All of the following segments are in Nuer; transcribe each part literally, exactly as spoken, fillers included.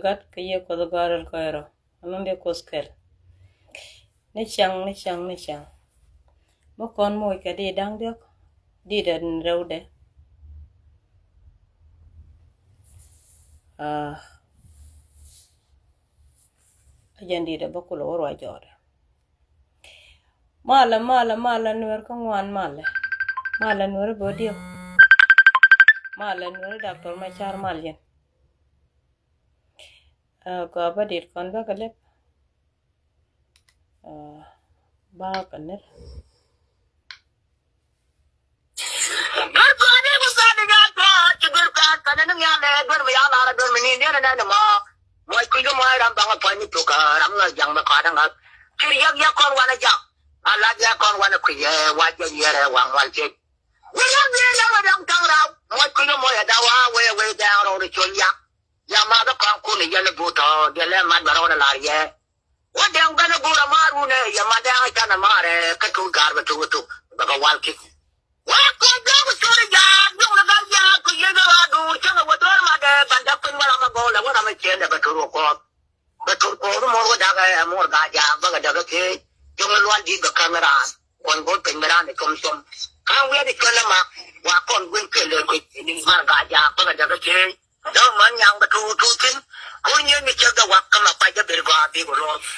Gat kɛ Yiëë Kuɔth Gɔaa rɛl kɔc rɔ. Anɔŋ dee Kuoth kɛl. Ni cäŋ, ni cäŋ, ni cäŋ. Mi kɔn moc kɛ di da̱ŋ diɔ̱k, di dɛ rɛwdɛ. Ah. A jɛn di dɛ bä kulɛ wä ruac jɔɔdɛ. Malɛ, malɛ, malɛ Nuɛr kä ŋuan malɛ. Malɛ Nuɛr bä diɔ̱k. Malɛ Nuɛr Doctor Macar mal yɛn. Ah, gɔaa bä dit kɔn bä kɛ lɛp. Ah, bä kɛ nir. Muɔc kui̱ kä muɔc ram baŋ a pua̱ny ni tuk ram ŋa jaŋ bɛ kɔn ŋa. Cir yak yak kɔn wanɛ jaŋ. A lat yak kɔn wanɛ kui̱ yɛ wa jɛ yɛrɛ wa ŋual cɛ. Wä yak yɛ lɛ wä daŋ taŋ raw. Muɔc kui̱ kä muɔc a dawa wee wee daŋ rɔw ri col yak. Ya ma bä kɔn kun yɛn butɔ diɛ lɛ mat bɛ rɔw ri lar yɛ. Wä dɛŋ bɛn a go̱o̱r a maar wunɛ yɛ ma dɛŋ a canɛ maarɛ kä tuut ga̱a̱r bɛ tuk tuk bɛ kɛ wal kik. Wä kɔn dɔk curi jaak duŋ ni gal jaak kɛ yek a duur cäŋ a wä dɔr ma dɛ ban däk piny wä ram a gɔl a wä ram a ciɛn dɛ bɛ tur wä kɔɔth. Bɛ tur kɔɔth mor wä dak ɛ mor gaa jaak bä kɛ däk a kee. Cäŋ a lual di̱t bɛ käm raan kɔn go̱o̱r piny bɛ raan a com com. Ka̱n wiɛt a cuɛl a mak wa kɔn guin kɛl ɛ kui̱ mar gaa jaak bä kɛ däk a kee. Dɔ̱ŋ män nyaŋ bɛ tuut tuut thi̱n. Kun nyin mi cäk dɛ wak kä ma kuac dɛ ber gɔaa bik luɔth.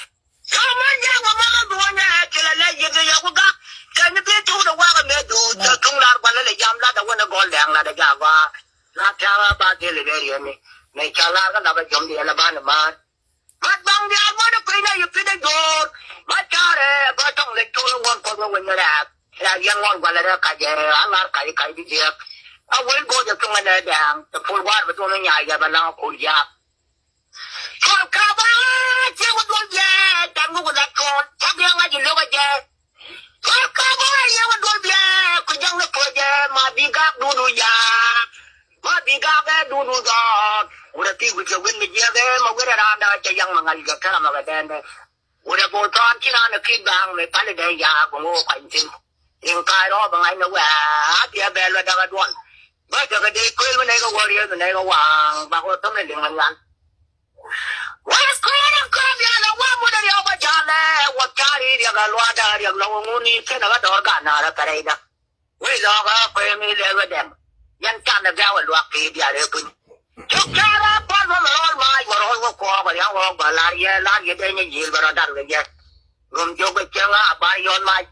Dɔ̱ŋ män nyaŋ bɛ män duɔ̱nyɛ ci lɛ lɛ yiëk yɛ ku gak. Kɛ ni bi tuut dɛ wak mɛ duut cɛ tuŋ lar gualɛ lɛ jam lat dɛ wänɛ gɔl dɛŋ lat dɛ jak gɔaa. La tɛ̈r a ba dhil i̱ rɛr yɛn ni mɛ ca lar kä la bɛ jɔm diɛl a ban i̱ män. Mat baŋ diaal muɔ̱t i̱ kui̱n a yɛ pi̱t a jo̱o̱r. Mat carɛ bä tɔŋ lɛ col ŋuɔ̱n kuɔth wä weny rɛɛk. Rɛɛk yɛn ŋuɔ̱n gualɛ rɛɛk kac ɛ a lar kac kac di jiɛk. A wec go̱o̱c a thuŋ ɛnɛ dɛɛŋ tɛ pul gua̱a̱r bɛ thuɔ̱ŋ i̱ nyaay yɛ bɛ laŋ a kul jiaak. Col ka bä ciek wä duɔl jɛ tɛm wä wä la col cak yɛ ŋa̱c i̱ lo̱k a jɛ. Kɔr kɔr bä yɛ wä duɔl biɛ ku jäŋ ni puɔ̱c jɛ ma bi gak dudu ya. Ma bi gak ɛ dudu dɔɔt wurɛ pi wi̱c kɛ wi̱n mi jiɛk ɛ ma wurɛ raan da̱ŋ cɛ yaŋ ma ŋa̱l jɛ kɛrɛ ma kɛ dɛn dɛ. Wurɛ bol tɔɔn ci raan ɛ ki̱t ba̱a̱ŋ mi pali dɛn ya bä ŋo̱o̱k kuany thi̱n. Liŋ ka̱a̱c rɔɔk bä ŋa̱c ni wɛɛ a biɛ bɛɛl wä da̱k ɛ duɔl. Bä jɛ kɛ dee kuël mi nɛy kɛ wä riet mi nɛy kɛ waŋ bak wä thäm ni liŋ ɛ nyuan. Wes kui̱n in kɔn diaal ɛ wä mut in riɔk bä jalɛ wä car i̱ riɛk ɛ lua̱a̱dä riɛk lɔk ŋun i̱ ken ɛ ɣä dɔɔr gan naarä kärɛcdä. Wec lɔk ɛ kuëë mi lɛl wä dɛm. Yɛn can ɛ gɛ̈w ɛ luak pi̱i̱ diaal ɛ kuny. Cuk car ɛ pal mɔ mɛ rɔl maac mɔ rɔl wä kuɔɔk ɛ riaŋ ɣɔɔk bä lar yɛ lar yɛ dee nyɛ yiëël bä rɔ dar wec yɛ. Rum jiök bä cieŋ ɛ a bar yɔn mac.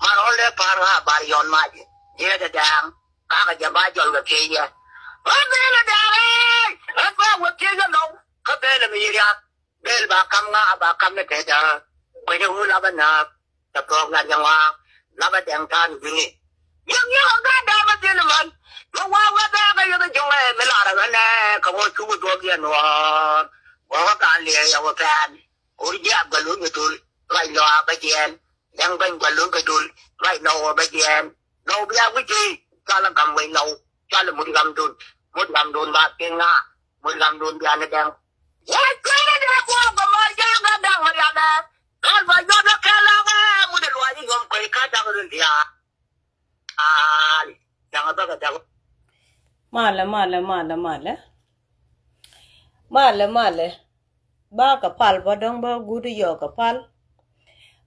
Ma rɔl dee pa̱r ɛ a bar yɔn mac. Jiɛɛt ɛ dɛɛŋ. Kakɛ jɛ ba jɔl kɛ thiec yɛ. Ɣän bee lɛ dɛɛk ëë ɣän bɛ wä thiec yɛ lɔw kä bee lɛ mi yi riaak. Bee lɛ ba kam ŋa a ba kam ni tɛth ɛ kuecä wä lapä nääk. Tɛ thuɔ̱k lat yɛ ŋɔaa lapä dɛŋ ta̱a̱n wi̱ni. Yɛŋ yɛŋ ɛ gaat dɛɛk ɛ dhil män. Mi wa wä bɛɛk ɛ yɛ kɛ juŋ ɛ mi lar ɛ ɣän ɛ kɛ wä cuk ɛ dhuɔ̱k yɛ nuɔ̱ɔ̱r. Wä wä gaat liɛɛ yɛ wä pɛɛn. Kur jiaak bä luny ɛ dhul ruac lɔaa bä jiɛɛn. Dɛŋ bäny gua lun kä dul ruac lɔw ɔ bä jiɛɛn. Lɔw bia wi̱c i̱ cɔal ɛ gam wec lɔw cɔal ɛ mut gamdun. Mut gamdun ba piŋ ŋa mut gamdun bia ni dɛŋ. Wec kui̱n in dee kuɔɔk gɔmɔ ja̱a̱ŋ kä da̱ŋ rialɛ. Kal ba yɔt ɛ kɛl ɛ ŋa mut ɛ luac i̱ yɔm kuec kä da̱ŋ rin diaal. Al da̱ŋ ɛ bäkɛ da̱ŋ. Malɛ malɛ malɛ malɛ. Malɛ malɛ. Bakɛ pal bä dɔ̱ŋ bä guut yɔɔk kɛ pal.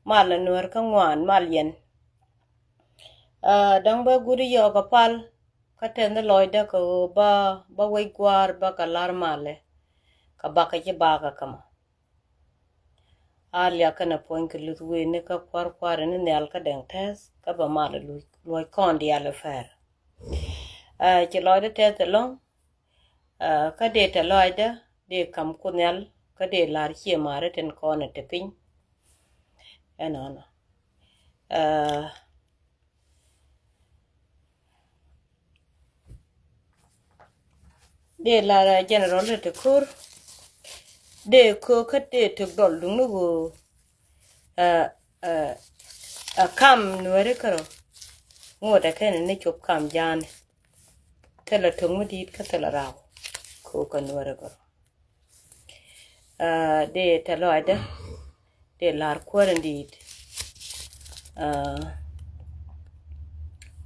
Malɛ Nuäär kä ŋuan mal yɛn. Aa, dɔ̱ŋ bä guut yɔɔk kɛ pal. Kä tɛn ni lɔcdä kɛ ɣöö bä bä wec gua̱a̱r bä kɛ la̱r malɛ. Kɛ bakɛ ci bakɛ kä mɔ. A liak kɛnɛ puɔ̱ny kɛ luth wëë ni kä kua̱r kua̱r ni nhial kä dɛŋ tɛth kä bä malɛ luɔc kɔn diaal ɛ fɛr. Aa, ci lɔcdä tɛth ɛlɔ̱ŋ. Aa, kä dee tɛ lɔaacdä dee ka̱m Kuoth Nhial kä dee la̱r cië ma̱a̱ri tin kɔn ɛ te piny. Ɛnɔnɔ. Aa, dee la̱r, aa, general te ko̱r. Dee ko̱ kä dee tek dɔl duŋni ɣöö. Aa, aa, aa, kam Nuääri kärɔ. Ŋot ɛ kɛn ni cop kam ja̱a̱ni. Thilɛ tok mi di̱i̱t kä thilɛ raw. Ko̱ kä Nuääri kärɔ. Aa, dee tɛ lɔaacdä dee la̱r kuäär in di̱i̱t. Aa,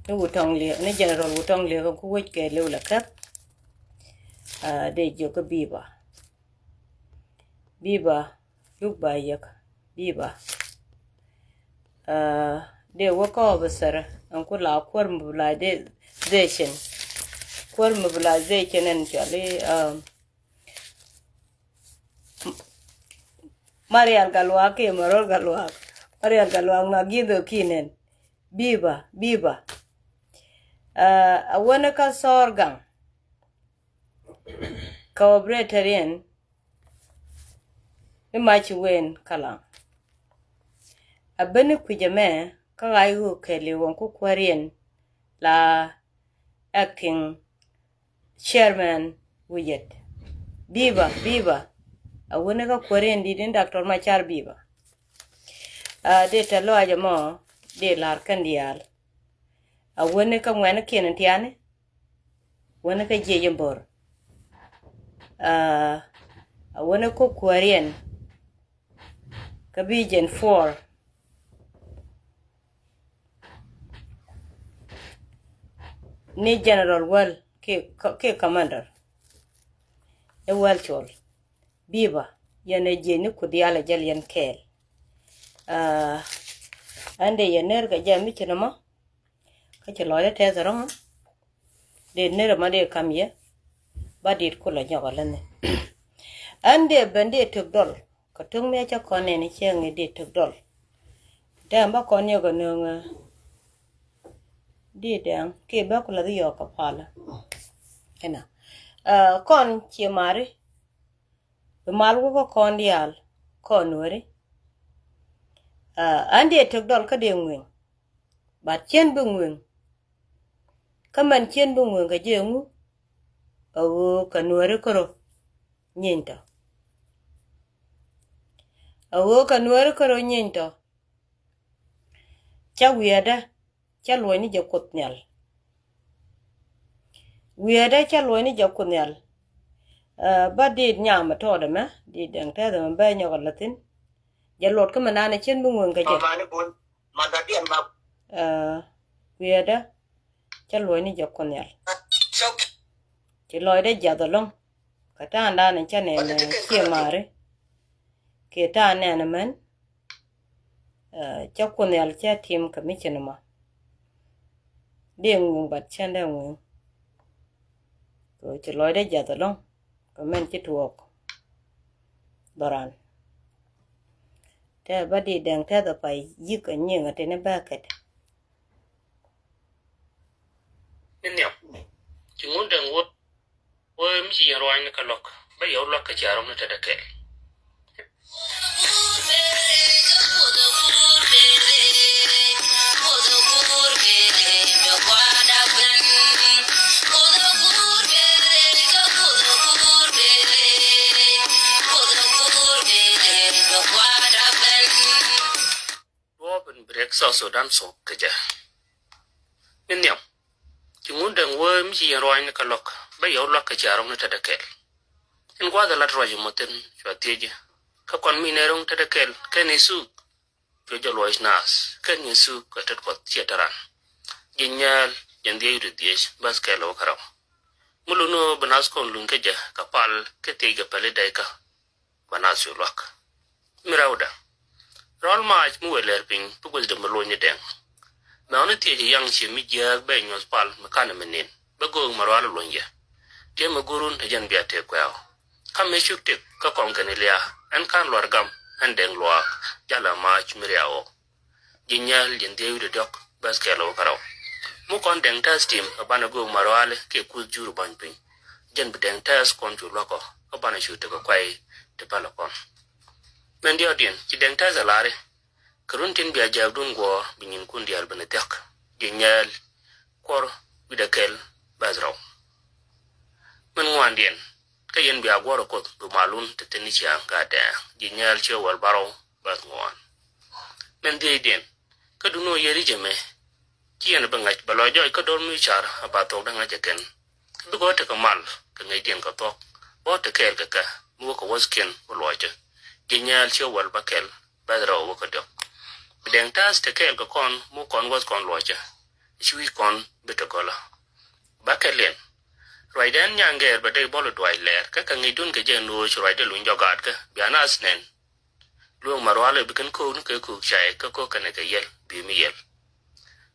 ni Wutɔŋ Liek ni general Wutɔŋ Liek ku wec kɛ liw lɛ käp. Aa, dee jiök kä bi̱i̱ ba. Biba, yuk ba yek. Biba. Dee wä kä officer ɛn ku la kuäär mobilization. Kuäär mobilization ɛn cɔali Marial Galuak kiɛ Marol Galuak. Marial Galuak ma gi̱dhɔ ki̱n ɛn. Biba, biba. A wänä kä Thɔɔr Gaŋ. Kä operator in ni maci wen kalaŋ. A beni kui̱c ɛmɛ kä ɣa̱c ɣöö kɛli wɔŋ ku kuäär in la acting chairman wi̱cɛt. Biba, biba. A wänä kä kuäär in di̱t in Doctor Macar biba. A dee tɛ lɔac ɛmɔ dee la̱r kɛn diaal. A wänä kä ŋuɛ̈ni kiɛn in tiani. Wänä kä jiɛc in bo̱r. A wänä kä kuääriɛn kä bi jɛn four ni General Wäl kiɛ commander. Ɛ Wäl Col. Biba yɛn ɛ jiɛc ni ku diaal ɛ jäl yɛn kɛɛl. Ɛn dee yɛ ner kɛ jɛ mi ci nɔmɔ. Kä ci lɔcdä tɛth rɔ̱ŋä. Dee ner ɛmɔ dee kam yɛ. Ba dit kulɛ nyɔk ɛ läni. Ɛn dee ben dee tök dɔl. Kä töŋ mi a cä kɔn nɛn i̱ cɛ ŋi̱ dee tök dɔl. Dee ɛn ba kɔn yɛ kɛ nööŋä. Dee dɛŋ kiɛ bä kulɛ dhi yɔɔk kɛ palä. Ɛnɔ kɔn ciɛ mari. Bi mal wä kä kɔn diaal kɔn nuɛri. Ɛn dee tök dɔl kä dee ŋueŋ. Bat cien bi ŋueŋ. Kä mɛn cien bi ŋueŋ kɛ jɛ ŋu. A ɣöö kɛ nuɛri kärɔ nyiny tɔ. A ɣöö kɛ nuɛri kärɔ nyiny tɔ. Cä wiɛɛdä cä luɔ̱c ni jɛ Kuoth Nhial. Wiɛɛdä cä luɔ̱c ni jɛ Kuoth Nhial. Ba dit nyam ɛ tɔɔdɛ mɛ dit dɛŋ tɛth ɛmɛ bɛ nyɔk ɛ läthin. Jɛ luɔt kä mɛ naan ɛ cien bi ŋueŋ kɛ jɛ. Wiɛɛdä cä luɔ̱c ni jɛ Kuoth Nhial. Ci lɔcdä jiath ɛlɔ̱ŋ. Kɛ ta̱a̱ naan ɛ cä nɛn ɛ ciɛ mari. Kiɛ ta̱a̱ nɛn ɛ mɛn. Cä Kuoth Nhial cä tim kɛ mi ci nɔmɔ. Dee ŋueŋ bat cändɛ ŋueŋ. Kɛ ci lɔcdä jiath ɛlɔ̱ŋ kɛ mɛn ci tuɔɔk. Dhɔran tɛ ba di dɛŋ tɛth ɛ pay yi̱k ɛ nyiŋ ɛ tini bäkɛt. Ni nhiam ci ŋun dɛŋ wä. Wee mi ci yɛn ruanyni kä luäk bä yɛ wä luäk kɛ cia rɔm ni tetdä kɛl. Duɔɔp in bi riɛk South Sudan thok kɛ jɛ. Ni nhiam ci ŋun dɛŋ wee mi ci yɛn ruanyni kä luäk bä yɛ wä luäk kɛ cia rɔm ni tetdä kɛl. In gua̱a̱th ɛ lat ruac imɔ thin cua thieci. Kä kɔn mi nɛ ro̱ŋ tetdä kɛl kɛn i̱ thuk. Cuɛ jɛ luɔc naath kɛn i̱ thuk kɛ tet Kuɔth ciɛ te ran. Ji̱ nyɛɛl jɛn dhiec ri dhiec bäth kɛl wä kä rɛw. Mi luni ɣöö bi naath kɔn luny kä jɛ kɛ pal kɛ thiec kɛ päli dɛykä. Ba naath cu luak. Mi rɛwdä. Rɔl maac mi wëë lɛr piny bi gueth dee mi lony ni dɛŋ. Mɛ ɣän ni thiec yaŋ cie mi jiääk bɛ nyuɔth pal mi kanɛ mi nin bɛ göök mɛ rual luny yɛ. Tiee mi gurun te jɛn bia tëë kuɛɛw. Kä mi cuk tëk kä kɔŋ kɛn ilia ɛn kan luar gam ɛn dɛŋ luaak jalɛ maac mi riaw ɣɔk. Ji̱ nyääl ji̱n dhiec wi̱cdɛ diɔ̱k bäth kɛl wä kärɔw. Mi kɔn dɛŋ tɛth tim ɛ banɛ göök ma ruaali kiɛ kuth jur ba̱ny piny. Jɛn bi dɛŋ tɛth kɔn cu luäk ɔ kä banɛ cu tekɛ kuay ti pälɛ kɔn. Mɛn diɔ̱ɔ̱kdiɛn ci dɛŋ tɛth ɛ lari. Kɛ run tin bia jääkdun guɔ̱ɔ̱r bi nyinkun diaal ben ɛ thia̱k. Ji̱ nyääl kuɔr wi̱cdɛ kɛl bäth rɔw. Mɛn ŋuandiɛn kä yɛn bia guɔ̱ɔ̱r ɛ Kuoth bi malun te thin ni ciaŋ gaa dɛɛŋ. Ji̱ nyääl ciɛ wäl barɔw bäth ŋuan. Mɛn dhiecdiɛn kä duno yɛ ri̱c ɛmɛ. Ci yɛn bi ŋa̱c bɛ lɔ jɔc kä do̱r mi car a ba thok dä ŋa̱c ɛ kɛn. Kä bikɛ wä tekɛ mal kɛ ŋäcdiɛn kɛ thuɔ̱k bä wä te kɛɛl kɛ kɛ mi wä kɛ wäthkiɛn wä luɔcä. Ji̱ nyääl ciɛ wäl bä kɛl bäth rɛw wä kɛ diɔ̱k. Bi dɛŋ taath te kɛɛl kɛ kɔn mi wä kɔn wäth kɔn luɔcä. Ci wi̱c kɔn bi te gɔlä. Bä kɛ liɛn. Ruacdɛn nyaŋ gɛɛr bɛ dee bɔl duac lɛɛr kä kɛ ŋi̱cdun kɛ jɛn lo̱o̱c ruacdɛ luny jɔk gaat kä bian as nɛn. Lueŋ ma rual ɛ bi kɛn ko̱o̱k ni kɛ ko̱o̱k cay kä ko̱o̱k kɛnɛ kɛ yɛl bi mi yɛl.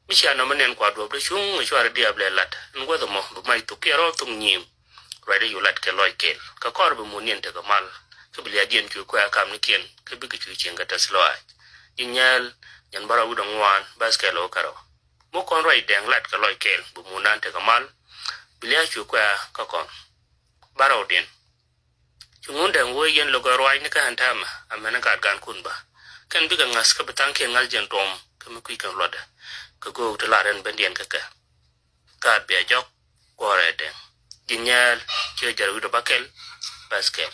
Mi cia nɔmɔ nɛn kua duɔp dee cuŋ ɛ cuarɛ diaap lɛ lat ɛn wäth ɛmɔ bi mac thuk kiɛ rɔɔp thuk nyiim. Ruacdɛ yu lat kɛ lɔc kɛl kɛ kɔr bi mun niɛn tekɛ mal. Kä bi liac diɛn cu kuɛ kam ni kiɛn kä bikɛ cu cieŋ kɛ tɛth lɔaac. Ji̱ nyɛɛl nyɛn bärɔw wi̱dɛ ŋuan bäth kɛl ɣä kärɔw. Muk kɔn ruac dɛŋ lat kɛ lɔc kɛl bi mun nan tekɛ mal. Bi liac cu kuɛ kä kɔn bärɔw diɛn. Ci ŋun dɛŋ wee yɛn lo̱k ɛ ruaacni kä ɛn täämɛ amɛn ɛ gat gankun bä. Kɛn bikɛ ŋa̱th kä bi tha̱a̱ŋkiɛn ŋa̱th jɛn tuɔm kä mi kui̱ kɛn luɔtdɛ. Kɛ göök ti lar ɛn bendiɛn kä kɛ. Gaat bia jɔk guɔ̱ɔ̱rɛ dɛŋ. Ji̱ nyɛɛl ciɛ jɛr wi̱cdɛ bä kɛl bäth kɛl.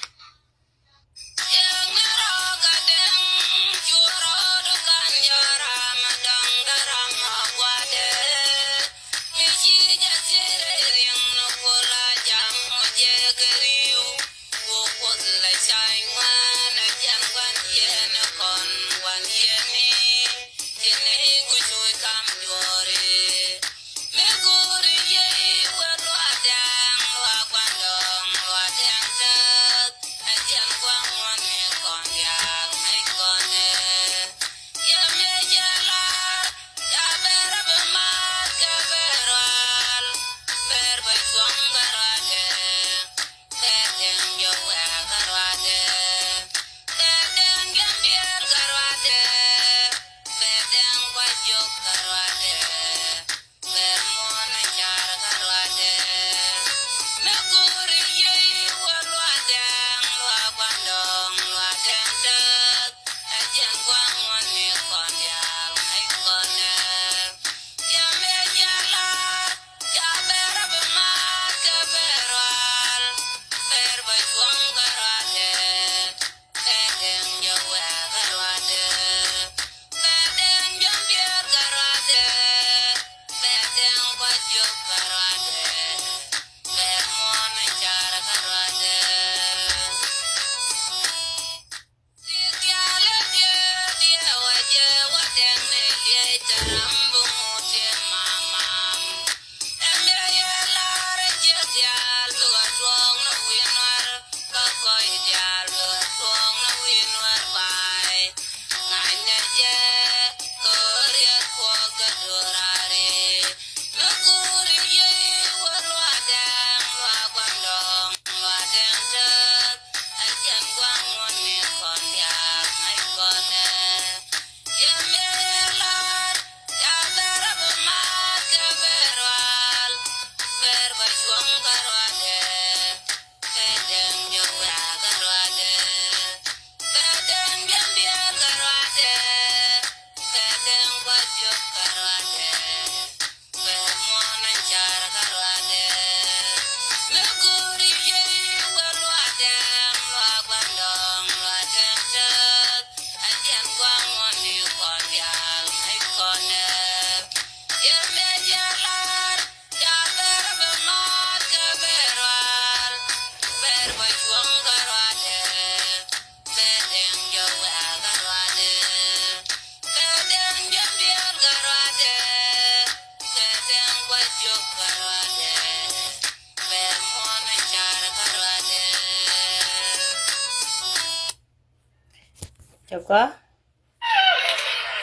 Cɛ gɔaa.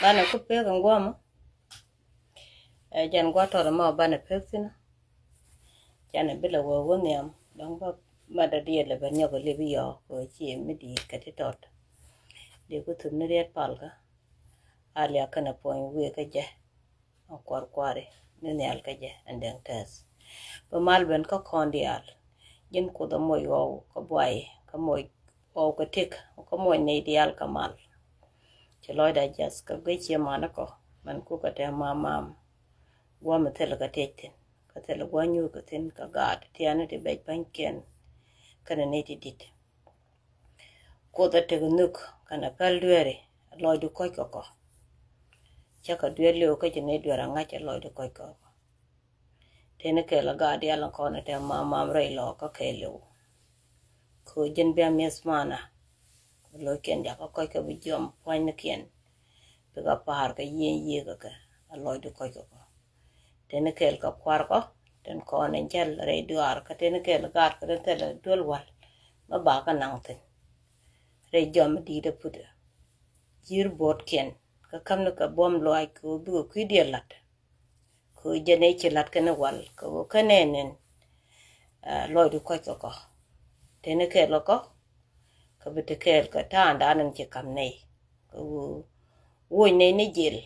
Banɛ ku pek in guɔmɔ. Ɛ jɛn guɔ tɔt mɔ banɛ pek thin. Canɛ bi lɛ wee wä nhiam dɔ̱ŋ bä. Madɔ diɛl lɛ bɛ nyɔk lip yɔɔ kɛ ci mi di̱i̱t kɛ ti tɔt. Di ku thum ni riet palkä. A liak kɛnɛ puɔ̱ny wiee kä jɛ. Ɛn kuar kuari ni nhial kä jɛ ɛn dɛŋ tɛth. Bä mal ben kä kɔn diaal. Ji̱n Kuoth ɛ moc ɣɔw kä buay kä moc ɣɔw kä tik kä moc nɛy diaal kä mal. Ci lɔcda jiath kä guic cie man kɔ mɛn kukɛ tɛ mam mam. Guɔ mi thil kä tiec thin kä thil guɔ nyuur kä thin kä gaat tiani ti bec bänykiɛn. Kɛnɛ nɛy ti dit. Kuoth ɛ tek nhök kɛnɛ päl dueeri lɔcdu kɔc kɛ kɔ. Cä kɛ dueer liw kä ci ni dueer aŋa̱c ɛ lɔcdu kɔc kɛ kɔ. Teni kɛl a gaat diaal in kɔn ɛ tɛ mam mam rɛy lɔ kä kɛɛliw. Kɛ ɣöö ji̱n bia mi̱eth manä. Bi lo̱ckiɛn jakä kɔc kɛ bi jiɔam pua̱nynikiɛn. Bikɛ pa̱a̱r kɛ yiëë yiëë kɛ kɛ a lɔcdu kɔc kɛ kɔ. Teni kɛl kɛ kua̱r kɔ Tin kɔn in jäl rɛy duaar kä tin kɛl gaat kä tin thilɛ duel wal. Mä bakä naŋ thin rɛy jɔm di̱i̱t a put ji̱ ribo̱o̱tkiɛn kä käm ni kɛ buɔ̱m luaac kɛ ɣöö bikɛ kui̱diɛn la̱t. Kɛ ɣöö jɛn ëë ci la̱t kɛn wal kɛ ɣöö kä nɛn nɛn. Lɔcdu kɔc kɛ kɔ tin kɛl kɛ kɔ. Kä bi ti kɛɛl kɛ ta̱a̱ŋdan in ci ka̱m nɛy kɛ ɣöö woc nɛy ni jil.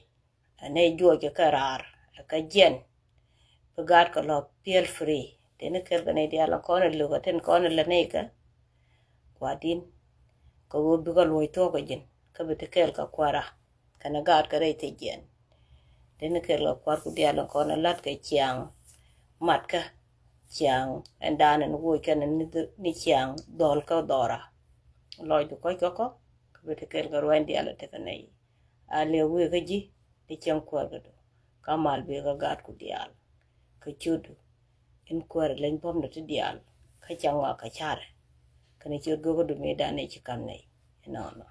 Ɛ nɛy juɔc kɛ raar ɛ kä jiɛn. Bi gaat kɛ lɔ feel free tin kɛɛl kɛ nɛy diaal in kɔn in luk ɛ tin kɔn in lɛ nɛy kɛ. Kua̱r di̱n kɛ ɣöö bikɛ luɔc thuɔ̱k kɛ ji̱n kä bi ti kɛɛl kɛ kuäärä kɛnɛ gaat kɛ rɛy thiec jiɛn. Tin kɛɛl kɛ kua̱rku diaal in kɔn in la̱t kɛ ciaŋ matkä ciaŋ ɛn dan in woc kɛn ni ciaŋ dhɔl kä dhɔra. Lɔcdu kɔc kä kɔ kä bi ti kɛɛl kɛ ruany diaal in tekɛ nɛy. A liɛw wëë kä ji̱ ti cieŋ kuäär kädu kä mal bikɛ gaatku diaal. Kä ciötdu in kuäär leny buɔ̱mdɛ ti diaal kä cäŋ ŋɔak kɛ carɛ. Kɛnɛ ciöt go̱o̱kädu mëëdan ëë ci ka̱m nɛy inɔnɔ.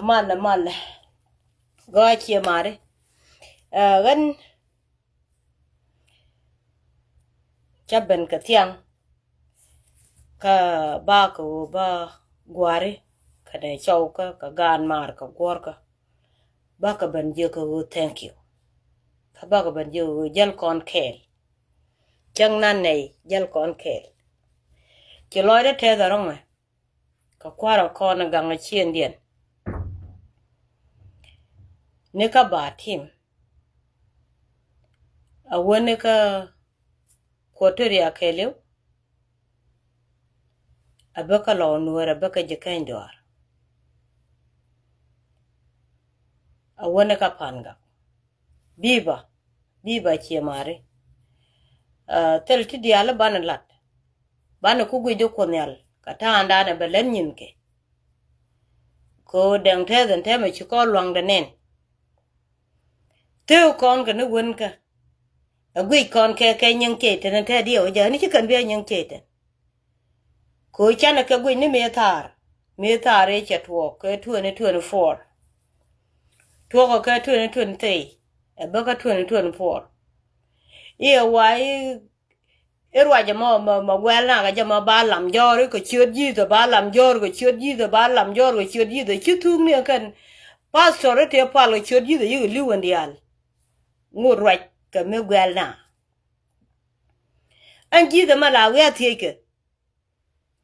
Malɛ malɛ gɔaa ciɛ mari. Ɣän ca ben kɛ thiaŋ kä bakɛ ɣöö ba gua̱ri kɛnɛ cɔwkä kɛ gaan maar kɛ guɔ̱rkä. Bakɛ ben jiök kɛ ɣöö thank you. Kä bakɛ ben jiök kɛ ɣöö jäl kɔn kɛɛl. Cäŋ nan nɛy jäl kɔn kɛɛl. Ci lɔcdä tɛth ɛ rɔ̱ŋɛ kɛ kua̱r ɛ kɔn ɛ gaŋ ɛ ciëndiɛn. Ni kä ba tim a wäni kä Equatoria kɛɛliw. A bä kä lɔw nuäär a bä kä ji̱ kɛny duaar. A wäni kä pan gak. Biba biba ciɛ mari. Thil ti diaal i̱ banɛ lat banɛ ku guic di kuoth nhial kɛ ta̱a̱ŋdan ɛ bɛ lät nyinkɛ. Kɛ ɣöö dɛŋ tɛth ɛn tɛmɛ ci kɔn lua̱ŋdɛ nɛn. Theu kɔn kɛ ni wänkä. Ɛ guic kɔn kɛ kɛ nyiŋ cɛy tɛn ɛn tɛth diɛw ɛ jɛ ni ci kɛn bi ɛ nyiŋ cɛy tɛn. Kɛ ɣöö canɛ kɛ guic ni mëë thaar mëë thaar ëë cɛ tuɔɔk kɛ twenty twenty-four. Tuɔɔkɛ kɛ twenty twenty-three ɛ bä kä twenty twenty-four. Iɛ wa i̱ ruac ɛmɔ mɛ guɛl nakɛ jɛ mɔ ba lam jɔɔr i̱ kɛ ciöt ji̱th ɛ ba lam jɔɔr kɛ ciöt ji̱th ɛ ba lam jɔɔr kɛ ciöt ji̱th ɛ ci thuk ni ɛ kɛn. Pastor i̱ tëë pal kɛ ciöt ji̱th ɛ yikɛ li̱w ɛn diaal. Ŋot ruac kɛ mi guɛl na. Ɛn ji̱th ɛmɛ la wi̱i̱ a thiec kɛ.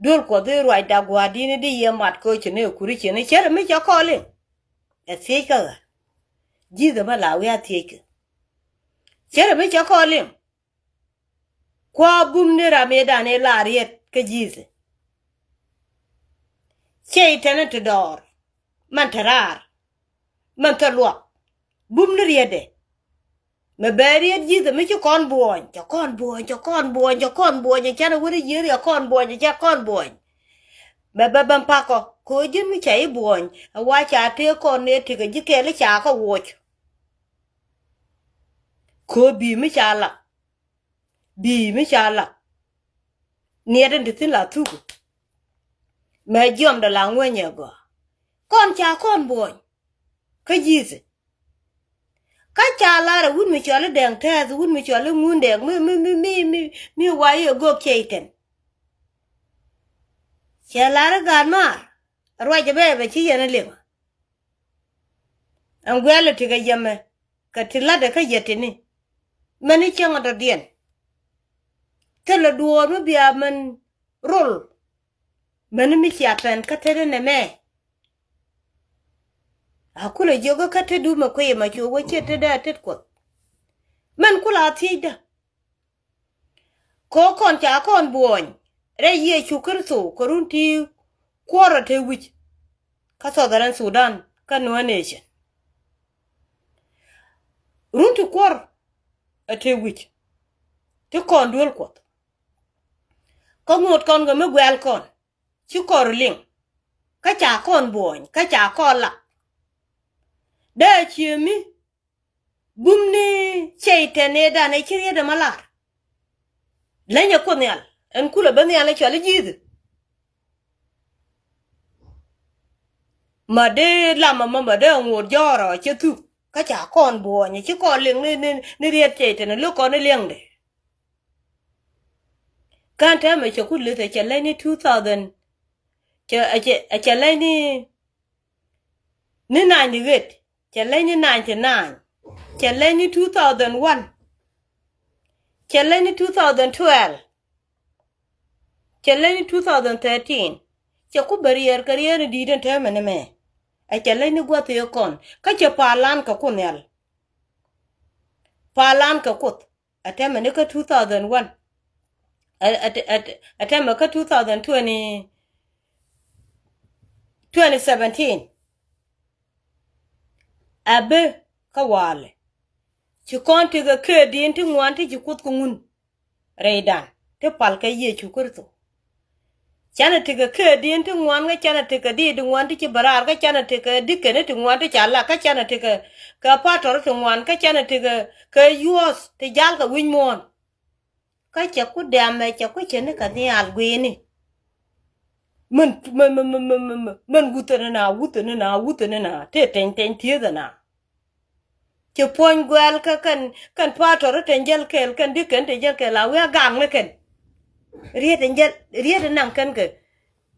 Duel kuɔth i̱ ruacda gua̱a̱r di̱n i̱ di yɛ mat kɛ ɣöö ci ni ɛ kuri ci ni cärɛ mi cɛ kɔɔl i̱. Ɛ thiec kä ɣä. Ji̱th ɛmɛ la wi̱i̱ a thiec kɛ. Cärɛ mi cɛ kɔɔl i̱. Kua̱ bum ni ram i̱ dan i̱ la riet kä ji̱th. Cɛy tɛn i̱ ti dɔɔr. Man te raar. Mɛn thil luak bum ni rietdɛ. Mɛ bɛ riet ji̱th mi ci kɔn buɔ̱ny cɛ kɔn buɔ̱ny cɛ kɔn buɔ̱ny cɛ kɔn buɔ̱ny cɛ canɛ weri ji̱ riɛ kɔn buɔ̱ny cɛ kɔn buɔ̱ny. Mɛ bɛ bɛn pakɔ kɛ ɣöö ji̱n mi ca i̱ buɔ̱ny ɛ wa ca tëë kɔn nɛ tekɛ ji̱ kɛɛl i̱ ca kä wuɔc. Kɛ ɣöö bi̱i̱ mi ca lak. Bi̱i̱ mi ca lak. Niɛt in ti thi̱n la thuk. Mɛ jiɔmdɛ la ŋuɛnyɛ gɔaa. Kɔn ca kɔn buɔ̱ny. Kä ji̱thi. Kä ca lar ɛ wut mi cɔl i̱ dɛŋ tɛth wut mi cɔl i̱ ŋun dɛŋ mi mi mi mi mi mi wa i̱ ɛ gök cɛy tɛn. Cɛ lar i̱ gaat maar ruac ɛ bɛ bɛ ci yɛn ɛ liŋ. Ɛn guɛl ɛ ti kɛ yɛmɛ kɛ ti la̱tdɛ kä yɛ tini. Mɛn i̱ cäŋ ɛ dɔ̱diɛn. Thilɛ duɔɔr mi bia mɛn rol. Mɛn i̱ mi cia pɛn kä tetdɛ nɛmɛ. A kulɛ jiök kä tetdu mɛ kui̱ mɛ cu wä ciet tetdä a tet kuɔth. Mɛn kula a thiecdä. Kɛ ɣöö kɔn ca kɔn buɔ̱ny rɛy Yecu Kritho kɛ run ti kuɔr ɛ te wi̱c. Kä Southern Sudan kä Nuer Nation. Run ti kuɔr ɛ te wi̱c. Ti kɔn duel kuɔth. Kä ŋot kɔn kɛ mi guɛl kɔn ci kɔr liŋ. Kä ca kɔn buɔ̱ny kä ca kɔn lak. Dee cie mi bum ni cɛy tɛn ëë dan ëë ci riet ɛmɔ lar. Leny ɛ kuoth nhial ɛn kulɛ ben nhial ɛ cɔl i̱ ji̱thi. Ma dee lam ɛmɔ ma dee ŋot jɔɔrɔ cɛ thuk kä ca kɔn buɔ̱ny ci kɔn liŋ ni ni ni riet cɛy tɛn lo̱k kɔn ni liɛŋdɛ. Kän täämɛ cɛ ku lith ɛ cɛ leny ni two thousand, cɛ, ɛ cɛ, ɛ cɛ leny ni, ni ninety eight, cɛ leny ni ninety nine, cɛ leny ni two thousand one, cɛ leny ni two thousand twelve, cɛ leny ni two thousand thirteen. Cɛ ku bɛ riɛɛr kɛ riɛɛr ni di̱i̱t ɛn täämɛ ni mɛ. Ɛ cɛ leny ni gua̱th ëë kɔn kä cɛ pa̱a̱lan kɛ Kuoth Nhial. Pa̱a̱lan kɛ Kuoth. Ɛ täämɛ ni kä two thousand one. Ɛ, ɛ, ɛ, ɛ täämɛ kä two thousand twenty, twenty seventeen. Ɛ bi kä walɛ ci kɔn tekɛ kɛ di̱i̱n ti ŋuan ti ci Kuoth kɛ ŋun rɛydan ti pal kɛ Yecu Kritho. Canɛ tekɛ kɛ di̱i̱n ti ŋuan kä canɛ tekɛ di̱i̱t ti ŋuan ti ci bɛ raar kä canɛ tekɛ dikɛni ti ŋuan ti ca lak kä canɛ tekɛ kɛ patɔr ti ŋuan kä canɛ tekɛ kɛ yuɔth ti jal kɛ wi̱c muɔ̱ɔ̱n. Kä cɛ ku dɛmɛ cɛ ku cɛ ni kɛ nhial gui̱i̱ni. Min, min, min, min, min, min, min wuthɛ ni na, wuthɛ ni na, wuthɛ ni na, tëë teny teny thiethɛ na. Cɛ puɔ̱ny guɛl kä kɛn, kɛn patɔr teny jäl kɛɛl, kɛn dikɛn teny jäl kɛɛl, a wi̱i̱ a gak ni kɛn. Riet teny jäl, riet teny naŋ kɛn kɛ.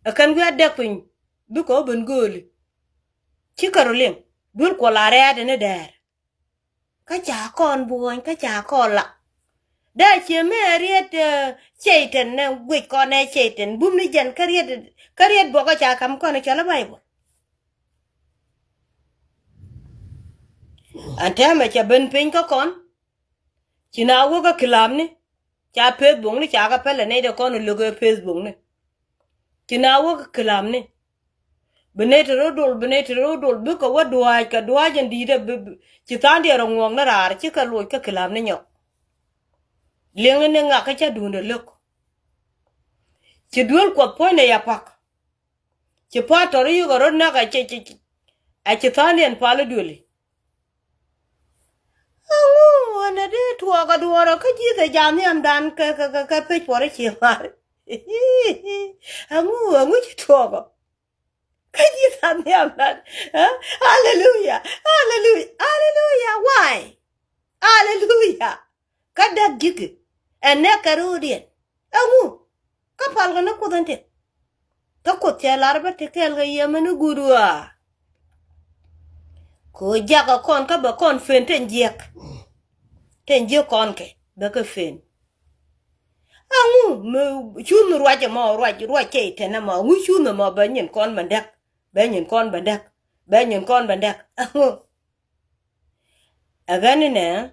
Ɛ kɛn wi̱i̱ a dɛk piny, bikɛ wä ben gööli. Cikɛ rɔ liŋ, duel kuɔl a rɛɛt ni dɛɛr. Kä ca kɔn buɔ̱ny, kä ca kɔn la. Dee cie mëë riet, eh, Cɛytan nɛ guic kɔn ɛ Cɛytan. Bum ni jɛn kä riet, kä riet buɔkä ca kam kɔn cɔl a Baibol. Ɛn täämɛ cɛ ben piny kä kɔn. Ci na wä kä kilamni. Ca Facebook ni ca kɛ pɛlɛ nɛy dee kɔn lo̱k ɛ Facebook ni. Ci na wä kä kilamni. Bi nɛy te rɔ dol, bi nɛy te rɔ dol, bikɛ wä duaac kɛ duaac in di̱i̱t ɛ bi, bi, ci tha̱a̱ŋdiɛn rɔ ŋuɔ̱k ni raar, cikɛ loc kä kilamni nyɔk. Liŋni ni ŋak kä ca duundɛ lo̱k. Ci duel Kuɔth puɔ̱nydɛ ya pak. Ci patɔr yikɛ rɔ näk a ci, ci, ci, a ci tha̱a̱ŋdiɛn pal i̱ dueli. Ɛŋu ɛn ɛ dee tuɔɔk ɛ duɔɔrɔ kä ji̱thɛ ja̱a̱n nhiamdan kɛ, kɛ, kɛ, kɛ pec puɔr i̱ ci ŋa̱r. Ɛŋu, ɛŋu ci tuɔɔk ɔ? Kä ji̱th a nhiamdan. Ɛ? Aleluya. Aleluya. Aleluya. Why? Aleluya. Kä däk ji̱ki. Ɛ nɛk kɛ ro̱o̱diɛn. Ɛŋu? Kä pal kɛ ni Kuoth ɛn tëk. Kä Kuoth cɛ lar bä ti kɛɛl kɛ yɛ mɛn i̱ guut ɣaa. Kɛ ɣöö jakä kɔn kä bɛ kɔn pen tin jiɛk. Tin jiɛk kɔn kɛ bɛ kɛ pen. Ɛŋu mi cunh ruac ɛmɔ ruac ruac Cɛytan ɛmɔ, ɛŋu cunh ɛmɔ bɛ nyin kɔn bɛ däk, bɛ nyin kɔn bɛ däk, bɛ nyin kɔn bɛ däk. Ɛŋu? Ɛ ɣän inɛ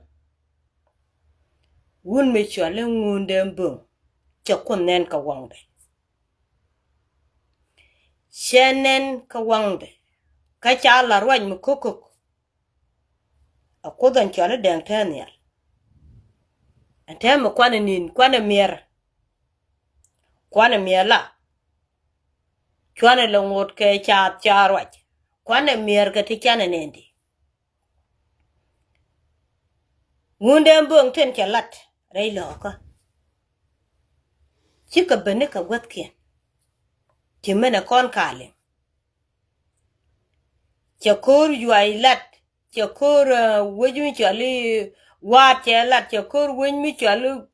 wun mi cɔal i̱ Ŋundɛn Bo̱ŋ cɛ Kuoth nɛn kɛ waŋdɛ. Cɛ nɛn kɛ waŋdɛ. Kä ca la ruac mi ko̱k ko̱k. A Kuoth ɛn cɔal i̱ Dɛŋ Tɛth Nhial. Ɛn tɛmɛ kuanɛ ni̱n, kuanɛ miɛr. Kuanɛ miɛr la. Cuanɛ lɛ ŋot kɛ ca, ca ruac. Kuanɛ miɛr kɛ ti canɛ nɛn di. Ŋundɛn Bo̱ŋ tin cɛ lat rɛy lɔ̱kä. Cikɛ ben ni kɛ guäthkiɛn. Ci menɛ kɔn kaliŋ. Cɛ ko̱r yuay lat, cɛ ko̱r, eh, wec mi cɔal i̱ waat cɛ lat, cɛ ko̱r wec mi cɔal i̱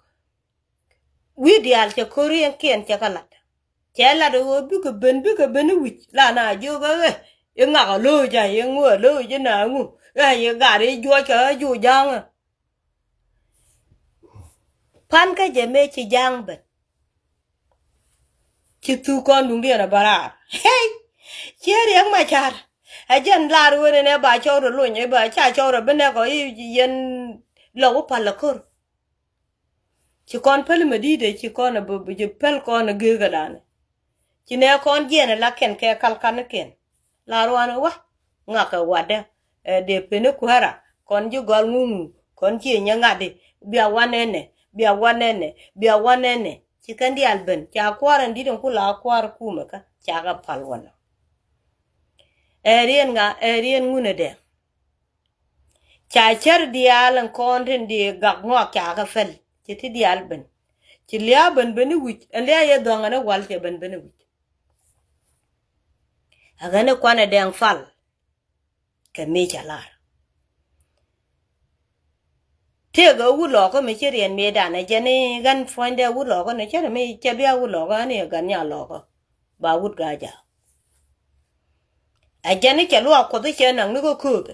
wi̱i̱ diaal cɛ ko̱r riɛŋkiɛn cɛ kɛ lat. Cɛ lat ɣöö bikɛ ben, bikɛ ben i̱ wi̱c la na jiök ɛ ɣɛ i̱ ŋak ɛ lo̱o̱c a i̱ ŋu ɛ lo̱o̱c i̱ na ŋu ɛ i̱ gat i̱ juɔc kɛ ɛ juɔc ja̱a̱ŋ ɛ. Pan kä jɛ mëë ci ja̱a̱ŋ ben. Ci thuk kɔn duŋdiɛn ɛ bä raar. Hey! Ciɛ Riɛk Macar. Ɛ jɛn lar wen ɛn ɛ ba cɔw rɛ lony ɛ ba ca cɔw rɛ bi nɛk ɔ i̱ yɛn lɔk wä pal ɛ ko̱r. Ci kɔn päl mɛ di̱i̱t ɛ ci kɔn ɛ bi, bi, ci päl kɔn ɛ gër kɛ danɛ. Ci nɛ kɔn jiɛn ɛ la kɛn kɛ kal kanikiɛn. La ruan ɛ wa ŋakɛ watdɛ. Ɛ dee peni kuära kɔn ji̱ gɔl ŋuŋu kɔn jiɛ nyɛ ŋa̱t i̱ bia wanɛ nɛ, bia wanɛ nɛ, bia wanɛ nɛ. Ci kɛn diaal ben ca kua̱r ɛn di̱t ɛn ku la kua̱r kumɛ kä ca kɛ pal wanɛ. Ɛ riɛn ŋa, ɛ riɛn ŋunɛ dɛ. Ca cär diaal ɛn kɔn tin di gak ŋɔak ca kɛ pɛl. Ci ti diaal ben. Ci lia̱a̱ ben ben i̱ wi̱c. Ɛn lia̱a̱ yɛ dhɔ̱ŋ ɛn i̱ wal cɛ ben ben i̱ wi̱c. Ɛ ɣän i̱ kuanɛ dɛŋ pal. Kɛ mi ca lar. Tëëkɛ wut lɔɔkä mi ci riɛn mëëdan ɛ jɛn i̱ ɣän puɔ̱nydɛ wut lɔɔkä ni cä ri mi cɛ bia wut lɔɔkä ni ɛ gan nya lɔɔkä. Ba wut Gaajak. Ɛ jɛn i̱ cɛ luaak Kuɔth i̱ cɛ naŋ ni kä kööbɛ.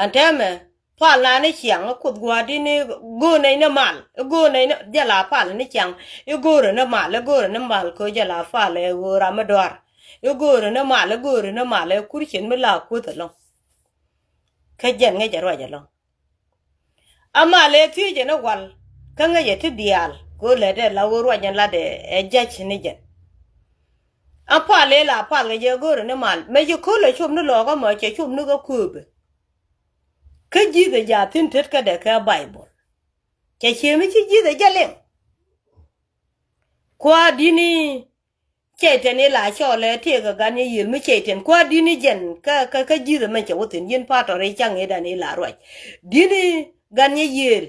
Ɛn tɛmɛ pal na ni ciaŋ i̱ Kuoth gua̱a̱r di ni go̱o̱r nɛy ni mal i̱ go̱o̱r nɛy ni jɛ la pal ni ciaŋ i̱ go̱o̱r ni mal i̱ go̱o̱r ni mal kɛ jɛ la pal ɛ ɣöö ram mi dɔ̱a̱r i̱ go̱o̱r ni mal i̱ go̱o̱r ni mal ɛ kur cin mi la Kuoth ɛlɔ̱ŋ. Kä jɛn ŋäcɛ ruac ɛlɔ̱ŋ. Ama lɛ thiec ɛn ɛ wal kä ŋäcɛ ti diaal kɛ ɣöö lɛ dee la ɣöö ruac ɛn lat ɛ jɛc ni jɛn. An pal ëë la pal kɛ jɛ go̱o̱rɛ ni mal mɛ ci ko̱l ɛ cop ni lɔɔkä mɔ cɛ cop ni kä kööbɛ. Kä ji̱thɛ jaathin tet kädɛ kɛ Baibol cɛ ciemi ci ji̱thɛ jɛ liŋ. Kua̱r di̱ni Cɛy-tan i̱ la cɔɔlɛ tëëkɛ gan nyɛ yiëël mi cɛy-tan kuäär di̱t ni jɛn kä kä kä ji̱thɛ mɛn cɛ wä thi̱n yi̱n pa̱a̱t tɔ̱ rɛy ca̱ŋ ëëdan i̱ la ruac. Di̱t ni gan nyɛ yiëël.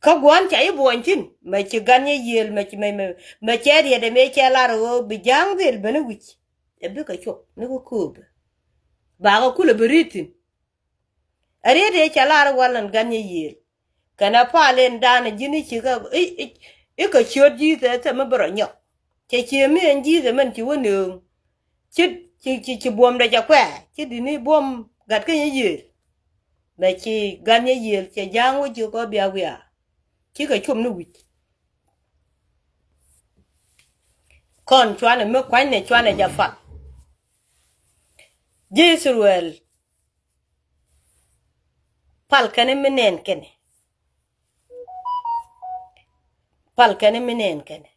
Kä gua̱n ca i̱ buɔny thi̱n mɛ ci gan nyɛ yiëël mɛ ci mɛ mɛ mɛ cɛ riɛt ɛmɛ cɛ lar ɣöö bi ja̱a̱ŋ dhil ben i̱ wi̱c. Ɛ bikɛ cuɔp ni kä kööbɛ. Bakɛ kulɛ bi ri̱t thi̱n. Ɛ riet ëë cɛ lar i̱ wal ɛn gan nyɛ yiëël. Kɛnɛ pal in da̱a̱n ɛ ji̱n i̱ ci kä i̱ i̱ i̱ kɛ ciöt ji̱th ɛ thɛm i̱ bi rɔ nyɔk. Cɛ cie mi ɛn ji̱th ɛmɛn ci wä nööŋ. Ci ci ci ci buɔ̱mdɛ cɛ kuɛ ci di̱t ni buɔ̱m gat kä nyɛ yiëël. Mɛ ci gan nyɛ yiëël cɛ ja̱a̱ŋ wä jiök ɔ bia wiaa. Cikɛ cuɔp ni wi̱c. Kɔn cuanɛ mi kuanynɛ cuanɛ jɛ pal. Ji̱ Ithɛrɛl. Pal kɛn mi nɛn kɛnɛ. Pal kɛn mi nɛn kɛnɛ.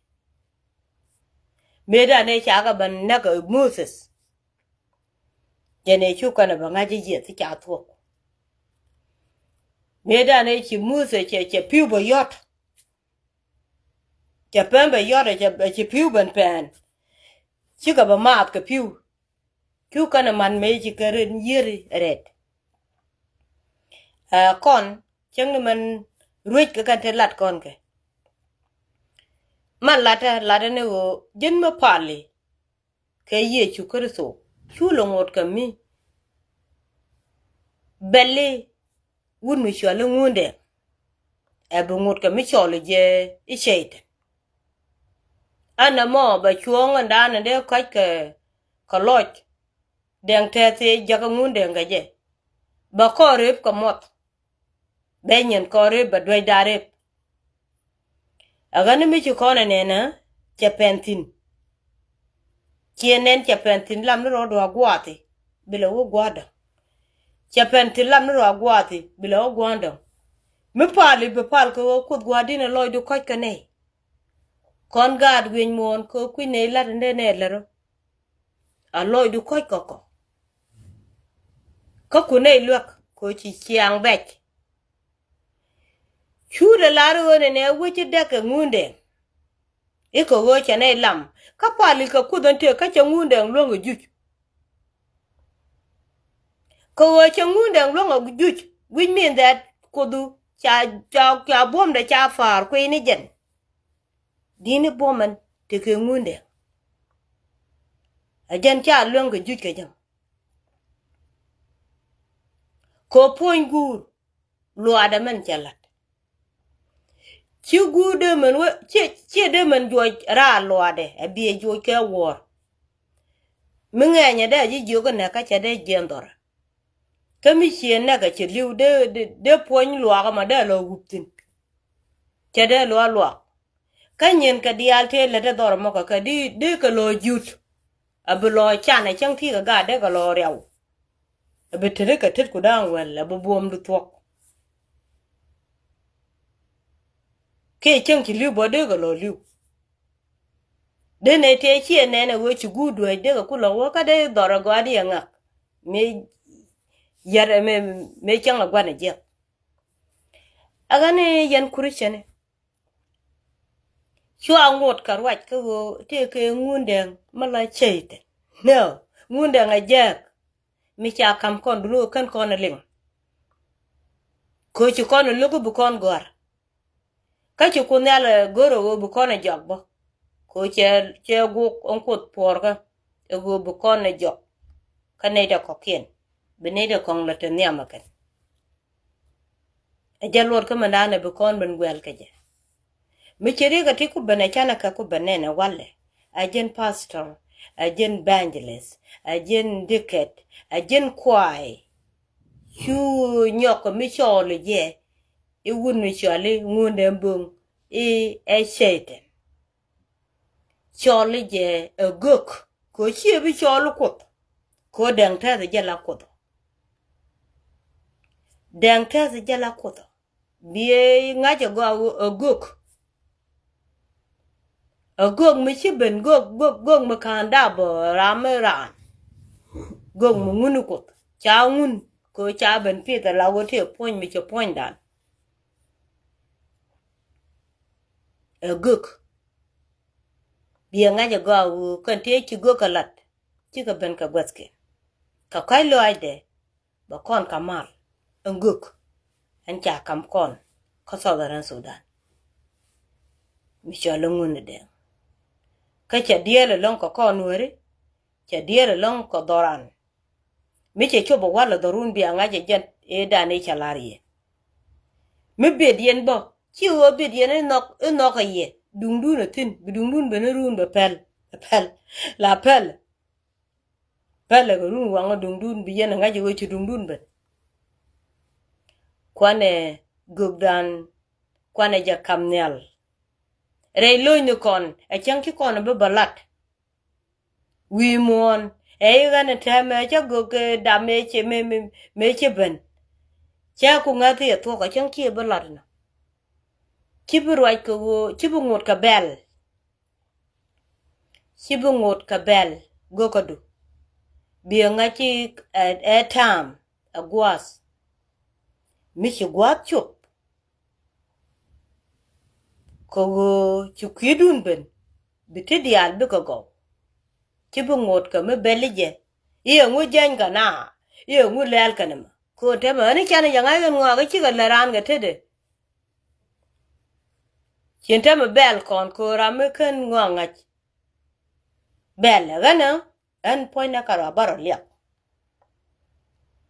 Mëëdan ëë cakɛ ben näk ɛ Moses. Jɛn ëë cu kɛn ɛ bɛ ŋa̱c ji̱ jiɛth ca thuɔ̱k. Mëëdan ëë ci Moses cɛ cɛ pi̱w bɛ yɔ̱t. Cɛ pɛn bɛ yɔ̱t ɛ cɛ ci pi̱w ben pɛn. Cikɛ bɛ maath kɛ pi̱w. Cu kɛn ɛ man mëë ci kɛ ren yieri rɛt. Ɛ kɔn cäŋ ni mɛn ruec kɛ kɛn te lat kɔn kɛ. Man latɛ latɛ ni ɣöö ji̱n mi pali kɛ Yecu Kritho cu lɛ ŋot kɛ mi bɛli wut mi cɔal i̱ Ŋundɛŋ. Ɛ bi ŋot kɛ mi cɔl i̱ jɛ i̱ cɛy-tan. Ɛn ɛmɔ bɛ cuɔ̱ɔ̱ŋ ɛn da̱a̱n ɛn dee kɔ̱c kɛ kɛ lɔc. Dɛŋ tɛth i̱ jakä Ŋundɛŋ kɛ jɛ. Bɛ kɔn rep kɛ muɔth. Bɛ nyin kɔn rep bɛ duäc da̱a̱n rep. Ɛ ɣän mi ci kɔn ɛ nɛnä cɛ pɛn thi̱n. Ciɛ nɛn cɛ pɛn thi̱n lam ni rɔɔdu a gua̱a̱thi bi lɛ wä gua̱a̱dä. Cɛ pɛn thi̱n lam ni rɔɔdu a gua̱a̱thi bi lɛ wä gua̱a̱dä. Mi pali bi pal kɛ ɣöö Kuoth gua̱a̱din ɛ lɔcdu kɔ̱c kɛ nɛy. Kɔn gaat wi̱eny muɔ̱ɔ̱n kɛ ɣöö kui̱ nɛy lat in dee nɛy lät rɔ. A lɔcdu kɔ̱c kɔkɔ. Kä ku nɛy luäk kɛ ɣöö ci ciaŋ bɛc. Cu lɛ lar ɣöö nɛnɛ wec ci däk kɛ Ŋundɛŋ. I̱ kɛ ɣöö cɛ nɛy lam kä pali kɛ Kuoth ɛn tëë kä cɛ Ŋundɛŋ luäŋ kɛ juc. Kɛ ɣöö cɛ Ŋundɛŋ luäŋ kɛ juc wi̱c min dhɛt Kuothdu ca ca ca buɔ̱mdɛ ca pa̱a̱r kui̱ ni jɛn. Di̱t ni buɔ̱m ɛn tekɛ Ŋundɛŋ. Ɛ jɛn ca luäŋ kɛ juc kɛ jɛ. Kɛ puɔ̱ny guur luaadɛ mɛn cɛ la̱t. Ci guur dee mɛn wee ciɛ ciɛ dee mɛn juɔc raar luaadɛ ɛ biɛ juɔc kɛ wuɔ̱ɔ̱r. Mi ŋɛɛnyɛ dee ji̱ jiök inɛ kä cɛ dee jiɛn dhɔrɛ. Kä mi ciɛ nɛkɛ cɛ li̱w dee dee puɔ̱ny luaak ɛmɔ dee lɔ wup thi̱n. Cɛ dee luaak luaak. Kä nyin kɛ diaal tëë lät ɛ dhɔr ɛmɔ kɛ kɛ di di kɛ lɔ jut. A bi lɔ can ɛ cäŋ ti kɛ gaat dee kɛ lɔ riaw. A bi tet kɛ tet ku da̱a̱ŋ wɛl a bi buɔ̱mdu thuɔ̱k. Kɛ cäŋ ci li̱w bä dee kɛ lɔ li̱w. Dee nɛ tëë ciɛ nɛn ɛ ɣöö ci guur duäc dee kɛ ku lɔ wä kä dee dhɔr ɛ gɔaa di ɛ ŋak. Mëë yɛt ɛ mëë mëë cäŋ ɛ gua̱n ɛ jiɛk. Ɛ ɣän i̱ yɛn Kuricɛni. Cua ŋot kɛ ruac kä ɣöö tëëkɛ Ŋundɛŋ mi la cɛy thi̱n. Nɛ Ŋundɛŋ ɛ jääk. Mi ca ka̱m kɔn duni ɣöö kän kɔn ɛ liŋ. Kɛ ɣöö ci kɔn ɛ lo̱k i̱ bi kɔn gɔ̱a̱r. Kä ci Kuoth Nhial ɛ go̱r ɛ ɣöö bi kɔn ɛ jɔak bä. Kɛ ɣöö cɛ cɛ guk ɛn Kuoth puɔ̱ɔ̱rkä ɛ ɣöö bi kɔn ɛ jɔak. Kä nɛy tɛ kɔ̱kiɛn. Bi nɛy dee kɔŋ lɔ te nhiam ɛ kɛn. Ɛ jɛ luɔt kä mɛn da̱a̱n ɛ bi kɔn ben guɛl kɛ jɛ. Mi ci riek ɛ ti ku ben ɛ canɛ kɛ ku ben nɛn ɛ walɛ. Ɛ jɛn pastor, ɛ jɛn evangelist, ɛ jɛn dikɛt, ɛ jɛn kuay. Cu nyɔk mi cɔɔl jɛ i̱ wut mi cɔal i̱ ŋundɛ bo̱ŋ i̱ ɛ cɛytɛn. Cɔl i̱ jɛ ɛ gök kɛ ɣöö ciɛ bi cɔl i̱ Kuoth. Kɛ ɣöö dɛŋ tɛth jɛ la Kuoth. Dɛŋ tɛth jɛ la Kuoth. Biɛ ŋa̱c ɛ gɔaa ɣöö ɛ gök. Ɛ gök mi ci ben gök, gök, gök mi ka̱n dap ɛ ram mi raan. Gök mi ŋun i̱ Kuoth ca ŋun kɛ ɣöö ca ben pith ɛ la ɣöö tëë puɔ̱ny mi cɛ puɔ̱nydan. Ɛ gök. Biɛ ŋa̱c ɛ gɔaa ɣöö kɛn tëë ci gök kɛ la̱t cikɛ ben kɛ guäthkiɛn. Kɛ kɔ̱c lɔaacdɛ bɛ kɔn kɛ mal ɛn gök. Ɛn ca ka̱m kɔn kä Southern Sudan. Mi cɔl i̱ ŋun i̱ dɛŋ. Kä cɛ dieel ɛlɔ̱ŋ kɛ kɔn weri. Cɛ dieel ɛlɔ̱ŋ kɛ dhɔran. Mi cɛ cop ɛ wal ɛ dhɔrun bia ŋa̱c ɛ jɛn ëëdan i̱ cɛ lar yɛ. Mi bet yɛn bä ci ɣöö bet yɛn i̱ nhɔk i̱ nhɔk ɛ yɛ duŋdun ɛ thi̱n bi duŋdun ben i̱ run bɛ pɛl. Bɛ pɛl la pɛl. Pɛl ɛ kɛ run waŋä duŋdun bi yɛn ɛ ŋa̱c ɛ ɣöö ci duŋdun ben. Kuanɛ gökdan kuanɛ jɛ kam nhial. Rɛy lo̱cni kɔn ɛ cäŋ ci kɔn ɛ bi bä lat. Wi̱i̱ muɔ̱ɔ̱n ɛ i̱ ɣän ɛ tɛmɛ cä gök dam mëë ci mëë mëë ci ben. Cä ku ŋäthi ɛ thuɔ̱k ɛ cäŋ ci ɛ bi lat nɔ. Ci bi ruac kɛ ɣöö ci bi ŋot kɛ bɛl. Ci bi ŋot kɛ bɛl gökädu. Biɛ ŋa̱c ci ɛ ta̱a̱m ɛ gua̱a̱th. Mi ci gua̱a̱th cop. Kɛ ɣöö ci kui̱dun ben bi ti diaal bikɛ gɔw. Ci bi ŋot kɛ mi bɛl i̱ jɛ i̱ ɛŋu jɛny kɛ na i̱ ɛŋu lɛl kɛn ɛmɛ. Kɛ ɣöö tɛmɛ ɣän i̱ canɛ jɛ ŋa̱c kɛn ŋɔak i̱ cikɛ lɛ raan kɛ tetdɛ. Cin tɛmɛ bɛl kɔn kɛ ɣöö ram mi kän ŋɔak ŋa̱c. Bɛl ɛ ɣän ɛ ɣän puɔ̱nydɛ kɛ rɔ bä rɔ liak.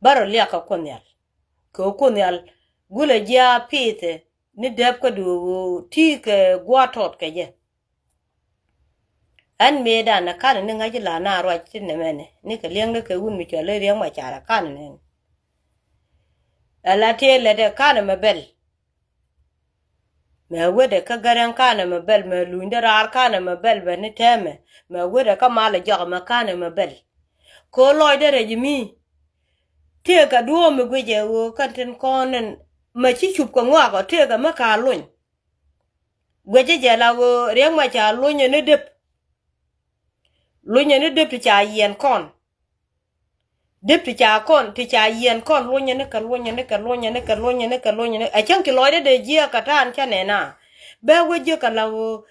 Bä rɔ liak kɛ Kuoth Nhial. Kɛ ɣöö Kuoth Nhial gulɛ jiaa piithɛ ni däp kädu ɣöö ti kɛ gua̱a̱t tɔt kɛ jɛ. Ɛn mëëdan ɛ kanɛ ni ŋa̱c i̱ la na ruac ti nɛmɛnɛ ni kɛ liɛŋdɛ kɛ wun mi cɔl i̱ Riɛk Macar ɛ kanɛ nɛn. Ɛ la tëë lɛt ɛ kanɛ mɛ bɛl. Mɛ wetdɛ kä Gɛrɛŋ kanɛ mɛ bɛl, mɛ lunydɛ raar kanɛ mɛ bɛl bɛ ni tɛmɛ, mɛ wetdɛ kä mal ɛ jɔak mɛ kanɛ mɛ bɛl. Kɛ ɣöö lɔcdɛ rɛc mi tëëkɛ duɔ̱ɔ̱p mi guicɛ ɣöö kɛn tin kɔn ɛn mɛ ci cup kɛ ŋɔak ɔ tëëkɛ mi ka luny. Guicɛ jɛ la ɣöö Riɛk Macar lunyɛ ni dep. Lunyɛ ni dep ti ca yiɛn kɔn. Dep ti ca kɔn ti ca yiɛn kɔn lunyɛ ni kɛ lunyɛ ni kɛ lunyɛ ni kɛ lunyɛ ni kɛ lunyɛ ni ɛ cäŋ ci lɔcdɛ dee jiɛɛk kɛ ta̱a̱n cä nɛn a. Bɛ wä jiäk kɛ la ɣöö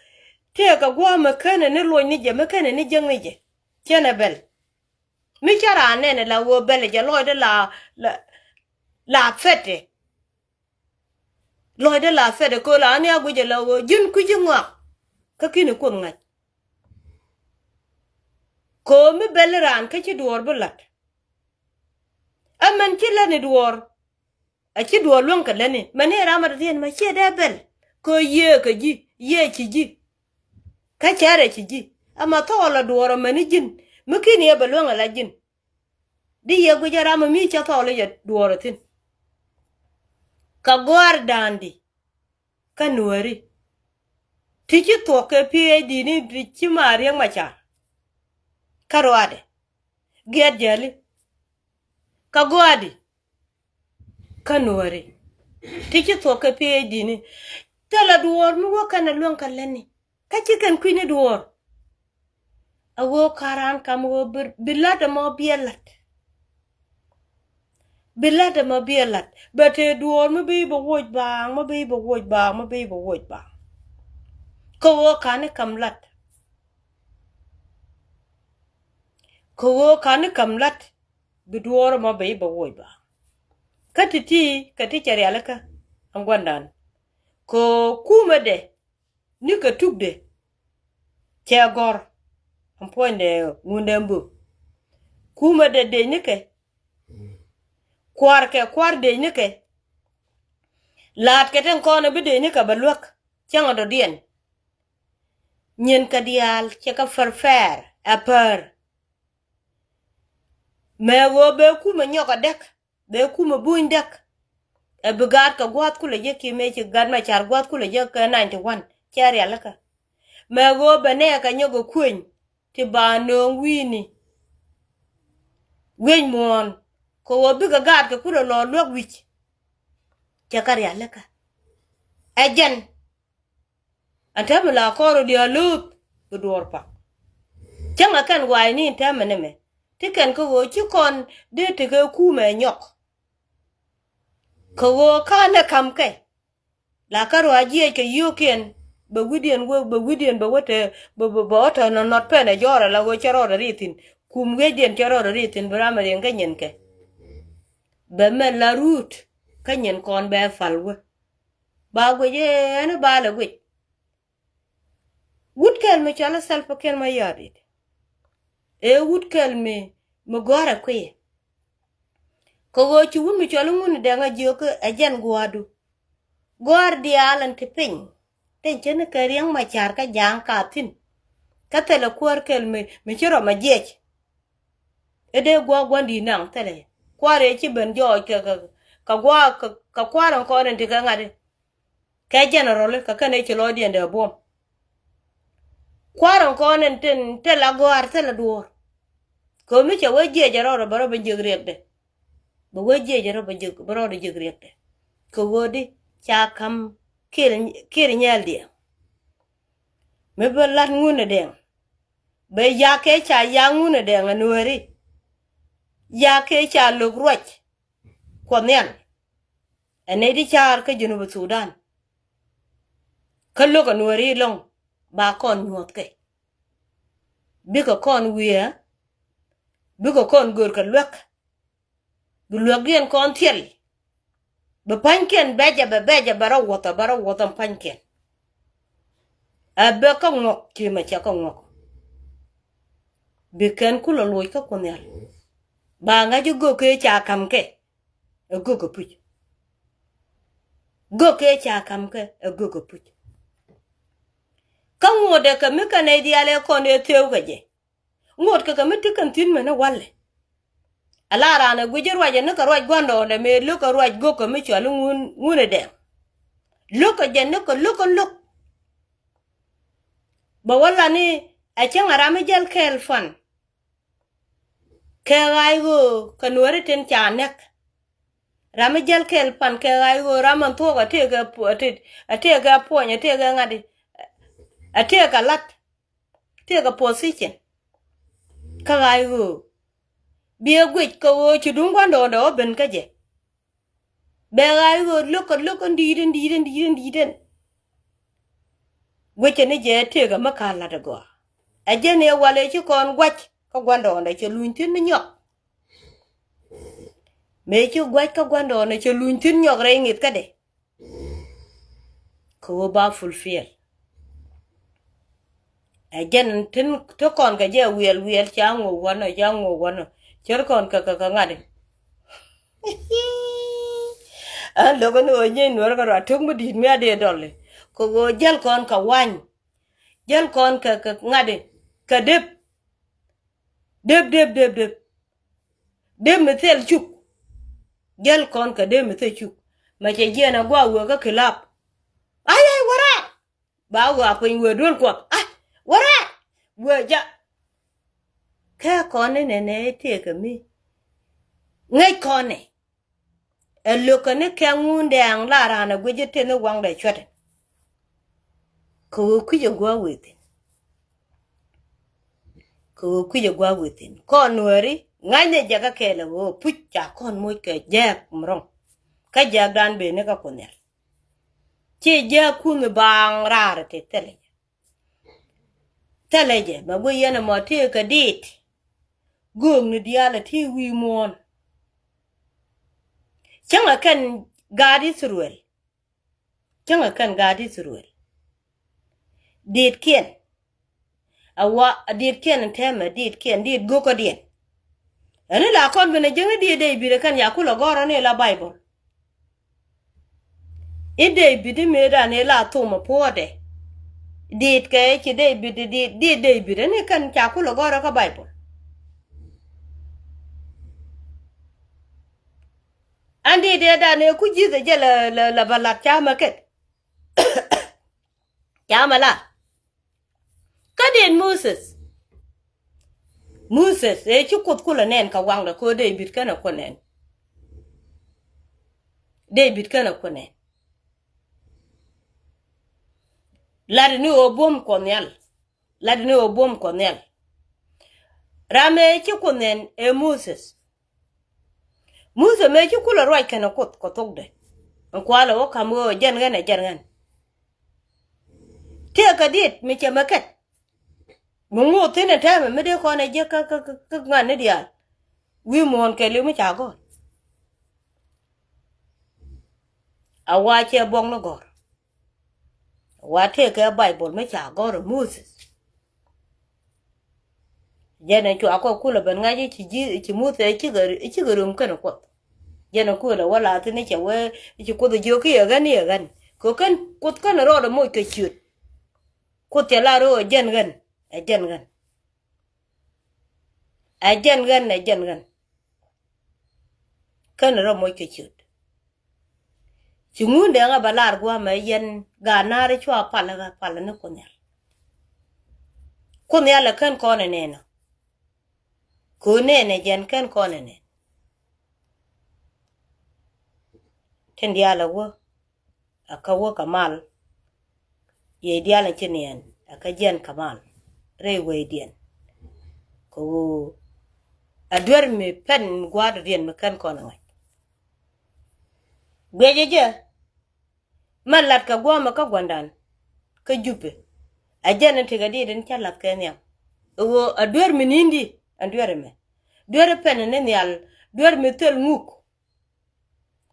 tëëkɛ gua̱a̱k mɛ kenɛ ni luny ni jɛ mɛ kenɛ ni jäŋ ni jɛ. Cɛnɛ bɛl mi cä raan nɛnɛ la ɣöö bɛl jɛ lɔcdɛ la la la fɛtɛ. Lɔcdɛ la fɛtɛ köö la ni a guicɛ la ɣöö ji̱n kui̱ci ŋɔak. Kä ki̱ni Kuoth ŋa̱c. Köö mi bɛl raan kä ci duɔɔr bi la̱t. Ɛ mɛn ci lätni duɔɔr. Ɛ ci duɔɔr luäŋ kɛ lätni mɛn ni ram a dee thieen mɛ ciɛ dee bɛl. Köö yiëë kɛ ji̱ yiëë ci ji̱. Kä cärɛ ci ji̱. Ɛmɛ thɔɔl ɛ duɔɔr ɛ mɛn ni ji̱n mi ki̱ni ɛ bɛ luäŋ ɛ la ji̱n. Di yɛ guic ɛ ram mi cä thɔɔl i̱ yɛ duɔɔr ɛ thi̱n. Kɛ gɔaar da̱a̱n di kä nuääri ti ci thuɔ̱k kɛ P H D ni ti ci ma Riɛk Macar. Kä ruaadɛ giɛt jäli kɛ gɔaar di kä nuääri ti ci thuɔ̱k kɛ P H D ni. Thilɛ duɔɔr mi wä kɛn ɛ luäŋ kɛ lätni. Kä ci kɛn kui̱ni duɔɔr. A ɣöö ka̱n raan kam ɣöö bi la̱t ɛmɔ biɛ la̱t. Bi la̱t ɛmɔ biɛ la̱t bɛ tëë duɔɔr mi bi bɛ woc baaŋ mi bi bɛ woc baaŋ mi bi bɛ woc baaŋ. Kä ɣöö ka̱n ni kam la̱t. Kä ɣöö ka̱n ni kam la̱t bi duɔɔr ɛmɔ bɛ i̱ bɛ woc baaŋ. Kä ti̱ti̱ kɛ ti cɛ rialikä ɛn gua̱ndan. Kɛ ɣöö kumɛdɛ nikɛ tukdɛ cɛ gɔ̱r. Ɛn puɔ̱nydɛ ŋundɛ ɛn bök. Kumɛdɛ dec nikɛ Kua̱rkɛ kua̱r dëëcnikɛ. Laatkɛ tin kɔn ɛ bi dëëcnikɛ bɛ luäk. Cäŋɛ dɔ̱diɛn. Nyinkɛ diaal cɛ kɛ pɛrpɛr ɛ pär. Mëë ɣöö bɛ kumɛ nyɔk ɛ däk, bɛ kumɛ buny däk. Ɛ bi gaatkɛ gua̱a̱th kulɛ jek kiɛ mëë ci gat mɛ ca̱r gua̱a̱th kulɛ jek kɛ ninety one cɛ rialikä. Mëë ɣöö bɛ nɛɛkɛ nyɔk ɛ kueny ti ba nööŋ wi̱i̱ni. Wi̱i̱c muɔ̱ɔ̱n kɛ ɣöö bikɛ gaatkɛ kulɛ lɔ luäk wi̱c. Cɛ kɛ rialikä. Ɛ jɛn. Ɛn täämɛ la kɔr ɔ diaal lööth bi duɔɔr pak. Cäŋɛ kɛn gua̱a̱cni ɛn täämɛ ni mɛ ti kɛn kä ɣöö ci kɔn dee tekɛ kumɛ nyɔk. Kɛ ɣöö ka̱n ɛ ka̱mkɛ. La kä ruac jiɛc kɛ yio̱o̱kiɛn bɛ wi̱cdiɛn wä bɛ wi̱cdiɛn bɛ wä te bɛ bɛ bɛ wä te nɔt nɔt pɛn ɛ jɔɔr ala ɣöö cɛ rɔɔdɛ ri thi̱n. Kum wi̱cdiɛn cɛ rɔɔdɛ ri thi̱n bi ram ɛ riɛŋ kä nyinkɛ. Bɛ mɛ la ruut kä nyin kɔn bɛ pal wä. Ba guic ëë ɛn i̱ baalɛ guic. Wut kɛl mi cɔal i̱ Salva Kiir Mayardit. Ëë wut kɛl mi mi gɔ̱a̱rɛ kui̱. Kɛ ɣöö ci wut mi cɔal i̱ Ŋun Dɛŋ a jiök ɛ jɛn gua̱a̱du. Gɔ̱a̱r diaal ɛn ti piny. Tin cä ni kɛ Riɛk Macar kä Ja̱a̱ŋ ka thi̱n. Kä thilɛ kuäär kɛl mi mi ci rɔm a jiɛc. Ɛ dee gua̱a̱k gua̱n di̱i̱t naŋ thilɛ. Kua̱r ëë ci ben jɔɔc kɛ kɛ kɛ gua̱a̱k kɛ kɛ kua̱r ɛn kɔn ɛn ti kɛ ŋa̱t i̱. Kɛ general kɛ kɛn ëë ci lɔcdiɛn dee buɔ̱m. Kua̱r ɛn kɔn ɛn tin te la gɔ̱a̱r thilɛ duɔ̱ɔ̱r. Kɛ mi cɛ wee jiɛc ɛ rɔɔdɛ bɛ rɔ ben jiäk riɛkdɛ. Bɛ wee jiɛc ɛ rɔ bɛ jiäk bɛ rɔɔdɛ jiäk riɛkdɛ. Kɛ ɣöö di ca ka̱m Kiir Kiir Nyɛɛl Diɛŋ. Mi bä la̱t Ŋun Dɛŋ. Bɛ yakɛ ca yak Ŋun Dɛŋ ɛ Nuääri. Yakɛ ca lo̱k ruac Kuɔth Nhial. Ɛ nɛy ti ca̱a̱r kä Junub Thudan. Kä lo̱k ɛ Nuääri ɛlɔ̱ŋ ba kɔn nyuɔ̱thkɛ. Bikɛ kɔn wiee. Bikɛ kɔn görkɛ luäk. Bi luäkdiɛn kɔn thiɛl. Bi pa̱nykiɛn bɛcɛ bɛ bɛcɛ bɛ rɔ wuɔth ɛ bɛ rɔ wuɔth ɛ pa̱nykiɛn. Ɛ bɛ kä ŋuɔk ci mɛ cɛ kä ŋuɔk. Bi kɛn kulɛ loc kä Kuoth Nhial. Ba ŋa̱c i̱ göök kee ca ka̱m kɛ. Ɛ göök kɛ puc. Göök kee ca ka̱m kɛ ɛ göök kɛ puc. Kä ŋuɔ̱tdɛ kɛ mi kɛ nɛy diaal ɛ kɔn ëë thëëu kɛ jɛ. Ŋot kɛ kɛ mi ti kɛn thi̱n mɛn i̱ walɛ. Ala raan ɛ guic i̱ ruac ɛ ni kɛ ruac gua̱ndɔɔŋdɛ mëë lo̱k kɛ ruac go̱k kɛ mi cual i̱ ŋun ŋun i̱ dɛŋ. Lo̱k kɛ jɛ ni kɛ lo̱k kɛ lo̱k. Bɛ wä lan i̱ ɛ cäŋ ɛ ram i̱ jäl kɛɛl pan. Kɛ ɣaac ɣöö kɛ nuääri tin ca nɛk. Ram i̱ jäl kɛɛl pan kɛ ɣaac ɣöö ram ɛn thuɔ̱k ɛ tëëkɛ pu- ɛ tëë- ɛ tëëkɛ puɔ̱ny ɛ tëëkɛ ŋa̱t i̱ ɛ tëëkɛ la̱t. Tëëkɛ position. Kä ɣaac ɣöö biɛ guic kɛ ɣöö ci duŋ gua̱ndɔɔŋdɛ ɣä ben kä jɛ. Bɛ ɣaac ɣöö lo̱k kɛ lo̱k in di̱i̱t in di̱i̱t in di̱i̱t in di̱i̱t in. Guicɛ ni jɛ tëëkɛ mi ka̱n la̱t ɛ gɔaa. Ɛ jɛn ëë wal ëë ci kɔn gua̱c kä gua̱ndɔɔŋdɛ cɛ luny thi̱n ni nyɔk. Mëë ci gua̱c kä gua̱ndɔɔŋdɛ cɛ luny thi̱n nyɔk rɛy ŋi̱th kädɛ. Kɛ ɣöö ba fulfill. Ɛ jɛn tin ti kɔn kɛ jɛ wiɛl wiɛl ca ŋuɔk wanɔ ca ŋuɔk wanɔ. Cär kɔn kɛ kɛ kɛ ŋa̱t i̱. Ɛ lo̱k ni ɣöö nyieeny nuɔ̱ɔ̱r kɛ ruac tok mi di̱i̱t mi a dee dɔl i̱ kɛ ɣöö jäl kɔn kɛ wa̱ny. Jäl kɔn kɛ kɛ ŋa̱t i̱ kɛ dep. Dep dep dep dep. Dep mi thil cuk. Jäl kɔn kɛ dep mi thil cuk. Mɛ cɛ jiɛn a gua̱a̱ wëë kä kilap. Ay ay wä raar. Ba wä a piny wëë duel kuɔth. Ay wä raar. Wëë ja. Kɛ kɔn ni nɛ nɛ tëëkɛ mi. Ŋäc kɔn ni. Ɛ lo̱kä ni kɛ ŋundɛ aŋ la raan ɛ guic i̱ tëni waŋdɛ cuɛtɛ. Kɛ ɣöö kui̱c ɛ gua̱a̱k wëë thi̱n. Kɛ ɣöö kui̱c ɛ gua̱a̱k wëë thi̱n kɔn nuääri ŋa̱cnɛ jɛ kä kɛɛl ɛ ɣöö puc ca kɔn moc kɛ jääk mi rɔ̱ŋ. Kä jääkdan ben ni kä Kuoth Nhial. Ci jääk kuŋ i̱ baaŋ raar ɛ tëë thilɛ jɛ. Thilɛ jɛ mɛ guic yɛn ɛmɔ tëë kɛ diit. Göökni diaal ɛ tëë wi̱i̱ muɔ̱ɔ̱n. Cäŋɛ kɛn gaat Ithɛrɛl. Cäŋɛ kɛn gaat Ithɛrɛl. Diitkiɛn. A wa diitkiɛn ɛn tɛmɛ diitkiɛn diit go̱o̱kädiɛn. Ɛn i̱ la kɔn ben ɛ jiäkni diet David ɛ kɛn ca kulɛ gɔ̱rä ni la Baibol. I̱ David i̱ mëëdan i̱ la thom ɛ puɔ̱ɔ̱dɛ. Diet kɛ i̱ ci David, diet, diet David ɛn i̱ kɛn ca kulɛ gɔ̱rä kä Baibol. Ɛn diet ëëdan ëë ku ji̱th ɛ jɛ lɛ, lɛ, lɛ bä lat ca mɛ kɛt. Ca mɛ la. Kä diet Moses. Moses ëë ci Kuoth kulɛ nɛn kɛ waŋdɛ kɛ ɣöö David kɛnɛ Kuoth nɛn. David kɛnɛ Kuoth nɛn. Lat ni ɣöö buɔ̱m Kuɔth Nhial. Lat ni ɣöö buɔ̱m Kuɔth Nhial. Ram ëë ci Kuoth nɛn ëë Moses. Moses mëë ci kulɛ ruac kɛnɛ Kuoth kɛ thokdɛ. Ɛn kualɛ wä ka̱m ɣöö jɛn ɣän ɛ jɛn ɣän. Tëëkɛ diet mi cɛ mɛ kɛt. Mi ŋo̱o̱k thi̱n ɛ tɛmɛ mi dee kɔn ɛ jiäk kä, kä, kä, kä ŋa̱n ni diaal. Wi̱i̱ muɔ̱ɔ̱n kɛɛliw mi ca gɔ̱r. A wa cɛ buɔ̱k ni gɔ̱r. A wa tëëkɛ Baibol mi ca gɔ̱r ɛ Moses. Jɛn ɛ cua kɔ kulɛ ben ŋa̱c i̱ ci ji̱, i̱ ci Muthɛ i̱ cikɛ, i̱ cikɛ röm kɛnɛ Kuoth. Jɛn ɛ kulɛ wä la thi̱n i̱ cɛ wee i̱ ci Kuoth i̱ jiök i̱ ɛ ɣän i̱ ɛ ɣän. Kɛ kɛn Kuoth kɛnɛ rɔɔdɛ moc kɛ ciöt. Kuoth cɛ la röö ɛ jɛn ɣän, ɛ jɛn ɣän. Ɛ jɛn ɣän, ɛ jɛn ɣän. Kɛnɛ rɔ moc kɛ ciöt. Ci ŋun dee ŋa bɛ lar gua̱a̱mɛ yɛn gaat naar cua palä ɣä palä ni Kuoth Nhial. Kuoth Nhial ɛ kän kɔn ɛ nɛn ɔ. Kɛ ɣöö nɛn ɛ jɛn kän kɔn ɛ nɛn. Tin diaal ɛ wä. Ɛ kä wä kɛ mal. Yɛ diaal in ci niɛn ɛ kä jiɛn kɛ mal rɛy wecdiɛn. Kɛ ɣöö ɛ duer mi pɛn gua̱a̱r dɔ̱diɛn mi kɛn kɔn ɛ ŋa̱c. Guiɛcɛ jɛ mɛ lat kɛ gua̱a̱mɛ kä gua̱ndan kä Jupɛ. Ɛ jɛn in tekɛ diet in cä lath kɛ nhiam. Ɛ ɣöö ɛ duer mi ni̱n di ɛn duer ɛmɛ. Duer pɛn ni nhial, duer mi thil ŋuk.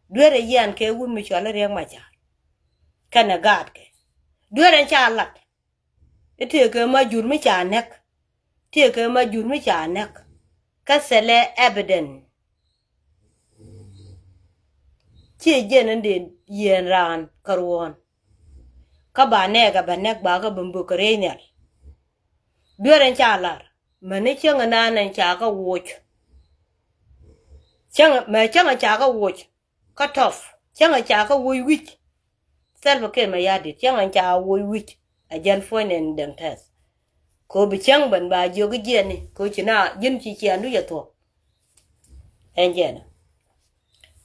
Duer ɛ yian kɛ wut mi cɔal i̱ Riɛk Macar kɛnɛ gaatkɛ. Duer ɛn ca lat i̱ tëëkɛ ma jur mi ca näk. Tëëkɛ ma jur mi ca näk. Kä thilɛ evidence. Ciɛ jɛn in dee yieen raan kä ruɔ̱ɔ̱n. Kä ba nɛɛkɛ bɛ näk ba kä ben bök kɛ riey nhial. Duer ɛn ca lar mäni cäŋ ɛnan ɛn ca kä woc. Cäŋ mɛ cäŋ ɛ ca kä woc kä tɔf cäŋ ɛ ca kä woc wi̱c. Thɛl bä kɛn mɛ ya̱di̱t cäŋ ɛn ca woc wi̱c. Ɛ jɛn puɔ̱ny nɛn dɛŋ tɛth. Kɛ ɣöö bi cäŋ ben ba jiök i̱ jiɛɛni kɛ ɣöö ci na ji̱n ci ciaŋdu yɛ thuɔ̱k. Ɛn jɛn ɛ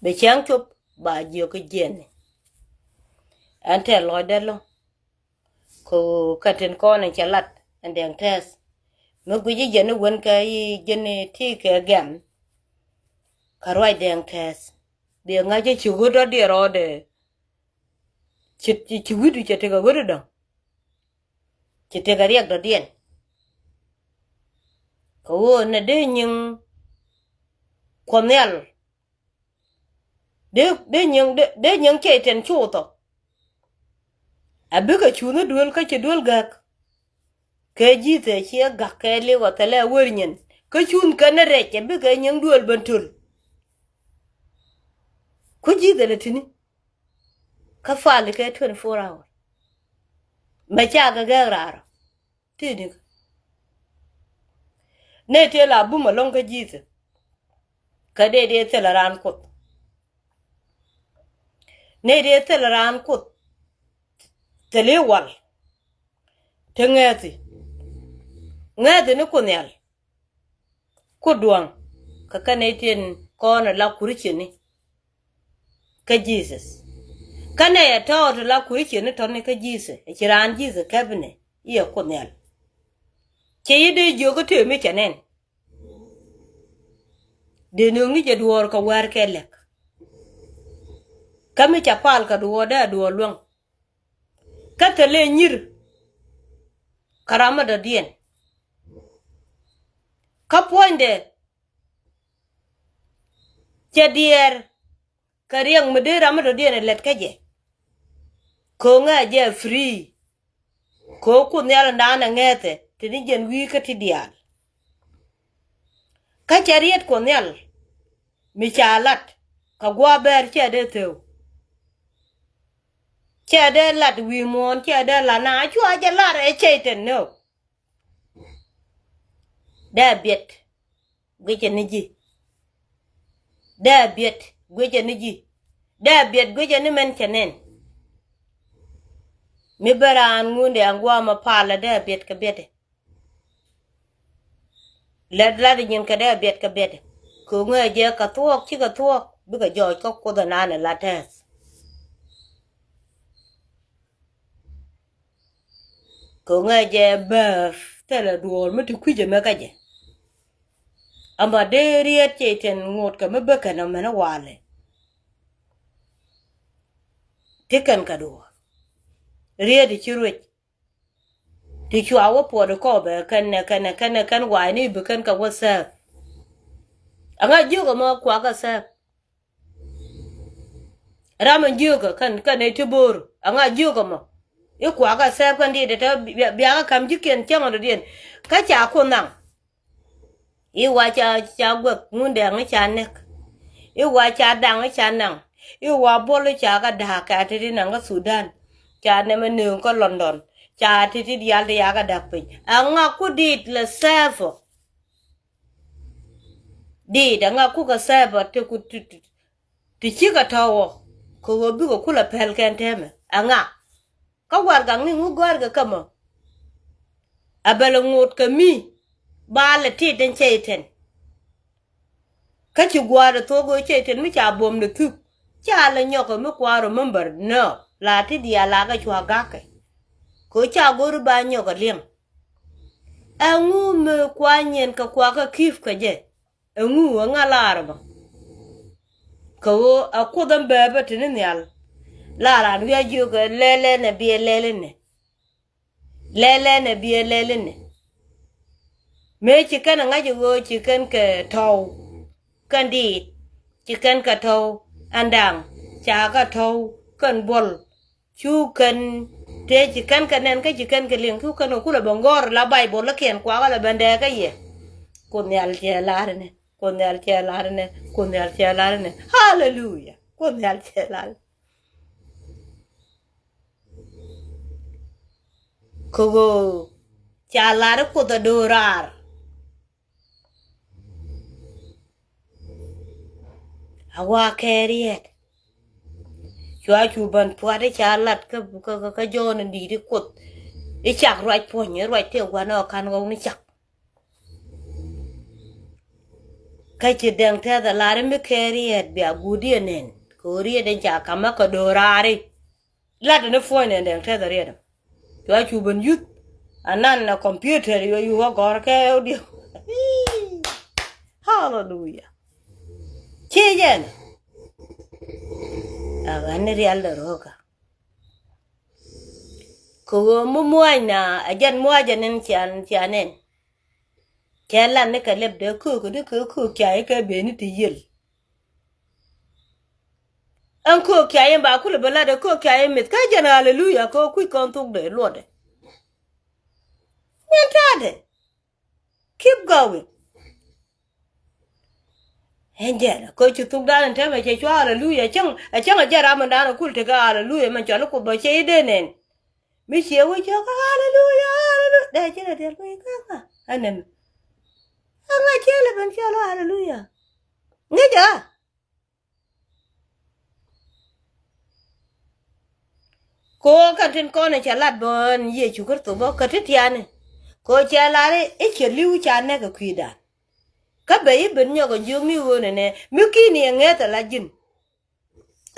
bi cäŋ cop ba jiök i̱ jiɛɛni. Ɛn tɛth lɔcdɛ lo̱ŋ. Kɛ ɣöö kɛ tin kɔn in cɛ lat ɛn dɛŋ tɛth. Mi guic i̱ jɛn i̱ wän kɛ i̱ jɛn i̱ ti kɛ gɛm. Kɛ ruac dɛŋ tɛth bi ŋa̱c i̱ ci ɣöt dɔ̱diɛn rɔɔdɛ. Ci, ci, ci wi̱cdu cɛ tekɛ ɣöt dɔ̱ŋ. Ci tekɛ riɛk dɔ̱diɛn. Kɛ ɣöö nɛ dee nyiŋ Kuɔth Nhial. Dee, dee nyiŋ, dee, dee nyiŋ cɛy-tan cu thɔ. A bikɛ cuŋni duel kä ci duel gäk. Kɛ Ji̱thɛ ciɛ gak kɛ liw a thɛlɛ a wer nyin. Kä cuŋ kɛn ni rɛc a bikɛ nyiŋ duel ben töl. Ku Ji̱thɛ lɛ ti̱ni. Kä fali kɛ twenty four hour. Mɛ ca kɛ gɛk raar ɔ. Ti̱i̱ di̱k. Nɛy tëë la bum ɛlɔ̱ŋ kä Ji̱thɛ. Kä dee dee thilɛ raan Kuoth. Nɛy dee thilɛ raan Kuoth. Thil i̱ wal. Te ŋɛ̈thi. Ŋɛ̈thi ni Kuoth Nhial. Kuoth dua̱ŋ. Kä kɛn nɛy tin kɔn ɛ la Kuricieni. Kä Jesus. Kä nɛy ɛ tɔɔt ɛ la Kuricieni tɔ̱ni kä Jesus. Ɛ ci raan Jesus kɛpni i̱ ɛ Kuoth Nhial. Cɛ yi dee jiök kä tëë mi cɛ nɛn. Dee nööŋni jɛ duɔɔr kɛ wäär kɛ lɛk. Kä mi ca pal kɛ duɔɔr dee a duɔɔr luäŋ. Kä thilɛ nyir kä ram mi dɔ̱diɛn. Kä puɔ̱nydɛ cɛ diɛɛr kɛ riɛk mi dee ram mi dɔ̱diɛn ɛ lɛt kä jɛ. Ko̱ŋɛ jɛ free. Kɛ ɣöö Kuoth Nhial in da̱a̱n ɛ ŋɛ̈thɛ te ni jɛn wi̱i̱ kä ti diaal. Kä cɛ riet Kuoth Nhial mi ca lat kɛ gua̱a̱th bɛr, cɛ dee theu, cɛ dee lat wi̱i̱ muɔ̱ɔ̱n, cɛ dee lat na, cua jɛ lar ɛ cɛy-tan nöök. Dee biɛt guicɛ ni ji̱. Dee biɛt guicɛ ni ji̱. Dee biɛt guicɛ ni mɛn cɛ nɛn. Mi bä raan ŋun dee aŋ gua̱a̱th mɔ palä, dee biɛt kɛ biɛtdɛ. Lät lat nyin kɛ dee biɛt kɛ biɛtdɛ. Kɛ ŋuɛ jɛ kɛ thuɔ̱k, cikɛ thuɔ̱k bikɛ jɔɔc kä Kuoth ɛnan ɛ la tɛth. Kɛ ŋuɛ jɛ bäär thilɛ duɔ̱ɔ̱r mi ti kui̱c ɛmɛ kä jɛ. Ɛmɔ dee riet cɛy-tan ŋot kɛ mi bä kɛn ɛmɛn walɛ. Ti kɛn kɛ duɔ̱ɔ̱r. Riet i̱ ci ruec. Ti cua wä puɔt ikɔpɛ kɛn ɛ kɛn ɛ kɛn ɛ kɛn wa̱a̱ ni bi kɛn kɛ wä sɛɛp. Ɛŋa jiök ɛmɔ kuakä sɛɛp? Ram in jiök ɛ kɛn kɛn ɛ ti bo̱o̱r, ɛŋa jiök ɛmɔ? I̱ kuakä sɛɛp kɛn diet ɛ tɛ bia- biakä ka̱m ji̱kiɛn cäŋ ɔ dɔ̱diɛn. Kä ca Kuoth naŋ. I̱ wa ca ca guäth ŋun dɛŋ i̱ ca näk. I̱ wa ca daŋ i̱ ca naŋ. I̱ wa buɔl i̱ ca kɛ da̱a̱k kɛ ti̱ti̱ naŋ kä Thudan. Ca nɛmɛ nööŋ kä London. Ca ti̱ti̱ diaal ti yakä da̱k piny. Ɛŋa ku diit lɛ sɛɛpä? Diit ɛŋa ku kɛ sɛɛpä ti ku ti ti ti cikɛ tɔ̱wɔ? Kɛ ɣöö bikɛ kulɛ pɛl kɛn tɛmɛ ɛŋa? Kä warɛgakni ŋu gɔ̱a̱rkɛ kämä? A bɛ lɛ ŋot kɛ mi ba lɛ tit ɛn cɛy-tan. Kä ci gua̱a̱r ɛ thuɔ̱k ɣöö cɛy-tan mi ca buɔ̱mdɛ thuk, ca lɛ nyɔk ɛ mi kua̱r ɛ mɛmbär nɔ la ti diaal la kɛ cua ga̱kɛ. Kɛ ɣöö ca go̱r i̱ ba nyɔk ɛ liɛŋ. Ɛŋu mi kua̱r nyin kɛ kuakä ki̱p kɛ jɛ? Ɛŋu, ɛŋa lar ɛmɔ? Kɛ ɣöö ɛ Kuoth ɛn bɛɛpä te ni nhial. Lar an wi̱i̱ a jiök ɛ lɛl ɛn ɛ biɛ lɛl ɛn ɛ. Lɛl ɛn ɛ biɛ lɛl ɛn ɛ. Mëë ci kɛn ɛ ŋa̱c ɛ ɣöö ci kɛn kɛ tɔ̱w kɛn diit. Ci kɛn kɛ tɔ̱w ɛn da̱ŋ. Ca kɛ tɔ̱w kɛn buɔl. Cu kɛn tëë ci kɛn kɛ nɛn kä ci kɛn kɛ liŋ cu kɛn kɛ kulɛ ben gɔ̱r la Baibol lä kiɛn kuakä lɛ ben dɛɛ kä yɛ. Kuoth Nhial cɛ lar inɛ, Kuoth Nhial cɛ lar inɛ, Kuoth Nhial cɛ lar inɛ. Haleluya. Kuoth Nhial cɛ lar inɛ. Kɛ ɣöö ca lar i̱ Kuoth ɛ do̱raar. A wa kɛɛriɛt. Cua cu bän pua̱t i̱ ca lat kä kä kä jɔɔn in di̱i̱t i̱ Kuoth. I̱ cak ruac puɔ̱ny i̱ ruac tëë gua̱n ɔ ka̱n ɣɔw ni cak. Kä ci dɛŋ tɛth a lar i̱ mi kɛɛriɛt bia guut i̱ ɛ nɛn kɛ ɣöö riet in ca ka̱mä kɛ do̱raari. Lat ni puɔ̱ny nɛn dɛŋ tɛth a riet ɛm. Cua cu ben yuth. Anan a computer yɔ yu wä gɔr kɛ odiɛ. Hallelujah. Ci jɛn. A ɣän ni rial dɛ ro̱o̱kä. Kɛ ɣöö mi mua̱a̱c na a jɛn mua̱a̱c ɛn in cian cian ɛn. Cɛ lan ni kɛ lɛp dee köök ni kɛ köök ca i̱ kɛ ben ni ti yiël. Ɛn köök ca yɛn ba kulɛ bä lat ɛ köök ca yɛn mith kä jɛn haleluya kɛ kui̱ kɔn thok dee luɔtdɛ. Min ta̱a̱dɛ. Keep going. Ɛn jɛn ɛ köök ci thok dan ɛn tɛmɛ cɛ cua haleluya cäŋ ɛ cäŋ ɛ jɛn ram ɛn dan ɛ kul tekɛ haleluya mɛn cɔl i̱ Kuoth bä cɛ i̱ dee nɛn. Mi ciɛ wec cɛ kä haleluya haleluya dee ci dee diɛl wec kä kä ɛn nɛmɛ. Ɛŋa ciɛ lɛ ben cɔl i̱ haleluya. Ŋi̱cä. Kɛ ɣöö kɛn tin kɔn cɛ lat bä ɛn Yecu Kritho bä kä ti tiani. Kɛ ɣöö cɛ lar i̱ cɛ li̱w ca nɛk ɛ kui̱dan. Kä bɛ i̱ ben nyɔk ɛ jiök ni ɣöö nɛnɛ mi ki̱ni ɛ ŋeth ɛ la ji̱n.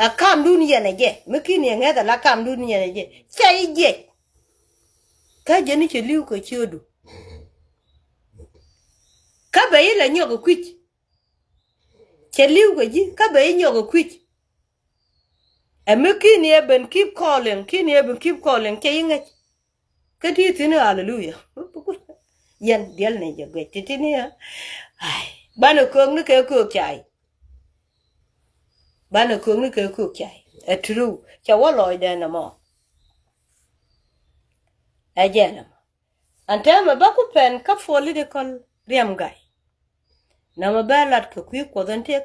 Ɛ kamdun yɛn ɛ jɛ mi ki̱ni ɛ ŋeth ɛ la kamdun yɛn ɛ jɛ. Cɛ i̱ jiɛc. Kä jɛn i̱ cɛ li̱w kɛ ciötdu. Kä bɛ i̱ la nyɔk ɛ kui̱c. Cɛ li̱w kɛ ji̱ kä bɛ i̱ nyɔk ɛ kui̱c. Ɛ mi ki̱ni ɛ ben keep calling ki̱ni ɛ ben keep calling cɛ i̱ ŋäc. Kä ti thi̱n i̱ haleluya. Yɛn diɛl ni jɛ guic ti thi̱n i̱. Ai banɛ köök ni kɛ köök cay. Banɛ köök ni kɛ köök cay ɛ true cɛ wä lɔcdɛ nɔmɔ. Ɛ jɛn ɛmɔ. Ɛn täämɛ bä ku pɛn kä political riɛm gay. Nɔmɔ bɛ lat kɛ kui̱ Kuɔth ɛn tëk.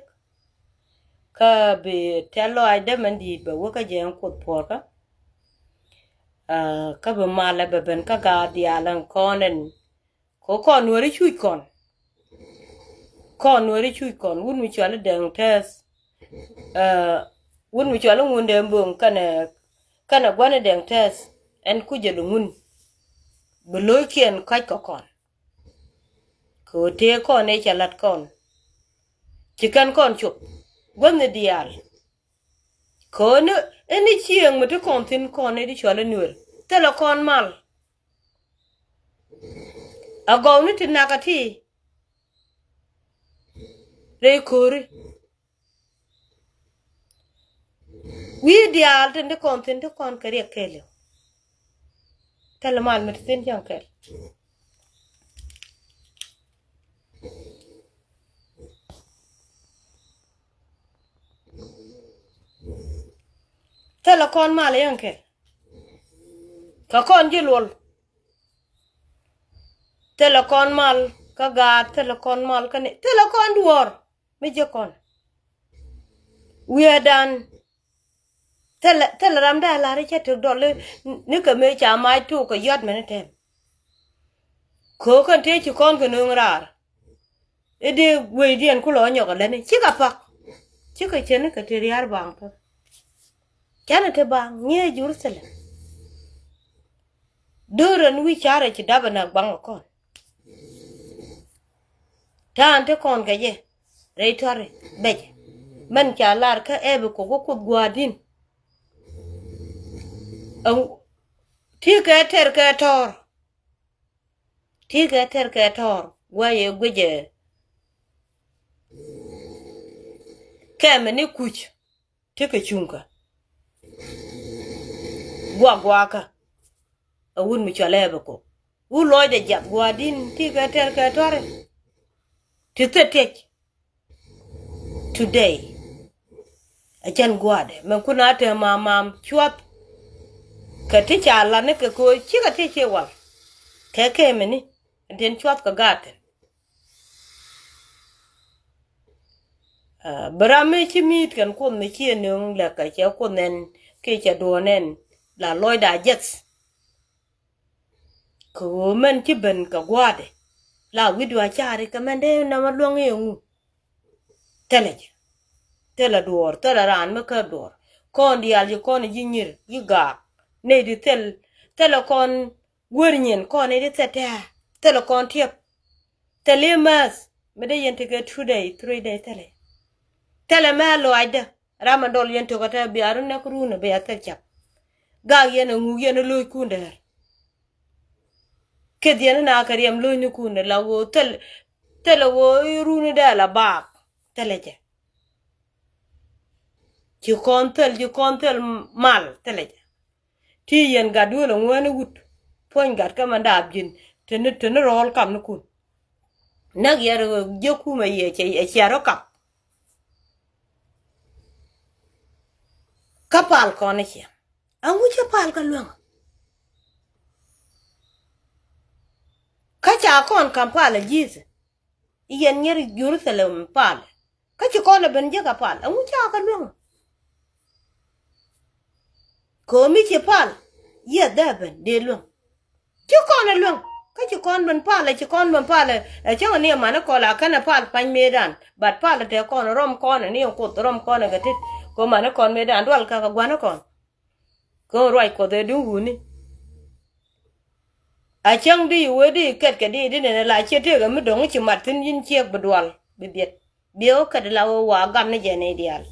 Kä bi tɛ̈th lɔaacdä mɛn di̱i̱t bɛ wä kä jɛ ɛn Kuoth puɔ̱ɔ̱rkä. Kä bi malɛ bɛ ben kä gaat diaal ɛn kɔn ɛn. Kɛ kɔn nuɔ̱ri cuc kɔn. Kɔn nuɔ̱ri cuc kɔn wut mi cɔal i̱ Dɛŋ Tɛth. Wut mi cɔal i̱ Ŋundɛ Bo̱ŋ kɛnɛ kɛnɛ gua̱n i̱ Dɛŋ Tɛth. Ɛn kucä li ŋun. Bi lo̱ckiɛn kac kɛ kɔn. Kɛ ɣöö tëë kɔn ëë cɛ la̱t kɔn. Ci kɛn kɔn cop guäthni diaal. Kɛ ɣöö ni ɛn i̱ cieŋ mi ti kɔn thi̱n kɔn ëë ti cɔal i̱ Nuer. Thilɛ kɔn mal. A gɔwni ti nakä ti rɛy ko̱ri. Wi̱i̱ diaal tin ti kɔn thi̱n ti kɔn kɛ riɛk kɛɛliw. Thilɛ mal mi ti thi̱n cäŋ kɛl. Thilɛ kɔn mal yäŋ kɛl. Kä kɔn ji̱ luɔl. Thilɛ kɔn mal kä gaat, thilɛ kɔn mal kä ni, thilɛ kɔn duɔ̱ɔ̱r. Mi ji̱ kɔn wi̱i̱dan. Thilɛ, thilɛ ram dee a la̱r i̱ cä tek dɔl i̱ ni kɛ mëë ca mac tok kɛ yɔt mɛn i̱ tɛm. Köökän tëë ci kɔn kɛ nööŋ raar. I̱ dee wecdiɛn ku lɔ nyɔk ɛ lätni cikɛ pak. Cikɛ cäni kɛ ti ria̱r baŋ päk. Canɛ ti baŋ ŋi̱eec Juruthalɛm. Döörän wi̱c carɛ ci dapɛ näk baŋ ɛ kɔn. Ta̱a̱n ti kɔn kɛ jɛ rɛy tɔ̱ri bɛcɛ. Mɛn ca lar kä ɛp ɛ kok kä Kuoth gua̱a̱r di̱n. Ti kɛ tɛr kɛ tɔ̱ɔ̱r. Ti kɛ tɛr kɛ tɔ̱ɔ̱r gua̱a̱ yɛ guicɛ. Kɛmɛ ni kuc. Ti kɛ cuŋkä guak guakä. A wut mi cɔal ɛp ɛ kok wut lɔcdɛ jiath gua̱a̱r di̱n ti kɛ tɛr kɛ tɔ̱ri. Ti thil tiec. Today. A cɛn gua̱a̱dɛ mɛn kun a te mam mam cuath. Kɛ ti ca lat ni kɛ ko̱ cikɛ ti ci wal. Kɛ kɛmɛ ni ɛn tin cuath kɛ gaat thi̱n. Bi ram mi ci mi̱i̱t kɛn Kuoth mi ci ɛ nöŋ lɛk kɛ cɛ Kuoth nɛn kiɛ cɛ duɔ̱ɔ̱r nɛn la lɔcda jɛth. Kɛ ɣöö mɛn ci ben kɛ gua̱a̱dɛ la wi̱cdu a ca̱a̱ri kɛ mɛn dee nɔmɔ luäŋ i̱ ɛŋu. Thilɛ jɛ. Thilɛ duɔ̱ɔ̱r, thilɛ raan mi kä duɔ̱ɔ̱r. Kɔn diaal ji̱ kɔn ji̱ nyir ji̱ gaak. Nɛy di thil, thilɛ kɔn guer nyin kɔn i̱ di thil tɛ̱̈ɛ̱̈. Thilɛ kɔn tiɛp. Thilɛ i̱ määth mi dee yɛn tekɛ two day, three day thilɛ. Thilɛ mɛ lɔaacdä. Ram mi dɔl yɛn tökä te bia run nɛk run bia thil cap. Gak yɛn a ŋuk yɛn a lo̱ckun däär. Keth yɛn na kɛ riɛm lo̱cnikun la ɣöö thil, thil ɣöö i̱ runi dee la baak. Thilɛ jɛ. Ci kɔn thil, ci kɔn thil mal, thilɛ jɛ. Ti yɛn gat duël aŋuɛ̈ni wut puɔ̱ny gat kä mɛn daap ji̱n teni, teni rɔɔl kamnikun. Näk yɛn jiäk kumɛ yɛ cɛ, ɛ cia rɔ kap. Kä pal kɔn ɛ ciɛ aŋu cɛ pal kä luäŋ. Kä ca kɔn ka̱m pal ɛ ji̱th. Yɛn nyɛr Jerusalem pal. Kä ci kɔn ɛ ben jiäk a pal aŋu ca kä luäŋ. Ko̱mi ci pal. Yieth dee ben dee luäŋ. Ci kɔn ɛ luäŋ. Kä ci kɔn ben pal ɛ, ci kɔn ben pal ɛ, ɛ cäŋ ni ɛ mani kɔn la kɛn ɛ pal pany mëëdan. But pal ɛ te kɔn rɔm kɔn ɛ ni ɛ Kuoth rɔm kɔn ɛ kɛ tit. Kɛ mani kɔn mëëdan dual kɛ kɛ gua̱ni kɔn. Kɛ ruac Kuɔth ɛ duŋ wuni. A cäŋ di wee di kɛt kɛ di di nɛn la ciɛ tëëk ɛ mi dɔ̱ŋ ci mat thi̱n yin ciɛk bi dual bi biɛt. Biɛ wä kɛt la wee wa gam ni jɛ nɛy diaal.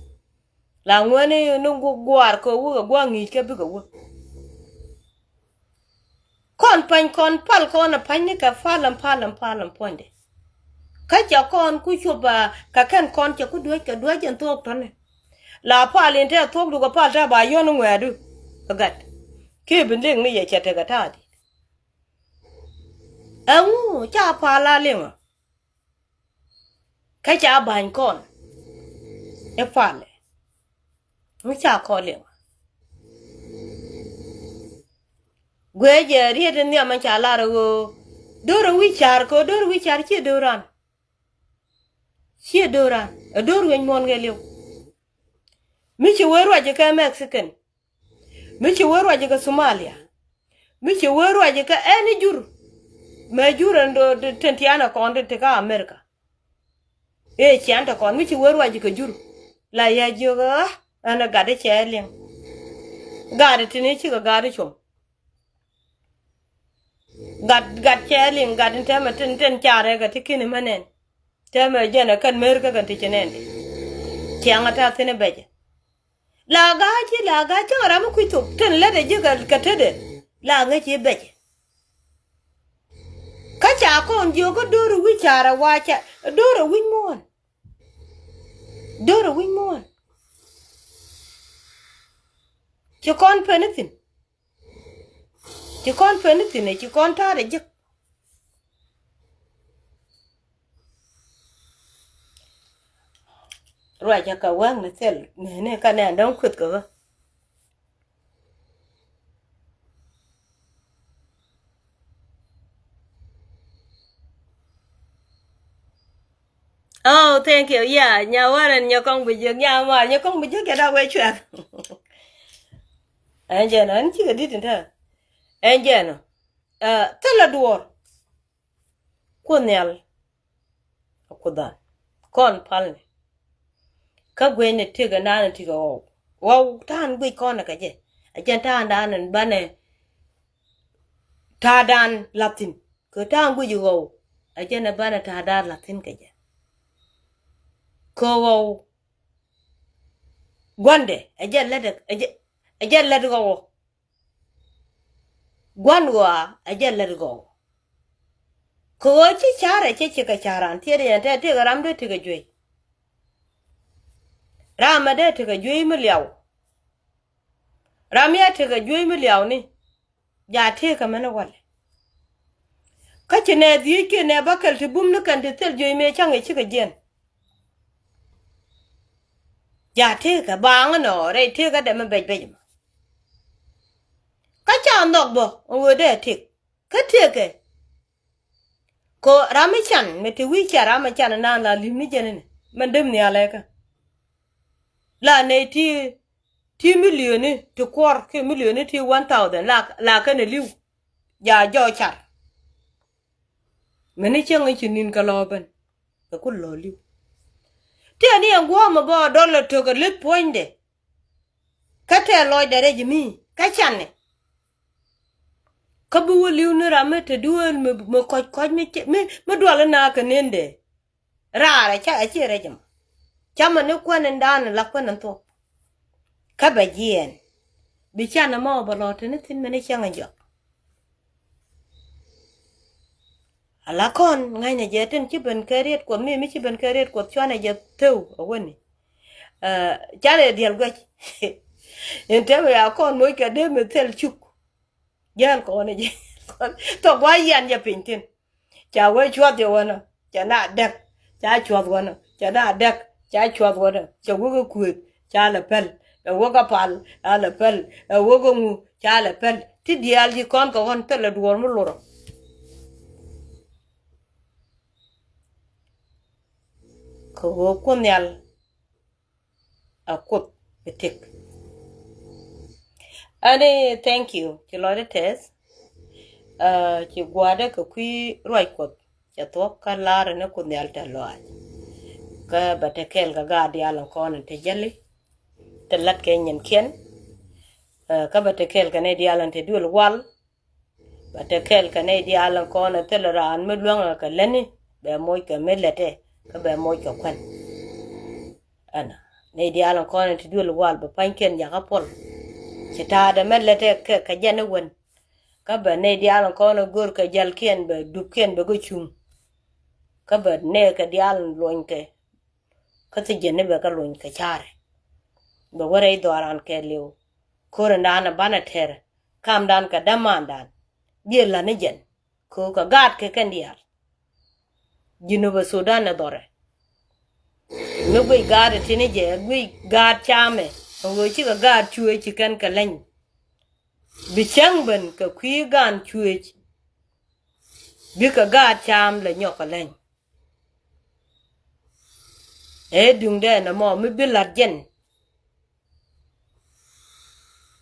La ŋuɛni ni guaar kɛ wä kɛ gua̱a̱ ŋi̱i̱c kɛ bikɛ wä. Kɔn pa̱ny kɔn pal kɔn a pa̱ny ni kɛ pal ɛn pal ɛn pal ɛn puɔ̱nydɛ. Kä ca kɔn ku cuɔp a kɛ kɛn kɔn ca ku duäc kɛ duäc ɛn thuɔ̱k tɔ̱ni. La pal in te thuɔ̱kdu kɛ pal te ba yɔ̱n ŋuɛ̈ɛ̈du kɛ gat. Kiɛ bi liŋ ni yɛ cɛ tekɛ ta̱a̱di. Ɛŋu ca pal a liŋ ɔ? Kä ca ba̱ny kɔn i̱ palɛ mi ca kɔn liŋ. Guiɛ jɛ riet in nhiam in ca lar ɣöö do̱r in wi̱c ca̱r kɛ ɣöö do̱r in wi̱c ca̱r ciɛ do̱ran. Ciɛ do̱ran, ɛ do̱r wi̱c muɔ̱ɔ̱n kɛ li̱w. Mi ci wee ruac kɛ Mexican, mi ci wee ruac kɛ Somalia, mi ci wee ruac kɛ ɛn jur. Mɛ jur ɛn do̱ tin tianɛ kɔn tin ti kä America. Ëë cian tɛ kɔn mi ci wee ruac kɛ jur. La ya jiök ɣä ɛn ɛ gat cɛ liŋ. Gat tini cikɛ gat cuɔm. Gat, gat cɛ liŋ, gat in tɛmɛ tin, tin carɛ kɛ ti kini mɛ nɛn. Tɛmɛ jɛn ɛ kɛn mer kä kɛn ti ci nɛn di. Ciaŋ ɛ ta̱a̱ thin ɛ bɛcɛ. La ga̱a̱c ci, la ga̱a̱c cäŋ ram mi kui̱ thok tin lät ɛ ji̱ kɛ, kɛ tetdɛ. La ŋäc ci bɛcɛ. Kä ca kɔn jiök kä do̱r ɛ wi̱c carɛ wa ca, do̱r ɛ wi̱c muɔ̱ɔ̱n. Do̱r ɛ wi̱c muɔ̱ɔ̱n. Ci kɔn pen ithin. Ci kɔn pen ithin ɛ ci kɔn ta̱a̱dɛ jek. Ruacä kɛ wäŋ ni thil ni ni ka nɛn dɔ̱ŋ kueth kɛ ɣä. Oh, thank you. Yeah, nya warɛn nya kɔŋ bi jiök, nya mar nya kɔŋ bi jiök, nya da wee cuɛr. Ɛn jɛn ɛn cikɛ dit in tɛ. Ɛn jɛn ɔ. Thilɛ duɔɔr. Kuoth Nhial. Kuoth an kɔn palni. Kä guiɛcnɛ tëkɛ nanɛ tikɛ ɣɔw. Ɣɔw ta̱a̱n guic kɔn kɛ jɛ. A jɛn ta̱a̱n danɛ banɛ ta̱a̱dan la̱thi̱n. Kɛ ta̱a̱n guic ɣɔw. A jɛn ɛ banɛ ta̱a̱dan la̱thi̱n kɛ jɛ. Kɛ ɣɔw. Gua̱ndɛ a jɛ lät, a jɛ lät ɣɔw. Gua̱n ɣɔaa a jɛ lät gɔw. Kɛ ɣöö ci ca̱rɛ cɛ cikɛ ca̱ran tiɛt yɛn tɛ tëëkɛ ram dee tekɛ juey. Ram ɛ dee tekɛ juey mi liaw. Ram yɛ tekɛ juey mi liaw ni. Ja tëëkɛ mɛn walɛ. Kä ci nɛ dhiec kiɛ nɛ bäkɛl ti bum ni kɛn ti thil juey mëë ca̱ŋ ɛ cikɛ jiɛn. Ja tëëkɛ baaŋä nɔ rɛy tëëkɛ dɛmɛ bɛc bɛc mɔ. Kä ca nhɔk bä ɣöö dee tëëk kä tëëkɛ. Ko ram mi can mi te wi̱i̱ ca ram mi can naan la li̱m ni jɛn ni mɛn däm nhialɛ kä. La nɛy ti, ti milioni ti kuɔr ki milioni ti one thousand la, la kɛn ɛ li̱w. Ja jɔ car. Mɛni cäŋ i̱ ci ni̱n kɛ lɔ ben. Kɛ ku lɔ li̱w. Tiɛni ɛn guɔ̱ɔ̱mɛ bä dɔl ɛ tök ɛ lith puɔ̱nydɛ. Kä tɛɛ lɔcdɛ rɛc mi kä canɛ. Kä bi wä li̱w ni ram mi te duëël mi, mi kɔc kɔc mi, mi, mi dual ina kɛ nendɛ. Raar ɛ ca ɛ ciɛ rɛc ɛmɔ. Camɛ ni kuɛn in daan in la kuɛn in thuɔ̱k. Kä bɛ jiɛɛn. Bi canɛ mɔ bɛ lɔ te ni thi̱n mɛni cäŋ in jɔak. Ala kɔn ŋa̱cnɛ jɛ tin ci ben kɛ riet kuɔth mi, mi ci ben kɛ riet kuɔth cuanɛ jɛ theu a wäni. Canɛ diɛl guɛc. In tɛmɛ ya kɔn moc kɛ dee mi thil cuk. Jäl kɔn jɛ. Thok gua̱c yian jɛ piny thin. Ca wee cuɔth jɛ wänä. Cɛ na dɛk. Ca cuɔth wänä. Cɛ na dɛk. Ca cuɔth wänä. Cɛ wek ɛ kuëëth. Ca lɛ pɛl. Ɛ wek ɛ pal. Ca lɛ pɛl. Ɛ wek ɛ ŋu. Ca lɛ pɛl. Ti diaal ji̱ kɔn kɛ ɣɔn thilɛ duɔɔr mi lorä. Kɛ ɣöö Kuoth Nhial a Kuoth bi tëk. Ani thank you ci lɔcdä tɛth. Ci gua̱a̱dä kɛ kui̱ ruac Kuɔth cɛ thuɔ̱k kä la̱rä ni Kuoth Nhial tɛ lɔaac. Kä bɛ te kɛɛl kɛ gaat diaal in kɔn in te jäli. Te la̱t kɛ nyinkiɛn. Kä bɛ te kɛɛl kɛ nɛy diaal in te duël wal. Bɛ te kɛɛl kɛ nɛy diaal in kɔn in thilɛ raan mi luäŋɛ kɛ lätni bɛ moc kɛ mi lätɛ kä bɛ moc kɛ kuän. Ɛnɔ nɛy diaal in kɔn in ti duël wal bɛ pa̱nykiɛn jakä puɔl. Ci ta̱a̱dɛ mɛ lätɛ kɛ kɛ jɛn i̱ wän. Kä bɛ nɛy diaal in kɔn in go̱r kɛ jälkiɛn bɛ dupkiɛn bɛ kɛ cuŋ. Kä bɛ nɛɛkɛ diaal in luɔnykɛ. Kä thi jɛn ni bɛ kɛ luny kɛ ca̱rɛ. Bɛ wä rɛy dhɔaaran kɛɛliw. Ko̱rändan ɛ banɛ tɛr kamdan kɛ dämandan. Biɛ la̱t ni jɛn ko̱ kɛ gaatkɛ kɛn diaal. Jinubä Sudan ɛ dhɔrɛ. Mi guic gaat ɛ tini jɛ guic gaat camɛ. Ɛ ɣöö cikɛ gaat cuëëc ci kɛn kɛ leny. Bi cäŋ ben kɛ kui̱ gaan cuëëc. Bikɛ gaat cam lɛ nyɔk kɛ leny. Ɛ duŋdɛ nɔmɔ mi bi la̱t jɛn.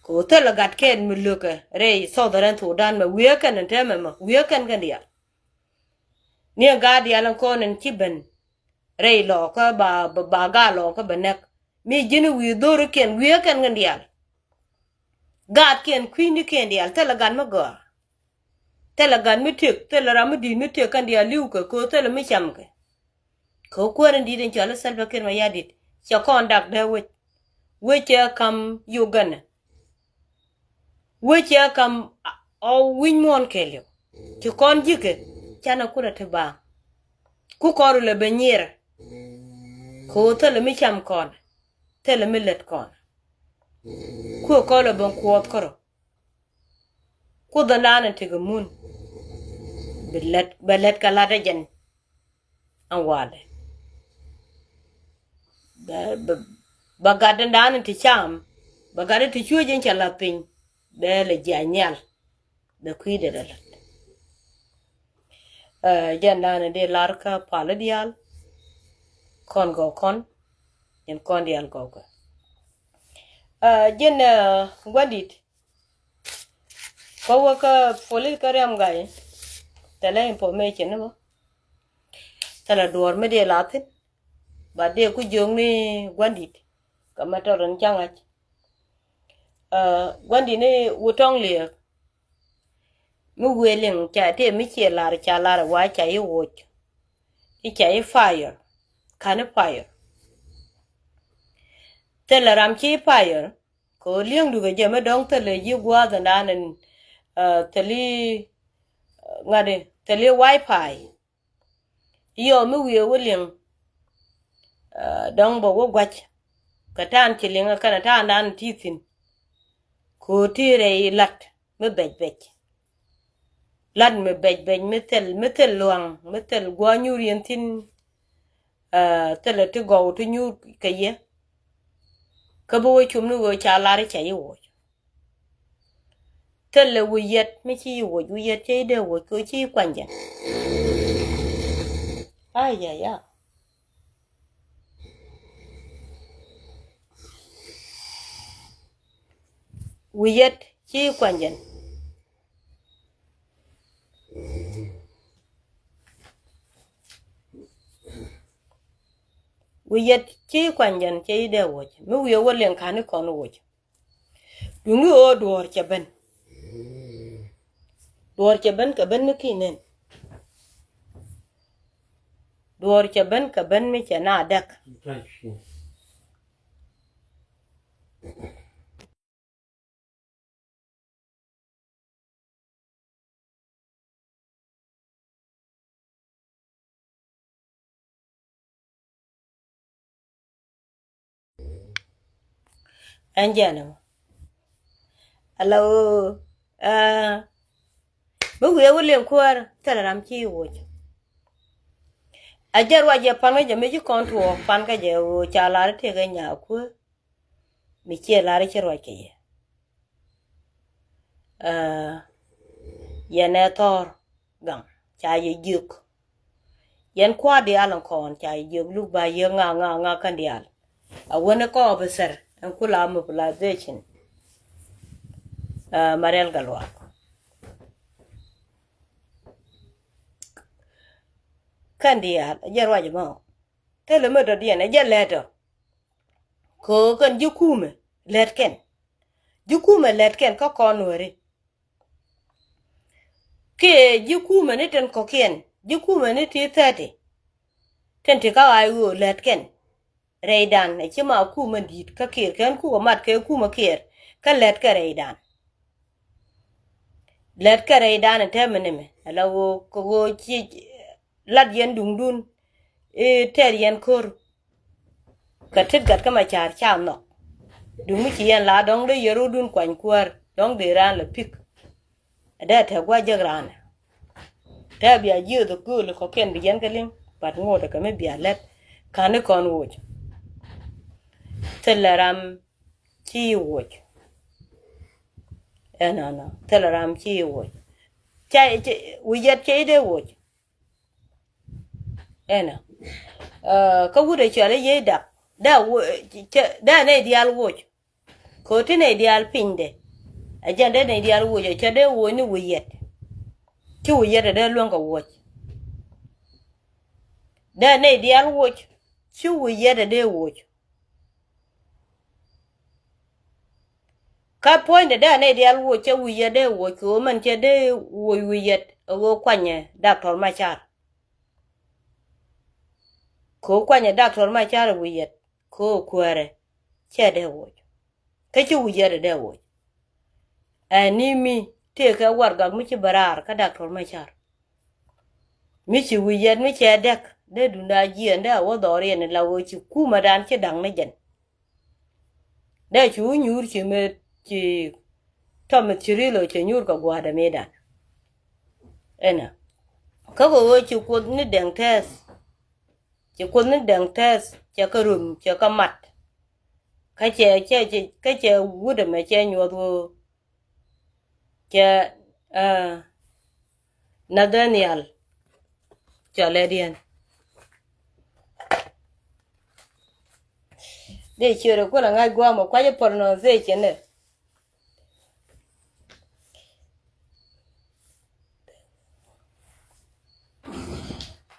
Kɛ ɣöö thilɛ gat kɛn mi lökɛ rɛy Southern Sudan mɛ, wiee kɛn ɛn täämɛ mɛ, wiee kɛn kɛn diaal. Ni ɛn gaat diaal ɛn kɔn ɛn ci ben rɛy Lɔɔkä ba, ba, ba gaat Lɔɔkä bɛ näk. Mi ji̱n wi̱i̱ dho̱rikiɛn, wi̱i̱ kɛn kɛn diaal. Gaatkiɛn kui̱nikiɛn diaal, thilɛ gat mi gɔaa. Thilɛ gat mi tëk, thilɛ ram mi di̱i̱t mi tëk kɛn diaal li̱wkɛ, kɛ ɣöö thilɛ mi camkɛ. Kɛ ɣöö kuäär in di̱i̱t in cɔal i̱ Salva Kiir Mayardit, cɛ kɔn dak dee wec. Wec cɛ ka̱m Uganda. Wec cɛ ka̱m ɔ wi̱c muɔ̱ɔ̱n kɛɛliw. Ci kɔn ji̱kɛ, canɛ kulɛ ti baaŋ. Ku kɔn rulɛ ben nyiɛrɛ. Kɛ ɣöö thilɛ mi cam kɔn, thilɛ mi lät kɔn. Ku kɔn rulɛ ben kuɔth kärɔ. Kuoth ɛn da̱a̱n in tekɛ mun. Bɛ lät, bɛ lät kɛ la̱t ɛ jɛn. Ɛn walɛ. Bɛ, bɛ, bɛ gat in da̱a̱n in ti cam. Bɛ gat in ti cuec in cɛ la̱th piny. Bɛ lɛ jiac nhial. Bɛ kui̱dɛ rɛ la̱t. Ɛ, jɛn da̱a̱n in dee lar kä pal i̱ diaal. Kɔn gɔw kɔn. Jɛn kɔn diaal gɔw kɛ. Ɛ, jɛn, ɛ, gua̱ndit. Kä wä kä police kä Riam Gai. Thilɛ information ni bä. Thilɛ duɔ̱ɔ̱r mi dee la thi̱n. Ba dee ku jiök ni gua̱ndit. Kä mɛ tɔt in ca ŋa̱c. Ɛ, gua̱ndit ni Wutɔŋ Liɛɛk. Mi wiee liŋ ca tëë mi ciɛ lar ca lar wa ca i̱ woc. I̱ ca i̱ fire. Ka̱n i̱ fire. Thilɛ ram ci i̱ fire. Kɛ ɣöö li̱eŋdu kɛ jɛ mi dɔ̱ŋ thilɛ ji̱ gua̱a̱th ɛn da̱a̱n ɛn, ɛ, thilɛ, ɛ, ŋa̱t i̱, thilɛ wifi. Yɔ mi wiee wä li̱eŋ, ɛ, dɔ̱ŋ bɛ wä gua̱c. Kɛ ta̱a̱n ci li̱eŋ ɛ kɛnɛ ta̱a̱n da̱a̱n ti thi̱n. Kɛ ɣöö ti rɛy la̱t mi bɛc bɛc. La̱t mi bɛc bɛc mi thil, mi thil lua̱ŋ, mi thil gua̱a̱ nyuur yɛn thi̱n. Ɛ, thilɛ ti gɔw ti nyuur kɛ yɛ. Kä bi wä cum ni ɣöö ca lar i̱ ca i̱ woc. Thilɛ wi̱i̱ yɛt mi ci i̱ woc, wi̱i̱ yɛt cɛ i̱ dee woc kɛ ɣöö ci i̱ kuany jɛn. Ayaya. Wi̱i̱ yɛt ci i̱ kuany jɛn. Wi̱i̱ yɛt ci i̱ kuany jɛn cɛ i̱ dee woc. Mi wiee wä liɛŋ ka̱n i̱ kɔn woc. Duŋni ɣöö duɔ̱ɔ̱r cɛ ben. Duɔ̱ɔ̱r cɛ ben kɛ ben mi ki̱n nɛn. Duɔ̱ɔ̱r cɛ ben kɛ ben mi cɛ na däk. Ɛn jɛn ɛmɔ. Ala ɣöö, aa, mi wiee wä liŋ kuäär thilɛ ram ci i̱ woc. A jɛ ruac jɛ pan kä jɛ mi ci kɔn tuɔɔk pan kä jɛ ɣöö ca lar i̱ tëëkɛ nyaa kuäär. Mi ciɛ lar i̱ ci ruac kɛ yɛ. Aa, yɛn ɛ thɔɔr gaŋ ca yɛ jiök. Yɛn kua̱r diaal in kɔn ca yɛ jiök luk ba yɛ ŋa ŋa ŋa kän diaal. A wänɛ kɔn officer ɛn kula mobilization. Aa, Marial Gatluak. Kän diaal a jɛ ruac mɔ. Thilɛ mi dɔ̱diɛn ɛ jɛ lɛt ɔ. Kɛ ɣöö kɛn ji̱ kumɛ lɛt kɛn. Ji̱ kumɛ lɛt kɛn kä kɔn Nuääri. Kiɛ ji̱ kumɛ ni tin kɔ̱kiɛn, ji̱ kumɛ ni ti thirty. Tin ti kä ɣa̱c ɣöö lɛt kɛn. Rɛydan ɛ ci ma kumɛ di̱i̱t kä Kiir, kɛn kukɛ mat kɛ kumɛ Kiir kä lɛt kɛ rɛydan. Lɛt kɛ rɛydan ɛ tɛmɛ ni mɛ ala ɣöö kɛ ɣöö ci lat yɛn duŋdun i̱ tɛr yɛn ko̱r. Kɛ tet gat kä ma ca̱a̱r ca nhɔk. Duŋ mi ci yɛn la dɔ̱ŋ dee yɛ rotdun kuany kuäär dɔ̱ŋ dee raan lɛ pik. Ɛ dee tɛk gua̱c jek raan ɛ tɛk bia jiöth ɛ kööl kɔ̱kiɛn bi yɛn kɛ liŋ. Bat ŋot ɛ kɛ mi bia lɛt ka̱n i̱ kɔn woc. Thilɛ ram ci i̱ woc. Ɛnɔnɔ thilɛ ram ci i̱ woc. Ca wi̱c yɛt cɛ i̱ dee woc. Ɛnɔ. Kä wut ɛ cɔal i̱ Yiëëdak. Dee a wo, cɛ, dee a nɛy diaal woc. Kɛ ɣöö ti nɛy diaal pinydɛ. Ɛ jɛn dee nɛy diaal woc ɛ cɛ dee woc ni wi̱i̱ yɛt. Ci wi̱i̱ yɛt ɛ dee luäŋ kɛ woc. Dee nɛy diaal woc. Ci wi̱i̱ yɛt ɛ dee woc. Kä puɔ̱nydɛ dee nɛy diaal woc cɛ wi̱i̱ yɛt dee woc kɛ ɣöö mɛn cɛ dee woc wi̱i̱ yɛt ɛ ɣöö kuanyɛ Doctor Macar. Kɛ ɣöö kuanyɛ Doctor Macar wi̱i̱ yɛt kɛ ɣöö kuäärɛ cɛ dee woc. Kä ci wi̱i̱ yɛt ɛ dee woc. Ɛ ni mi tëëkɛ warɛgak mi ci bɛ raar kä Doctor Macar. Mi ci wi̱i̱ yɛt mi cɛ dɛk dee duŋda jiɛn dee a wä dhɔriɛn la ɣöö ci kumɛdan ci da̱ŋ ni jɛn. Dee cu nyuur ci mëë ci tɔmith ci ril ɣöö cɛ nyuur kɛ gua̱a̱dɛ mëëdan. Ɛnɔ. Kä kɛ ɣöö ci Kuoth ni dɛŋ tɛth. Ci Kuoth ni dɛŋ tɛth cɛ kä rum cɛ kä mat. Kä cɛ, cɛ, cɛ, kä cɛ wut ɛmɛ cɛ nyuɔth ɣöö cɛ, ɛ, Nathaniel cɔlɛ diɛn. Dee ciötdɛ kulɛ ŋa̱c gua̱a̱mɔ kua̱c pronunciation ɛ.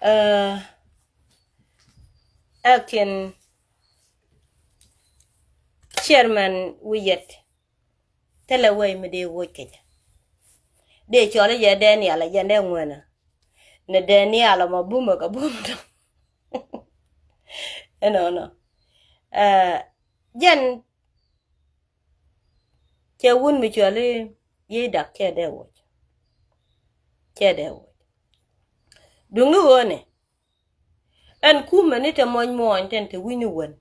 Ɛ, acting chairman wi̱i̱ yɛt. Thilɛ wec mi dee woc kecä. Dee cɔl i̱ jɛ Daniel a jɛn dee ŋuɛnä. Ni Daniel a ma bumä kɛ bumä tɔ. Ɛnɔnɔ. Ɛ, jɛn cɛ wun mi cɔl i̱ Yiëëdak cɛ dee woc. Cɛ dee woc. Duŋni ɣöö ni ɛn kumɛ ni te muɔ̱ny muɔ̱ɔ̱ny tɛn te wi̱ny ni wän.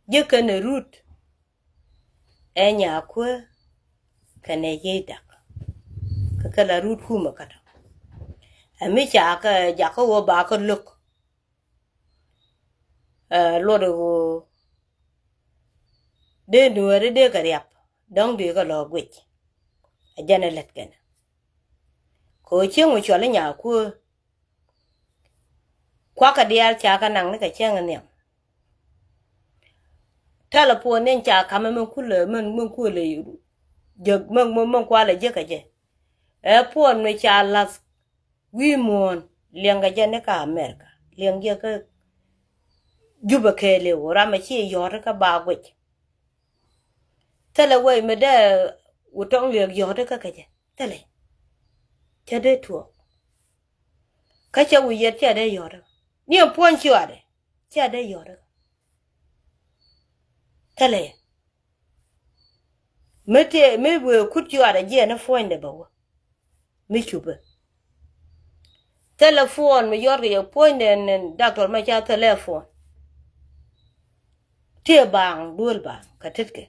Ji̱ kɛnɛ Rut. Ɛ Nyakuɛ kɛnɛ Yiëëdak. Kɛ kɛ la Rut kumɛ kä tɔ. Ɛ mi ca kɛ jakä ɣöö ba kɛ lo̱k. Ɛ luɔt ɣöö dee nuääri dee kɛ riap dɔ̱ŋ dee kɛ lɔ guic. Ɛ jɛn ɛ lät kɛnɛ. Kɛ ɣöö cieŋ mi cɔl i̱ Nyakuɛ. Kuakä diaal ca kɛ naŋ ni kɛ cäŋ nhiam. Telephone ni ca kamɛ min kulɛ min, min kulɛ jek min, min, min kualɛ jek kɛ jɛ. Ɛ phone mi ca lath wi̱i̱ muɔ̱ɔ̱n liɛŋ kɛ jɛ ni kä America. Liɛŋ jɛ kä Jubɛ kɛɛliw ram ɛ ci yɔ̱ɔ̱t kä ba guic. Thilɛ wec mi dee wut tɔŋ liɛk yɔ̱ɔ̱t kä kɛ jɛ. Thilɛ. Cɛ dee tuɔɔk. Kä cɛ wi̱i̱ yɛt cɛ dee yɔ̱ɔ̱t. Ni ɛn puɔ̱ny cuaadɛ cɛ dee yɔ̱ɔ̱t. Thilɛ. Mi tëë mi wëë kut cuaadɛ jiɛn ni puɔ̱nydɛ bɛ wä. Mi cupä. Thilɛ puɔ̱ɔ̱n mi yɔ̱ɔ̱t kɛ yɛ puɔ̱nydɛ ni Doctor Macar thilɛ puɔ̱ɔ̱n. Tëë baaŋ duel baaŋ kɛ tetkɛ.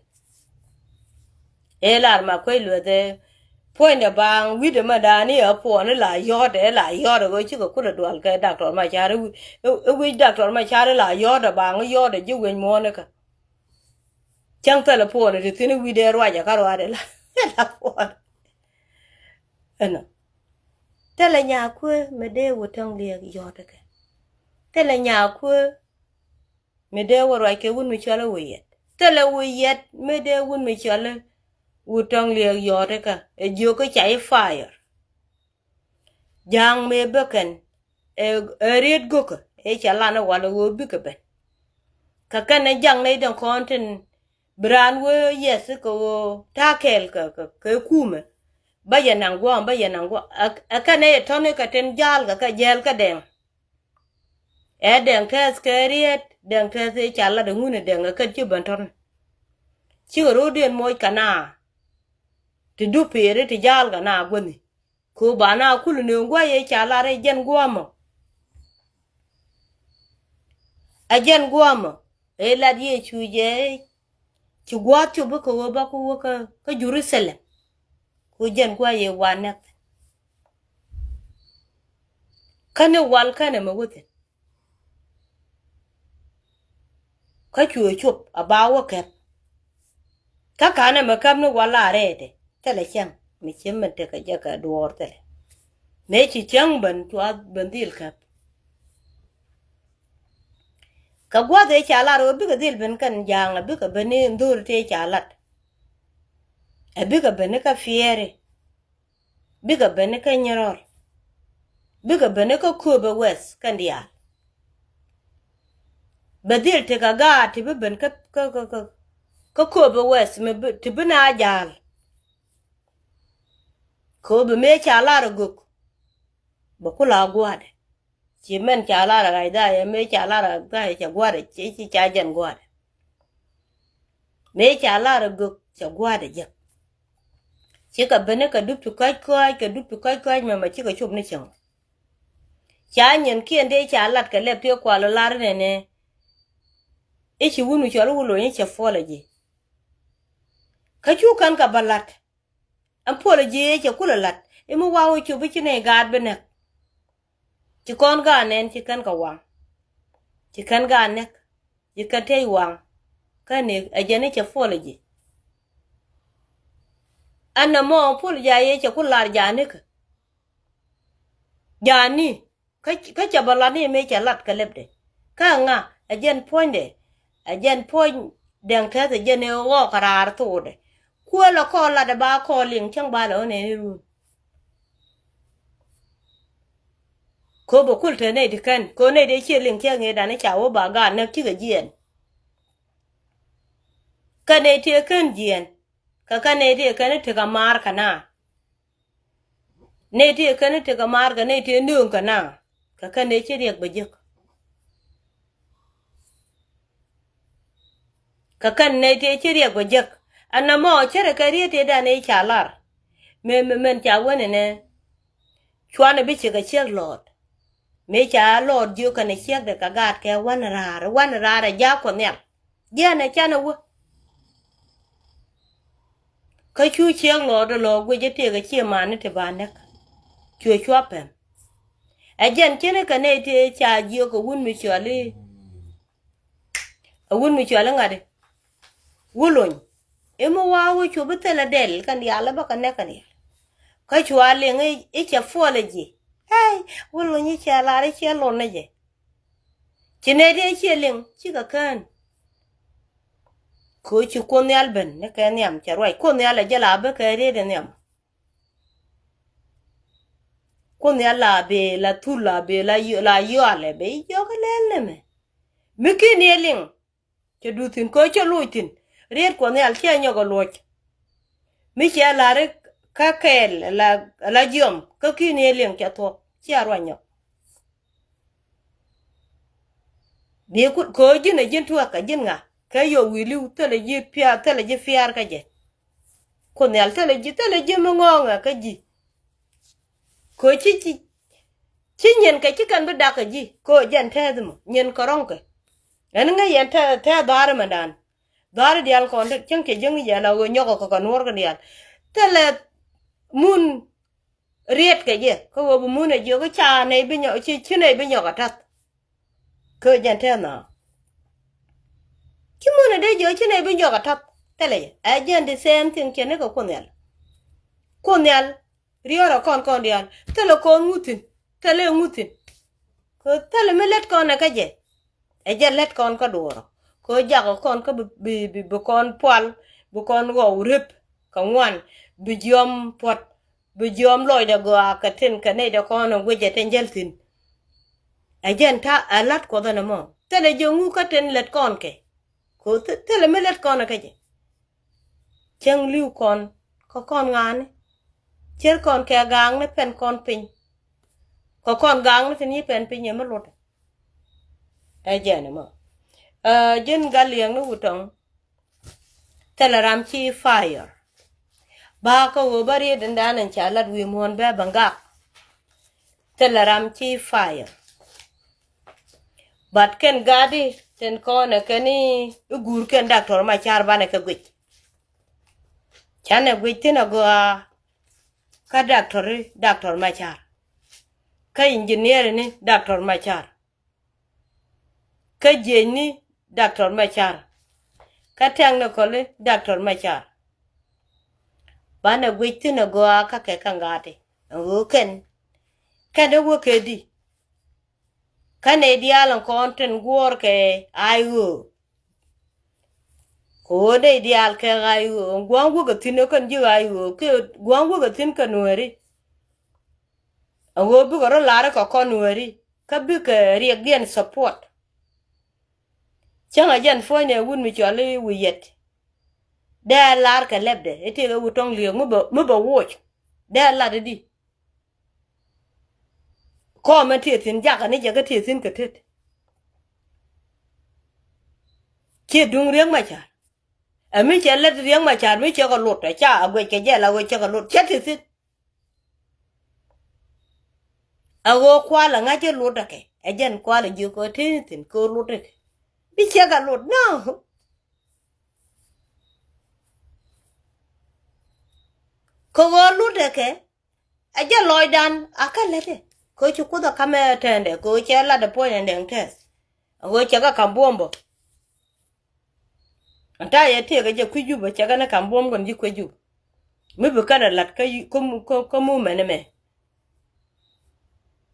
Ëë lar ma kuec lueth ëë puɔ̱nydɛ baaŋ wi̱cdɛ ma da̱a̱n i̱ ɛ puɔ̱n i̱ la yɔ̱ɔ̱tdɛ i̱ la yɔ̱ɔ̱tdɛ ɣöö cikɛ kulɛ dual kɛ Doctor Macar i̱ wi̱c Doctor Macar i̱ la yɔ̱ɔ̱tdɛ baaŋ i̱ yɔ̱ɔ̱tdɛ ji̱ wi̱c muɔ̱ɔ̱n ikä. Cäŋ thilɛ puɔ̱n i̱ ti thi̱n i̱ wi̱cdɛ ruacɛ kä ruaadɛ la, la puɔ̱n. Ɛnɔ. Thilɛ Nyakuɛ mi dee wä täŋ liɛk yɔ̱ɔ̱tdɛ kɛ. Thilɛ Nyakuɛ mi dee wä ruac kɛ wun mi cɔl i̱ wi̱i̱ yɛt. Thilɛ wi̱i̱ yɛt mi dee wun mi cɔl i̱ wut tɔŋ liɛk yɔ̱ɔ̱t ikä ɛ jiök i̱ ca i̱ fire. Ja̱a̱ŋ mëë bäkɛn ɛ, ɛ riet go̱kä ëë ca lan i̱ wal ɛ ɣöö bikɛ ben. Kä kɛn ɛ ja̱ŋ nɛy dɛŋ kɔn tin bi raan wee yɛth ikä ɣöö ta̱a̱ kɛɛl kɛ, kɛ, kɛ kumɛ. Bä yɛ naŋ gua̱a̱m, bä yɛ naŋ gua̱a̱m. Ɛ, ɛ kɛn ɛ yɛ tɔ̱n ikä tin ja̱a̱l kɛ, kɛ jɛɛl kä dɛŋ. Ɛ dɛŋ tɛth kɛ riet, dɛŋ tɛth ëë ca lat ɛ ŋun ɛ dɛŋ ɛ kɛn ci ben tɔ̱n. Cikɛ ro̱o̱diɛn moc kɛ naa. Ti dup piɛri ti ja̱a̱l kɛ naa guäthi. Kɛ ɣöö ba naa kul ni ŋua̱c ëë ca lar ɛ jɛn gua̱a̱mɔ. Ɛ jɛn gua̱a̱mɔ ëë lat Yecu jɛ. Ci gua̱a̱th cop bä kɛ ɣöö ba ku wä kä, kä Jerusalem. Ku jɛn gua̱a̱th yɛ wan nɛk. Kä ni wal kɛnɛ mɛ wä thi̱n. Kä cuɛ cop a ba wä kɛp. Kä ka̱n ɛmɛ käp ni wal a rɛɛdɛ thilɛ cäŋ mi ci min tekɛ jɛ kɛ duɔɔr thilɛ. Mëë ci cäŋ ben cuath ben dhil käp. Kɛ gua̱th ëë ca lat ɣöö bikɛ dhil ben kɛn ja̱a̱ŋ, ɛ bikɛ ben i̱ ndho̱r tëë ca lat. Ɛ bikɛ ben i̱ kä Fiɛɛri. Bikɛ ben i̱ kä Nyirɔl. Bikɛ ben i̱ kä Kööbɛ Wɛth kɛn diaal. Bɛ dhil tekɛ gaat ti bi ben kä, kä, kä, kä, kä Kööbɛ Wɛth mi bi, ti bi na ja̱a̱l. Kööbɛ mëë ca lar ɛ gök. Bɛ ku la gua̱a̱dɛ. Ci mɛn ca lar ɛ ɣa̱c dhayɛ mëë ca lar ɛ dhayɛ cɛ gua̱a̱dɛ, ci, ci ca jɛn gua̱a̱dɛ. Mëë ca lar ɛ gök cɛ gua̱a̱dɛ jek. Cikɛ ben i̱ kɛ dup ti kɔ̱a̱c kɔ̱a̱c, kɛ dup ti kɔ̱a̱c kɔ̱a̱c mɛmɛ cikɛ cop ni cieŋ. Ca nyin kiɛn tëë ca lat kɛ lɛp tëë kual lar nɛnɛ. I̱ ci wun mi cɔl i̱ Wulony i̱ cɛ puɔlɛ ji̱. Kä cu kän kɛ bä lat. Ɛn puɔlɛ ji̱ ëë cɛ kulɛ la̱t i̱ mi wa̱a̱ wä cop i̱ ci nɛy gaat bi näk. Ci kɔn gaat nɛn ci kän kɛ waŋ. Ci kän gaat näk. Ci kän tëë waŋ. Kä ni ɛ jɛn i̱ cɛ puɔlɛ ji̱. Ɛn nɛ mɔ puɔlɛ ji̱ a yee cɛ ku lar ja̱a̱nikä. Ja̱a̱ni. Kä, kä cɛ bä lat ni mëë cɛ lat kɛ lɛpdɛ. Kä ŋa ɛ jɛn puɔ̱nydɛ. Ɛ jɛn puɔ̱ny Dɛŋ Tɛth ɛ jɛn ëë ɣɔɔk kɛ raar thokdɛ. Kuäär lɛ kɔɔr latdɛ ba kɔɔr liŋ cäŋ ba lɛ ɣän ëë run. Kɛ ɣöö bɛ kul te nɛy ti kɛn kɛ ɣöö nɛy dee ciɛ liŋ cäŋ ëëdan i̱ ca wä ba gaat näk cikɛ jiɛɛn. Kä nɛy tëë kän jiɛɛn kɛ kä nɛy tëë kän i̱ tekɛ maar kɛ naar. Nɛy tëë kän i̱ tekɛ maar kɛ nɛy tëë nööŋ kɛ naar. Kɛ kän nɛy ci riɛk bɛ jek. Kɛ kän nɛy tëë ci riɛk bɛ jek. Ɛn nɛ mɔ cärɛ kɛ riet tëëdan ëë ca lar. Mëë, mëë mɛn ca wen ɛnɛ. Cuanɛ bi cikɛ ciek lɔɔt. Mëë ca lɔɔt jiök kɛnɛ ciekdɛ kɛ gaatkɛ wanɛ raar, wanɛ raar ɛ jaak Kuɔth Nhial. Jiɛɛn ɛ canɛ wä. Kä cu ciek lɔɔt ɛ lɔɔk guic ɛ tëëk ɛ ciɛ mani ti ba näk. Cuɛ cua pɛm. Ɛ jɛn ce̱tnikɛ nɛy tëë ca jiök ɛ wun mi cɔal i̱, ɛ wun mi cɔal i̱ ŋa̱t i̱ Wulony. I̱ mi wa̱a̱ wä cop i̱ thilɛ dɛl kɛn diaal i̱ bä kɛ näk kɛn diaal. Kä cua liŋ i̱, i̱ cɛ puɔlɛ ji̱. Ey, Wulony i̱ cɛ lar i̱ cɛ lon ni jɛ. Ci nɛy tëë ciɛ liŋ cikɛ kään. Kɛ ɣöö ci Kuoth Nhial ben ni kɛ nhiam cɛ ruac. Kuoth Nhial ɛ jɛ la bä kɛ riet in nhiam. Kuoth Nhial la bee la thul la bee la yɔ-, la yɔalɛ bee i̱ jɔk lɛl nɛmɛ. Mi ki̱n yɛ liŋ. Cɛ duth thi̱n kɛ ɣöö cɛ loc thi̱n. Riet Kuɔth Nhial cɛ nyɔk ɛ luɔc. Mi cɛ la̱r i̱ kä kɛɛl la, la jiɔm kä ki̱n yɛ liŋ cɛ thuɔ̱k. Cia ruac nyɔk. Bi ku, kɛ ɣöö ji̱n ɛ ji̱n tuäk kɛ ji̱n ŋa kɛ yɔw wi̱i̱ li̱w thilɛ ji̱ piaar, thilɛ ji̱ piaar kä jɛ. Kuoth Nhial thilɛ ji̱, thilɛ ji̱ mi ŋɔ̱ɔ̱ŋɛ kä ji̱. Kɛ ɣöö ci, ci, ci nyin kɛ ci kɛn bi dak kɛ ji̱ kɛ ɣöö jɛn tɛth mɔ nyin kɛ rɔ̱ŋ kɛ. Ɛn ŋäc yɛn tɛth, tɛth dhɔaar ɛmɛndan. Dhɔaar diaal kɔn cäŋ cɛ jiäŋ yɛn a ɣöö nyɔkɔ kɛ kɛ nuɔ̱ɔ̱r kɛ diaal. Thilɛ mun riet kɛ jɛ kä ɣöö bi mun ɛ jiök i̱ ca nɛy bi nyɔk, ci, ci nɛy bi nyɔk a ta̱th. Kä jɛn tɛth nɔ. Ci mun ɛ dee jiök ci nɛy bi nyɔk a ta̱th. Thilɛ jɛ. Ɛ jɛn the same thing cɛ ni kɛ Kuoth Nhial. Kuoth Nhial riɔrɛ kɔn kɔn diaal. Thilɛ kɔn ŋuthin. Thilɛ ŋuthin. Kɛ thilɛ mi lät kɔn ɛ kä jɛ. Ɛ jɛ lät kɔn kä duɔrɔ. Kɛ ɣöö jakɔ kɔn kä bi, bi, bi, bi kɔn pual, bi kɔn ɣɔw rep kɛ ŋuan, bi jiɔam puɔt, bi jiɔam lɔcdɛ gɔaa kɛ tin kɛ nɛy dee kɔn in guicɛ tin jäl thi̱n. Ɛ jɛn ta̱a̱ ɛ la̱t Kuɔth ɛn ɛmɔ. Thilɛ jiök ŋu kä tin lät kɔn kɛ. Kɛ ɣöö thil-, thilɛ mi lät kɔn ɛ kä jɛ. Cäŋ li̱w kɔn kä kɔn ŋa̱a̱ni. Cier kɔn kɛ gaakni pɛn kɔn piny. Kɛ kɔn gaakni tin yi pɛn piny yɛ mi luɔt. Ɛ jɛn ɛmɔ. Ɛ ji̱n gat liɛŋni wutɔŋ. Thilɛ ram ci fire. Ba kä ɣöö bä riet in dan in ca lat wi̱i̱ muɔ̱ɔ̱n bɛ bä gak. Thilɛ ram ci fire. But kɛn gadi tin kɔn ɛ kɛn i̱ guur kɛn Doctor Macar banɛ kɛ guic. Canɛ guic thi̱n agɔaa kä Doctor i̱ Doctor Macar. Kä engineer ni Doctor Macar. Kä jiecni Doctor Macar. Kä technical ni Doctor Macar. Banɛ guic thi̱n agɔaa kä kɛ kä gadi. Ɛn ɣöö kɛn. Kɛn i̱ wä kɛ di. Kä nɛy diaal ɛn kɔn tin guɔ̱ɔ̱r kɛ I O. Kɛ ɣöö nɛy diaal kɛ I O, gua̱a̱ŋ wä kɛ thi̱n ɛ kɛn ji̱ I O, kɛ gua̱a̱ŋ wä kɛ thi̱n kɛ Nuääri. Ɛ ɣöö bikɛ rɔ lar kɛ kɔn Nuääri, kä bikɛ riɛkdiɛn support. Cäŋ ɛ jɛn puɔ̱nydɛ wut mi cɔal i̱ wi̱i̱ yɛt. Dee lar kɛ lɛpdɛ i̱ tëëkɛ wut tɔ̱ŋ liɛɛk mi bɛ, mi bɛ woc. Dee lar i̱di. Kɔm ɛn tëë thi̱n jakä ni jɛ kä tëë thi̱n kɛ tet. Ciɛ duŋ Riek Machar. Ɛ mi cɛ lät Riek Machar mi cɛ kɛ lot ɛ ca a guɛc kɛ jɛ la ɣöö cɛ kɛ lot cɛ tëë thi̱n. A ɣöö kual a ŋa̱c jɛ lot ɛ kɛ ɛ jɛn kual a jiök kɛ tëë thi̱n kɛ ɣöö lot ɛ kɛ. Bi cɛ kɛ lot nɔ. Kɛ ɣöö lot ɛ kɛ. Ɛ jɛ lɔcdan a kä lätdɛ kɛ ɣöö ci Kuoth ɛ ka̱mɛ tɛɛndɛ kɛ ɣöö cɛ lat ɛ puɔ̱ny ɛn dɛŋ tɛth. Ɛ ɣöö cɛ kɛ ka̱m buɔ̱m bä. Ɛn ta̱a̱ yɛ tëëkɛ jɛ kui̱ Jubɛ cɛ kɛn ɛ ka̱m buɔ̱m kɛn ji̱ kui̱ Jubɛ. Mi bi kɛn ɛ la̱t kä, kä, kä, kä mumɛn ɛmɛ.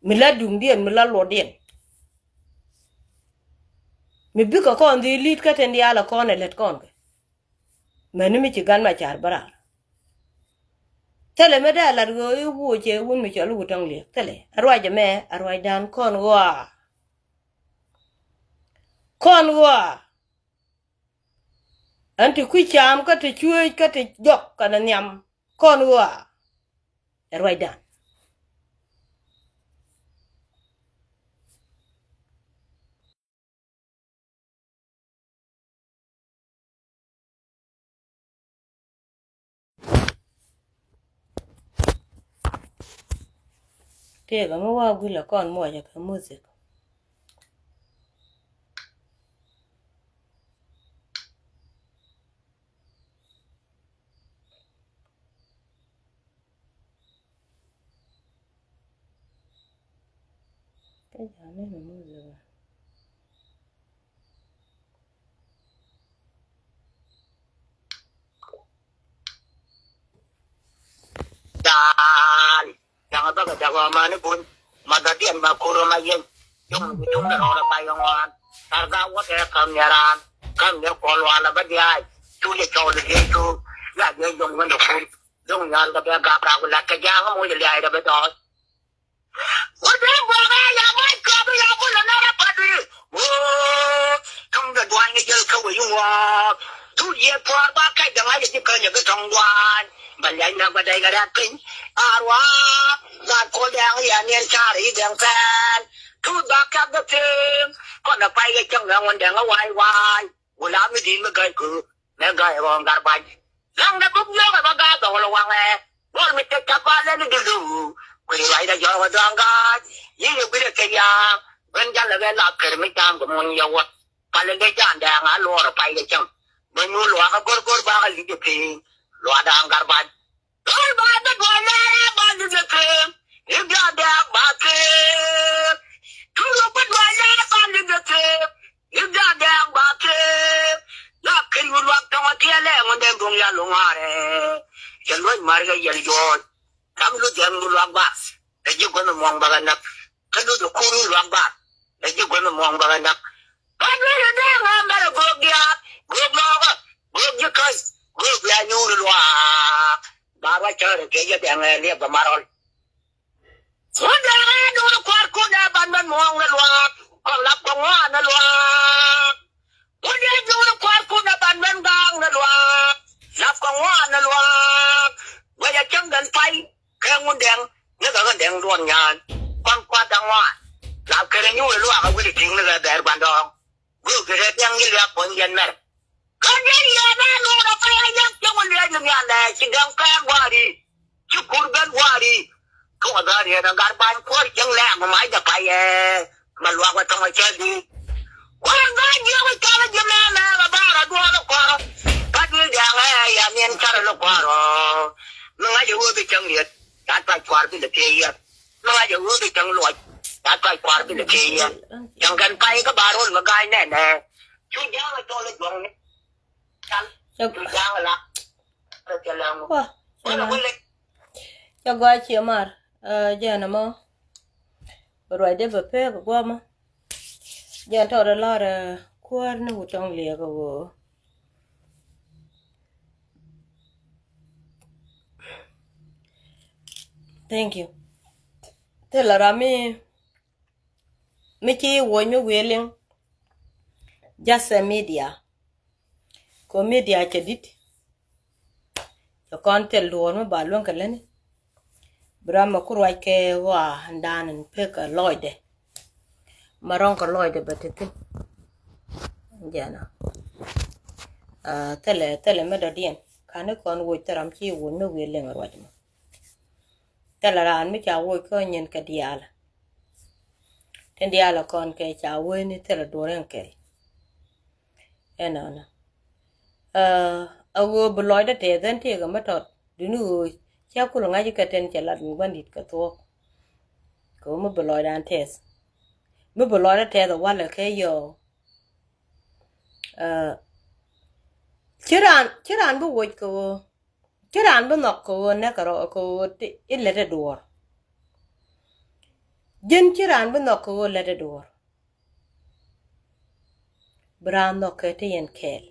Mi la duŋdiɛn, mi la luɔtdiɛn. Mi bikɛ kɔn dhil li̱t kä tin diaal ɛ kɔn ɛ lät kɔn kɛ. Mäni mi ci Gan Macar bä raar. Thilɛ mi dee lat ɣöö i̱ wuɔcɛ wun mi cɔl i̱ Wut Tɔŋ Liɛk. Thilɛ. A ruac ɛmɛ, a ruacdan kɔn ɣɔaa. Kɔn ɣɔaa. Ɛn ti kui̱ cam kä ti cuec kä ti jɔk kɛnɛ nhiam. Kɔn ɣɔaa. A ruacdan. Tëëkɛ mi wa guilɛ kɔn muɔcɛ kɛ music. Kä ja̱ ni ni mi lɛ. Daal. Yaŋ a bäkɛ dak ɔ mani bun. Ma gat diɛn ma kur ma yɛn. Yom mi tum na rɔɔdɛ pa yɔŋ wan. Tar ga wä kɛ kam nyɛ raan. Kam nyɛ kɔl wan a bä diaay. Cu yɛ cɔw li diɛ cu. Ya diɛ yom wä ni kun. Yom nyal kɛ bɛ gak gak lat kɛ jaŋ mo yɛ liay dɛ bɛ dɔɔs. Wä dee bɔɔk ɛ ya mac kɔp ya kulɛ nɛrɛ pati. Woo. Tum dɛ duany ni jɛl kä wä yi ŋuɔɔk. Tut yɛ puɔr ba kɛc dɛ ŋa̱c ɛ ji̱ käny ɛ bi tɔŋ duany. Bɛ liac nak bɛ dɛy kɛ rɛ̈t piny. A ruaak. Gat kol dɛŋ yɛ niɛn car i̱ dɛŋ thɛɛl. Tut ba kɛp dɛ thi̱i̱ŋ. Kɔn dɛ pay kɛ cäŋ ɛ ŋun dɛŋ ɛ wa̱a̱y wa̱a̱y. Wula mi di̱i̱t mi ga̱c köök. Mɛ ga̱c ɛ ɣɔ̱ɔ̱ŋ gar ba̱ny. Laŋdɛ buk nyɔk ɛ bä ga̱a̱th dhɔk lɛ waŋɛ. Gɔl mi tek ca pal lɛ ni dulu. Kui̱ ruacdɛ jɔk ɛ dhɔaŋ ga̱a̱c. Yi̱ yɛ gui̱dɛ kɛ ya̱a̱ŋ. Ɣän jalɛ bɛ lap kɛr mi ca̱a̱m kɛ muny yɛ wä. Palɛ lɛ ja̱a̱n dɛɛŋ a luɔɔr ɛ pay lɛ cäŋ. Bä nyuur luaak ɛ go̱r go̱r bakɛ li̱t ɛ piny. Luaak daaŋ gar ba̱ny. Tol ba dä duɔl lɛ ba ni dä kem. I̱ bia dɛɛk ba kem. Tulu ba duɔl lɛ ba ni dä kem. I̱ bia dɛɛk ba kem. La ken yu luak tɔŋ a tiɛlɛ ŋun dee duŋ ya luŋaarɛ. Cɛ luɔc mar kɛ yɛl juɔc. Kam lu jɛm yu luak ba. Ɛ ji̱ guänh muɔŋ ba kɛ näk. Kä lu dee kur yu luak ba. Ɛ ji̱ guänh muɔŋ ba kɛ näk. Ba duɔl lɛ dee ŋa̱ mɛrɛ go̱o̱k diaal. Go̱o̱k nɔɔkä. Go̱o̱k ji̱ käc. Go̱o̱k bia nyuur luaak. Ba ruac cäärä kɛ yɛ dɛŋ ɛ liɛp bä marɔl. Wun dee ɣa̱a̱n duun kua̱r kun dee ban ben muɔ̱ɔ̱ŋ ni luaak. Kɔn lap kɛ ŋuan ni luaak. Wun dee duun kua̱r kun dee ban ben ga̱a̱ŋ ni luaak. Lap kɛ ŋuan ni luaak. Guɛc a cäŋ den pay. Kɛ ŋun dɛŋ. Ni kɛ kɛ dɛŋ duɔn nyaan. Kɔn kua̱r da̱ŋ ŋuan. Lap kɛ ni nyuur luaak a wi̱li ti̱ŋ ni kɛ bɛɛr gua̱ndɔɔŋ. Gök ti rɛt diaŋ ji̱ liak puɔ̱ny yɛn mɛr. Kän yɛn yɛn ɛ luɔk rɔ pɛl ɛ yɛn cieŋ wä liɛc ni nhial ɛ ci gaŋ kɛɛr gua̱a̱ri. Ci kur ben gua̱a̱ri. Kä wä dhɔr yɛn ɛ gar ba̱ny kuɔ̱r cieŋ lɛɛk mɛ mac dɛ payɛ. Mɛ luak wä thɔŋ ɛ cäl di. Kua̱r ga̱a̱c jiɛk wä cɔl ɛ ji̱ mɛɛmɛ kɛ ba̱a̱r ɛ duɔɔth ɛ kua̱r. Kä duël diaŋ ɛ yɛn yɛn carɛ lɛ kua̱r ɔ. Mi ŋa̱c ɛ wee bi cäŋ yɛt. Cat pac kua̱r bi lɛ piey yɛn. Mi ŋa̱c ɛ ɣöö bi cäŋ luɔc. Cat pac kua̱r bi lɛ piey yɛn. Cäŋ kɛn pay kä ba ro̱l mi ga̱a̱c nɛnɛ. Cu ja̱a̱ŋ ɛ tɔl ɛ juɔ̱ŋni. Cal. Cu ja̱a̱ŋ ɛ la. Rɔ cɛ lɛ ŋu. Wä. Cɛ gɔaa cie mar. Jɛn ɛmɔ. Ruacdɛ bɛ pek guɔmɔ. Jɛn tɔɔt ɛ lɔrɛ kuäär ni wut tɔŋ liɛk ɛ ɣöö. Thank you. Thilɛ ram mi mi ci wuɔc mi wi̱i̱ liŋ. Just a media. Kɛ media cɛ di̱t. Cɛ kɔn thil duɔ̱ɔ̱r mi ba luäŋ kɛ lätni. Bi ram mɛ ku ruac kɛ ɣɔaa ɛn dan ɛn pek kɛ lɔcdɛ. Ma rɔ̱ŋ kɛ lɔcdɛ bɛ te thi̱n. Jɛn ɔ. Thilɛ thilɛ mi dɔ̱diɛn ka̱n ni kɔn woc thil ram ci woc mi wi̱i̱ liŋ ruac mɔ. Thilɛ raan mi ca woc kä nyin kɛ diaal. Tin diaal kɔn kɛ ca woc ni thilɛ duɔ̱ɔ̱r ɛn kɛl. Ɛnɔnɔ. A ɣöö bi lɔcdä tɛth ɛn tëëkɛ mi tɔt duni ɣöö cä kul ŋa̱c kɛ tɛn cɛ lat mi gua̱ndit kɛ thuɔ̱k. Kɛ ɣöö mi bi lɔcdan tɛth mi bi lɔcdä tɛth ɛ walɛ kɛ yɔɔ. Ci raan ci raan bi woc kɛ ɣöö ci raan bi nhɔk kɛ ɣöö nɛkɛ rɔ kɛ ɣöö i̱ lät ɛ duɔ̱ɔ̱r. Ji̱n ci raan bi nhɔk kɛ ɣöö lät ɛ duɔ̱ɔ̱r. Bi raan nhɔk kɛ ti yɛn kɛɛl.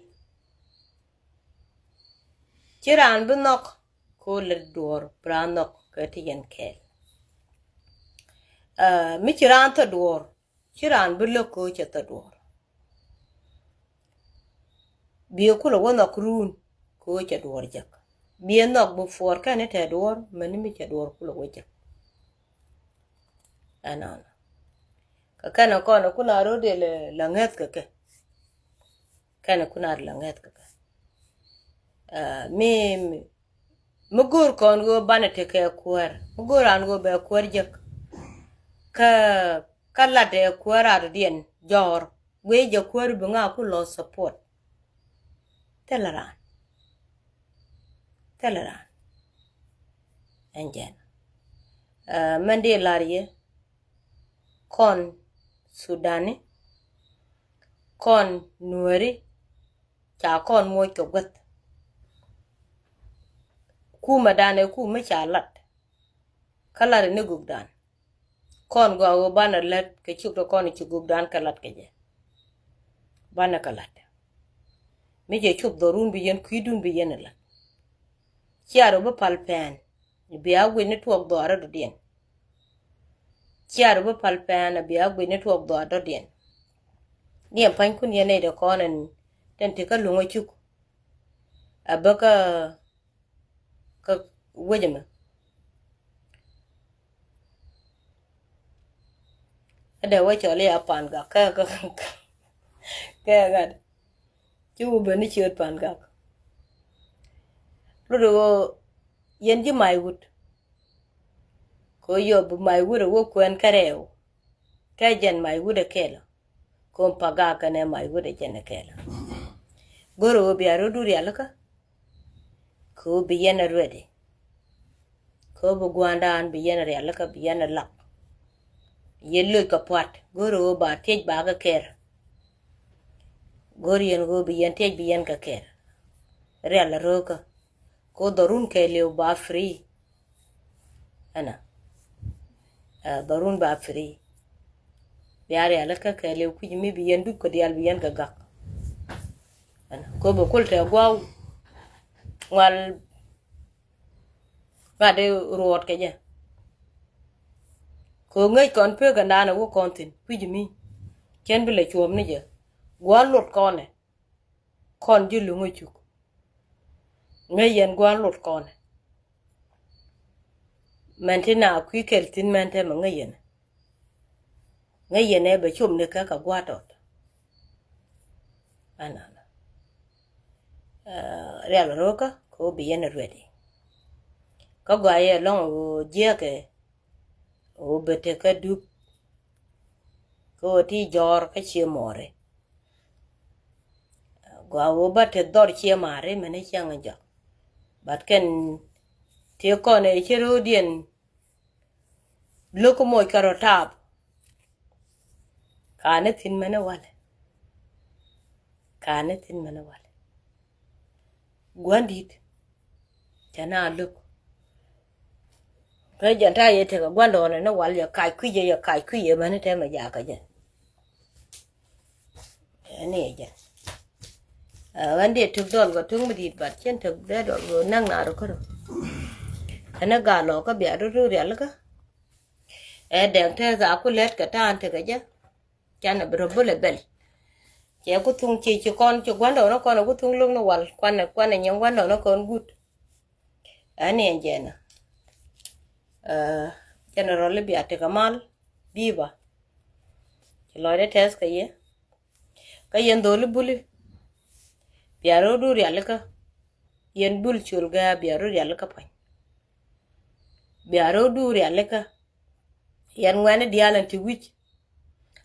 Ci raan bi nhɔk kɛ ɣöö lät duɔ̱ɔ̱r bi raan nhɔk kɛ ti yɛn kɛɛl. Mi ci raan thɔ duɔ̱ɔ̱r ci raan bi lök kɛ ɣöö cɛ thɔ duɔ̱ɔ̱r. Biɛ kulɛ wä nhɔk ruun kɛ ɣöö cɛ duɔ̱ɔ̱r jek. Biɛ nhɔk bi fuɔr kɛn i̱ tɛ duɔ̱ɔ̱r mɛn mi cɛ duɔ̱ɔ̱r kulɛ wä jek. Ɛnɔnɔ. Kɛ kɛn kɔn kun a rot dee lɛ ŋäth kɛ kɛ. Kɛn kun a rot lɛ ŋäth kɛ kɛ. Mi mi go̱o̱r kɔn ɣöö banɛ tekɛ kuäär mi go̱o̱r an ɣöö bɛ kuäär jek. Kä kä latdɛ kuäär a rot diɛn jɔɔr. Guiy jɛ kuäär bi ŋa ku lɔ support. Thilɛ raan. Thilɛ raan. Ɛn jɛn. Mɛn di lar yɛ kɔn Sudani kɔn Nuɛri ca kɔn moc kɛ guäth. Kumɛ dan ɛ kumɛ ca lat. Kä lat ni gukdan. Kɔn gɔaa ɣöö banɛ lät kɛ cuk tɔ kɔn ci gukdan kɛ lat kɛ jɛ. Banɛ kɛ lat. Mi cɛ cup dhɔrun bi yɛn kui̱dun bi yɛn ɛ lat. Ciar ɣöö bi pal pɛn bia guic ni tuɔɔk dhɔaar dɔ̱diɛn. Ciar ɣöö bi pal pɛn bia guic ni tuɔɔk dhɔaar dɔ̱diɛn. Diɛn panykun yɛn nɛy dɛ kɔn ɛn tɛn ti kä luŋä cuk. A bä kä kä wec ɛmɛ. Kä dee wä cɔl i̱ a pan gak kä kä kä ŋa̱t. Ci wä ben ni ciöt pan gak. Lut i̱ ɣöö yɛn ji̱ mac wut. Kɛ ɣöö yɔ bi mac wut ɛ wä kuɛn kä rɛɛw. Kä jɛn mac wut ɛ kɛl ɔ. Kɛ ɣöö pa gak kɛnɛ mac wut ɛ jɛn ɛ kɛl ɔ. Go̱rɛ ɣöö bia rɔ̱du rialikä. Kɛ ɣöö bi yɛn ɛ ready. Kɛ ɣöö bi gua̱a̱ndan bi yɛn ɛ rialikä bi yɛn ɛ lak. Yɛ loc kɛ pua̱t go̱rɛ ɣöö ba tiec ba kɛ kɛr. Go̱r yɛn ɣöö bi yɛn tiec bi yɛn kɛ kɛr. Rial ɛ röökä. Kɛ ɣöö dhɔrun kɛɛliw ba free. Ɛnɔ. Ɛ dhɔrun ba free. Bia rialikä kɛɛliw kui̱c mi bi yɛn dup kɛ diaal bi yɛn kɛ gak. Ɛnɔ kɛ ɣöö bi kul tɛ gua̱a̱w. Ŋual ŋa̱t i̱ ruɔɔt kɛ jɛ. Kɛ ɣöö ŋäc kɔn pek kɛ naan ɛ wä kɔn thi̱n kui̱c mi. Cɛn bi lɛ cuɔ̱ɔ̱m ni jɛ gua̱a̱n luɔt kɔnɛ. Kɔn ji̱ luŋä cuk. Ŋäc yɛn gua̱a̱n luɔt kɔnɛ. Mɛn ti na kui̱ kɛl thi̱n mɛn tɛmɛ ŋäc yɛn. Ŋäc yɛn ɛ bɛ com ni kɛ kɛ gua̱a̱t tɔt. Ɛnɔnɔ. Rial ro̱kä kɛ ɣöö bi yɛn ready. Kä gɔaa yɛ lɔ̱ŋ ɣöö jiäkɛ ɣöö bɛ tekä dup. Kɛ ɣöö ti jɔ̱ɔ̱r kä cie mɔɔri. Gɔaa ɣöö bä te dhɔr cie ma̱a̱ri mɛn i̱ ciaŋ in jɔk. But kɛn ti kɔn ɛ ci ro̱o̱diɛn. Lo̱k moc kɛ rɔ taap. Ka̱n ni thi̱n mɛn i̱ walɛ. Ka̱n ni thi̱n mɛn i̱ walɛ. Gua̱n di̱t. Cɛ na lo̱k. Kä jɛn ta̱a̱ yɛ tekɛ gua̱ndɔɔnɛ ni wal yɛ kac kui̱c yɛ yɛ kac kui̱c yɛ mɛn i̱ tɛmɛ jakä jɛ. Ɛn ni ɛ jɛ. Ɣän dee tuk dɔl kɛ tuk mi di̱i̱t bat cien tuk dee dɔl kɛ näk naar kärɔ. Ɛn ni gal lɔ kä bia rut rut rialikä. Ɛ dɛŋ tɛth a ku lɛt kɛ ta̱a̱n tekɛ jɛ. Canɛ bi rɔ bulɛ bɛl. Cɛ ku thuŋ ci ci kɔn ci gua̱ndɔɔŋnikɔn ɛ ku thuŋ lo̱k ni wal kuanɛ kuanɛ nyin gua̱ndɔɔŋnikɔn guut. Ɛn ni ɛn jɛnɛ. General i̱ bia tekɛ mal bi̱i̱ ba. Ci lɔcdɛ tɛth kɛ yɛ. Kä yɛn dholi buli. Bia ro̱o̱du rialikä. Yɛn bul col gɛ bia ro̱o̱du rialikä pua̱ny. Bia ro̱o̱du rialikä. Yɛn ŋuɛ̈ni diaal ɛn ti wi̱c.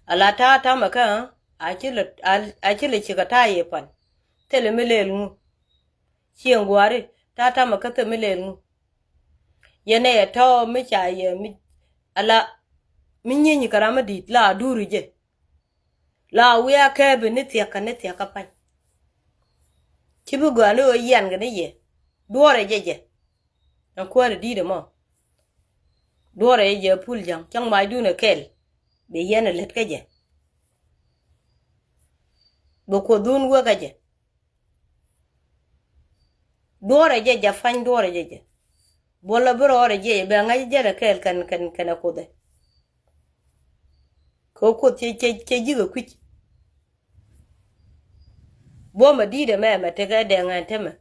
Ala ta̱a̱ ta̱mɛ kä a ci lɛ cikɛ ta̱a̱ yɛ pan. Thilɛ mi leel ŋu. Cieŋ gua̱a̱ri ta̱a̱ ta̱mɛ kä thilɛ mi leel ŋu. Yɛn ɛ yɛ tɔ̱ mi ca yɛ mi ala mi nyieeny kɛ ram mi di̱i̱t la a duuri jɛ. La wiaa kɛɛpi ni thiakä ni thiakä pa̱ny. Ci bi gɔaa ni ɣöö yian kɛ ni yɛ duɔɔrɛ jɛ jɛ. Ɛn kuäärɛ di̱i̱t ɛmɔ duɔɔrɛ jɛ jɛ pul ja̱ŋ cäŋ macdun ɛ kɛl. Bi yɛn ɛ lät kä jɛ bi kuoth dhun wek kä jɛ. Duɔɔrɛ jɛ jɛ pa̱ny duɔɔrɛ jɛ jɛ. Buɔlä bi rɔɔdɛ jiɛc bɛ ŋa̱c jɛn ɛ kɛɛl kɛn kɛn kɛn ɛ kuothɛ. Kɛ kuoth cɛ cɛ cɛ ji̱ kɛ kui̱c. Buɔmɛ di̱i̱t ɛmɛ ɛmɛ tekɛ dɛŋ ɛn temɛ.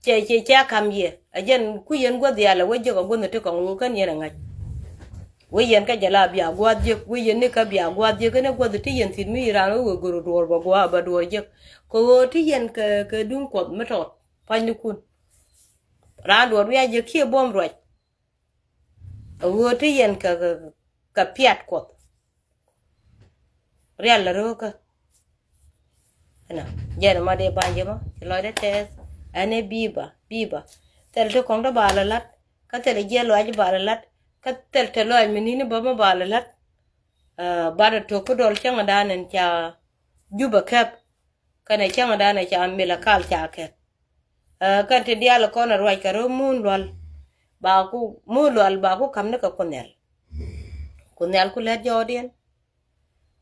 Cɛ cɛ cɛ kam yɛ ɛ jɛn kui̱ yɛn guäth yalɛ wä jiäk ɛ guäth ni ti kɔŋ ɣöö kän yɛn ɛ ŋa̱c. Wä yɛn kä jɛ la bia gua̱a̱th jiäk wä yɛn ni kä bia gua̱a̱th jiäk kɛn ɛ guäth ti yɛn thi̱t mi yi raan wä wëë gör duɔɔr bɛ gua̱a̱ bɛ duɔɔr jiäk. Kɛ ɣöö ti yɛn kɛ kɛ duŋ kuɔth mi tɔɔt pa̱nynikun. Raan duɔ̱ɔ̱r wiac jɛ kiɛ buɔ̱m ruac. A ɣöö ti yɛn kɛ kɛ piat kuɔth. Rial la röökä. Ɛnɔ jɛn ma dee ba̱ny jɛ mɔ ci lɔcdɛ tɛɛth. Ɛn ɛ bi̱i̱ ba bi̱i̱ ba. Thil ti kɔŋ dee ba la la̱t kä thil jiɛ lɔac ba la la̱t kä thil te lɔac mi ni̱n i̱ bä mi ba la la̱t. Bat ɛ tok kä dɔl cäŋ dan ɛn ca Jubɛ kɛp. Kɛnɛ cäŋ dan ɛ ca mil ɛ kal ca kɛp. Kɛn ti diaal kɔn a ruac kɛ rɔ mun lual. Ba ku mun lual ba ku kam ni kɛ ku nhial. Ku nhial ku lɛt jɔɔdiɛn.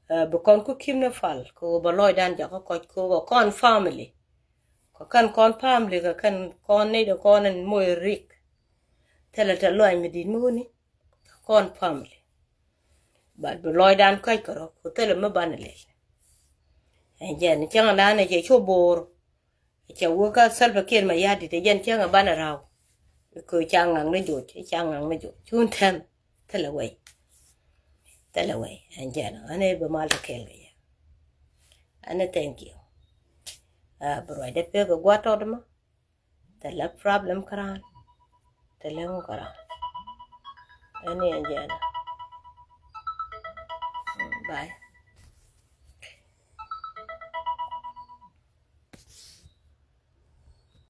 Bi kɔn ku kim ni pal kɛ ɣöö bɛ lɔcdan jakä kɔc kɛ ɣöö kɔn family. Kɛ kɛn kɔn family kɛ kɛn kɔn nec dɛ kɔn ɛn moc rik. Thilɛ tɛ luac mi di̱t mi wuni. Kɔn family. But bi lɔcdan kɔc kɛ rɔ ku thilɛ mi banɛ lɛl. Ɛn jɛn cäŋ dan ɛ cɛ cu bo̱o̱r. Cɛ wä kä Salva Kiir Mayardit ɛ jɛn cäŋ ɛ banɛ raw. Kɛ ca ŋaŋ ni joc ca ŋaŋ ni joc cun tɛm. Thilɛ wɛy. Thilɛ wɛy ɛn jɛn ɛn ɛ bi mal te kɛɛl kɛ yɛ. Ɛn ɛ thank you. Bi ruacdɛ pek ɛ gua̱a̱t tɔt mɔ. Thilɛ problem kä raan. Thilɛ ŋu kä raan. Ɛn ɛ ɛn jɛn. Bye.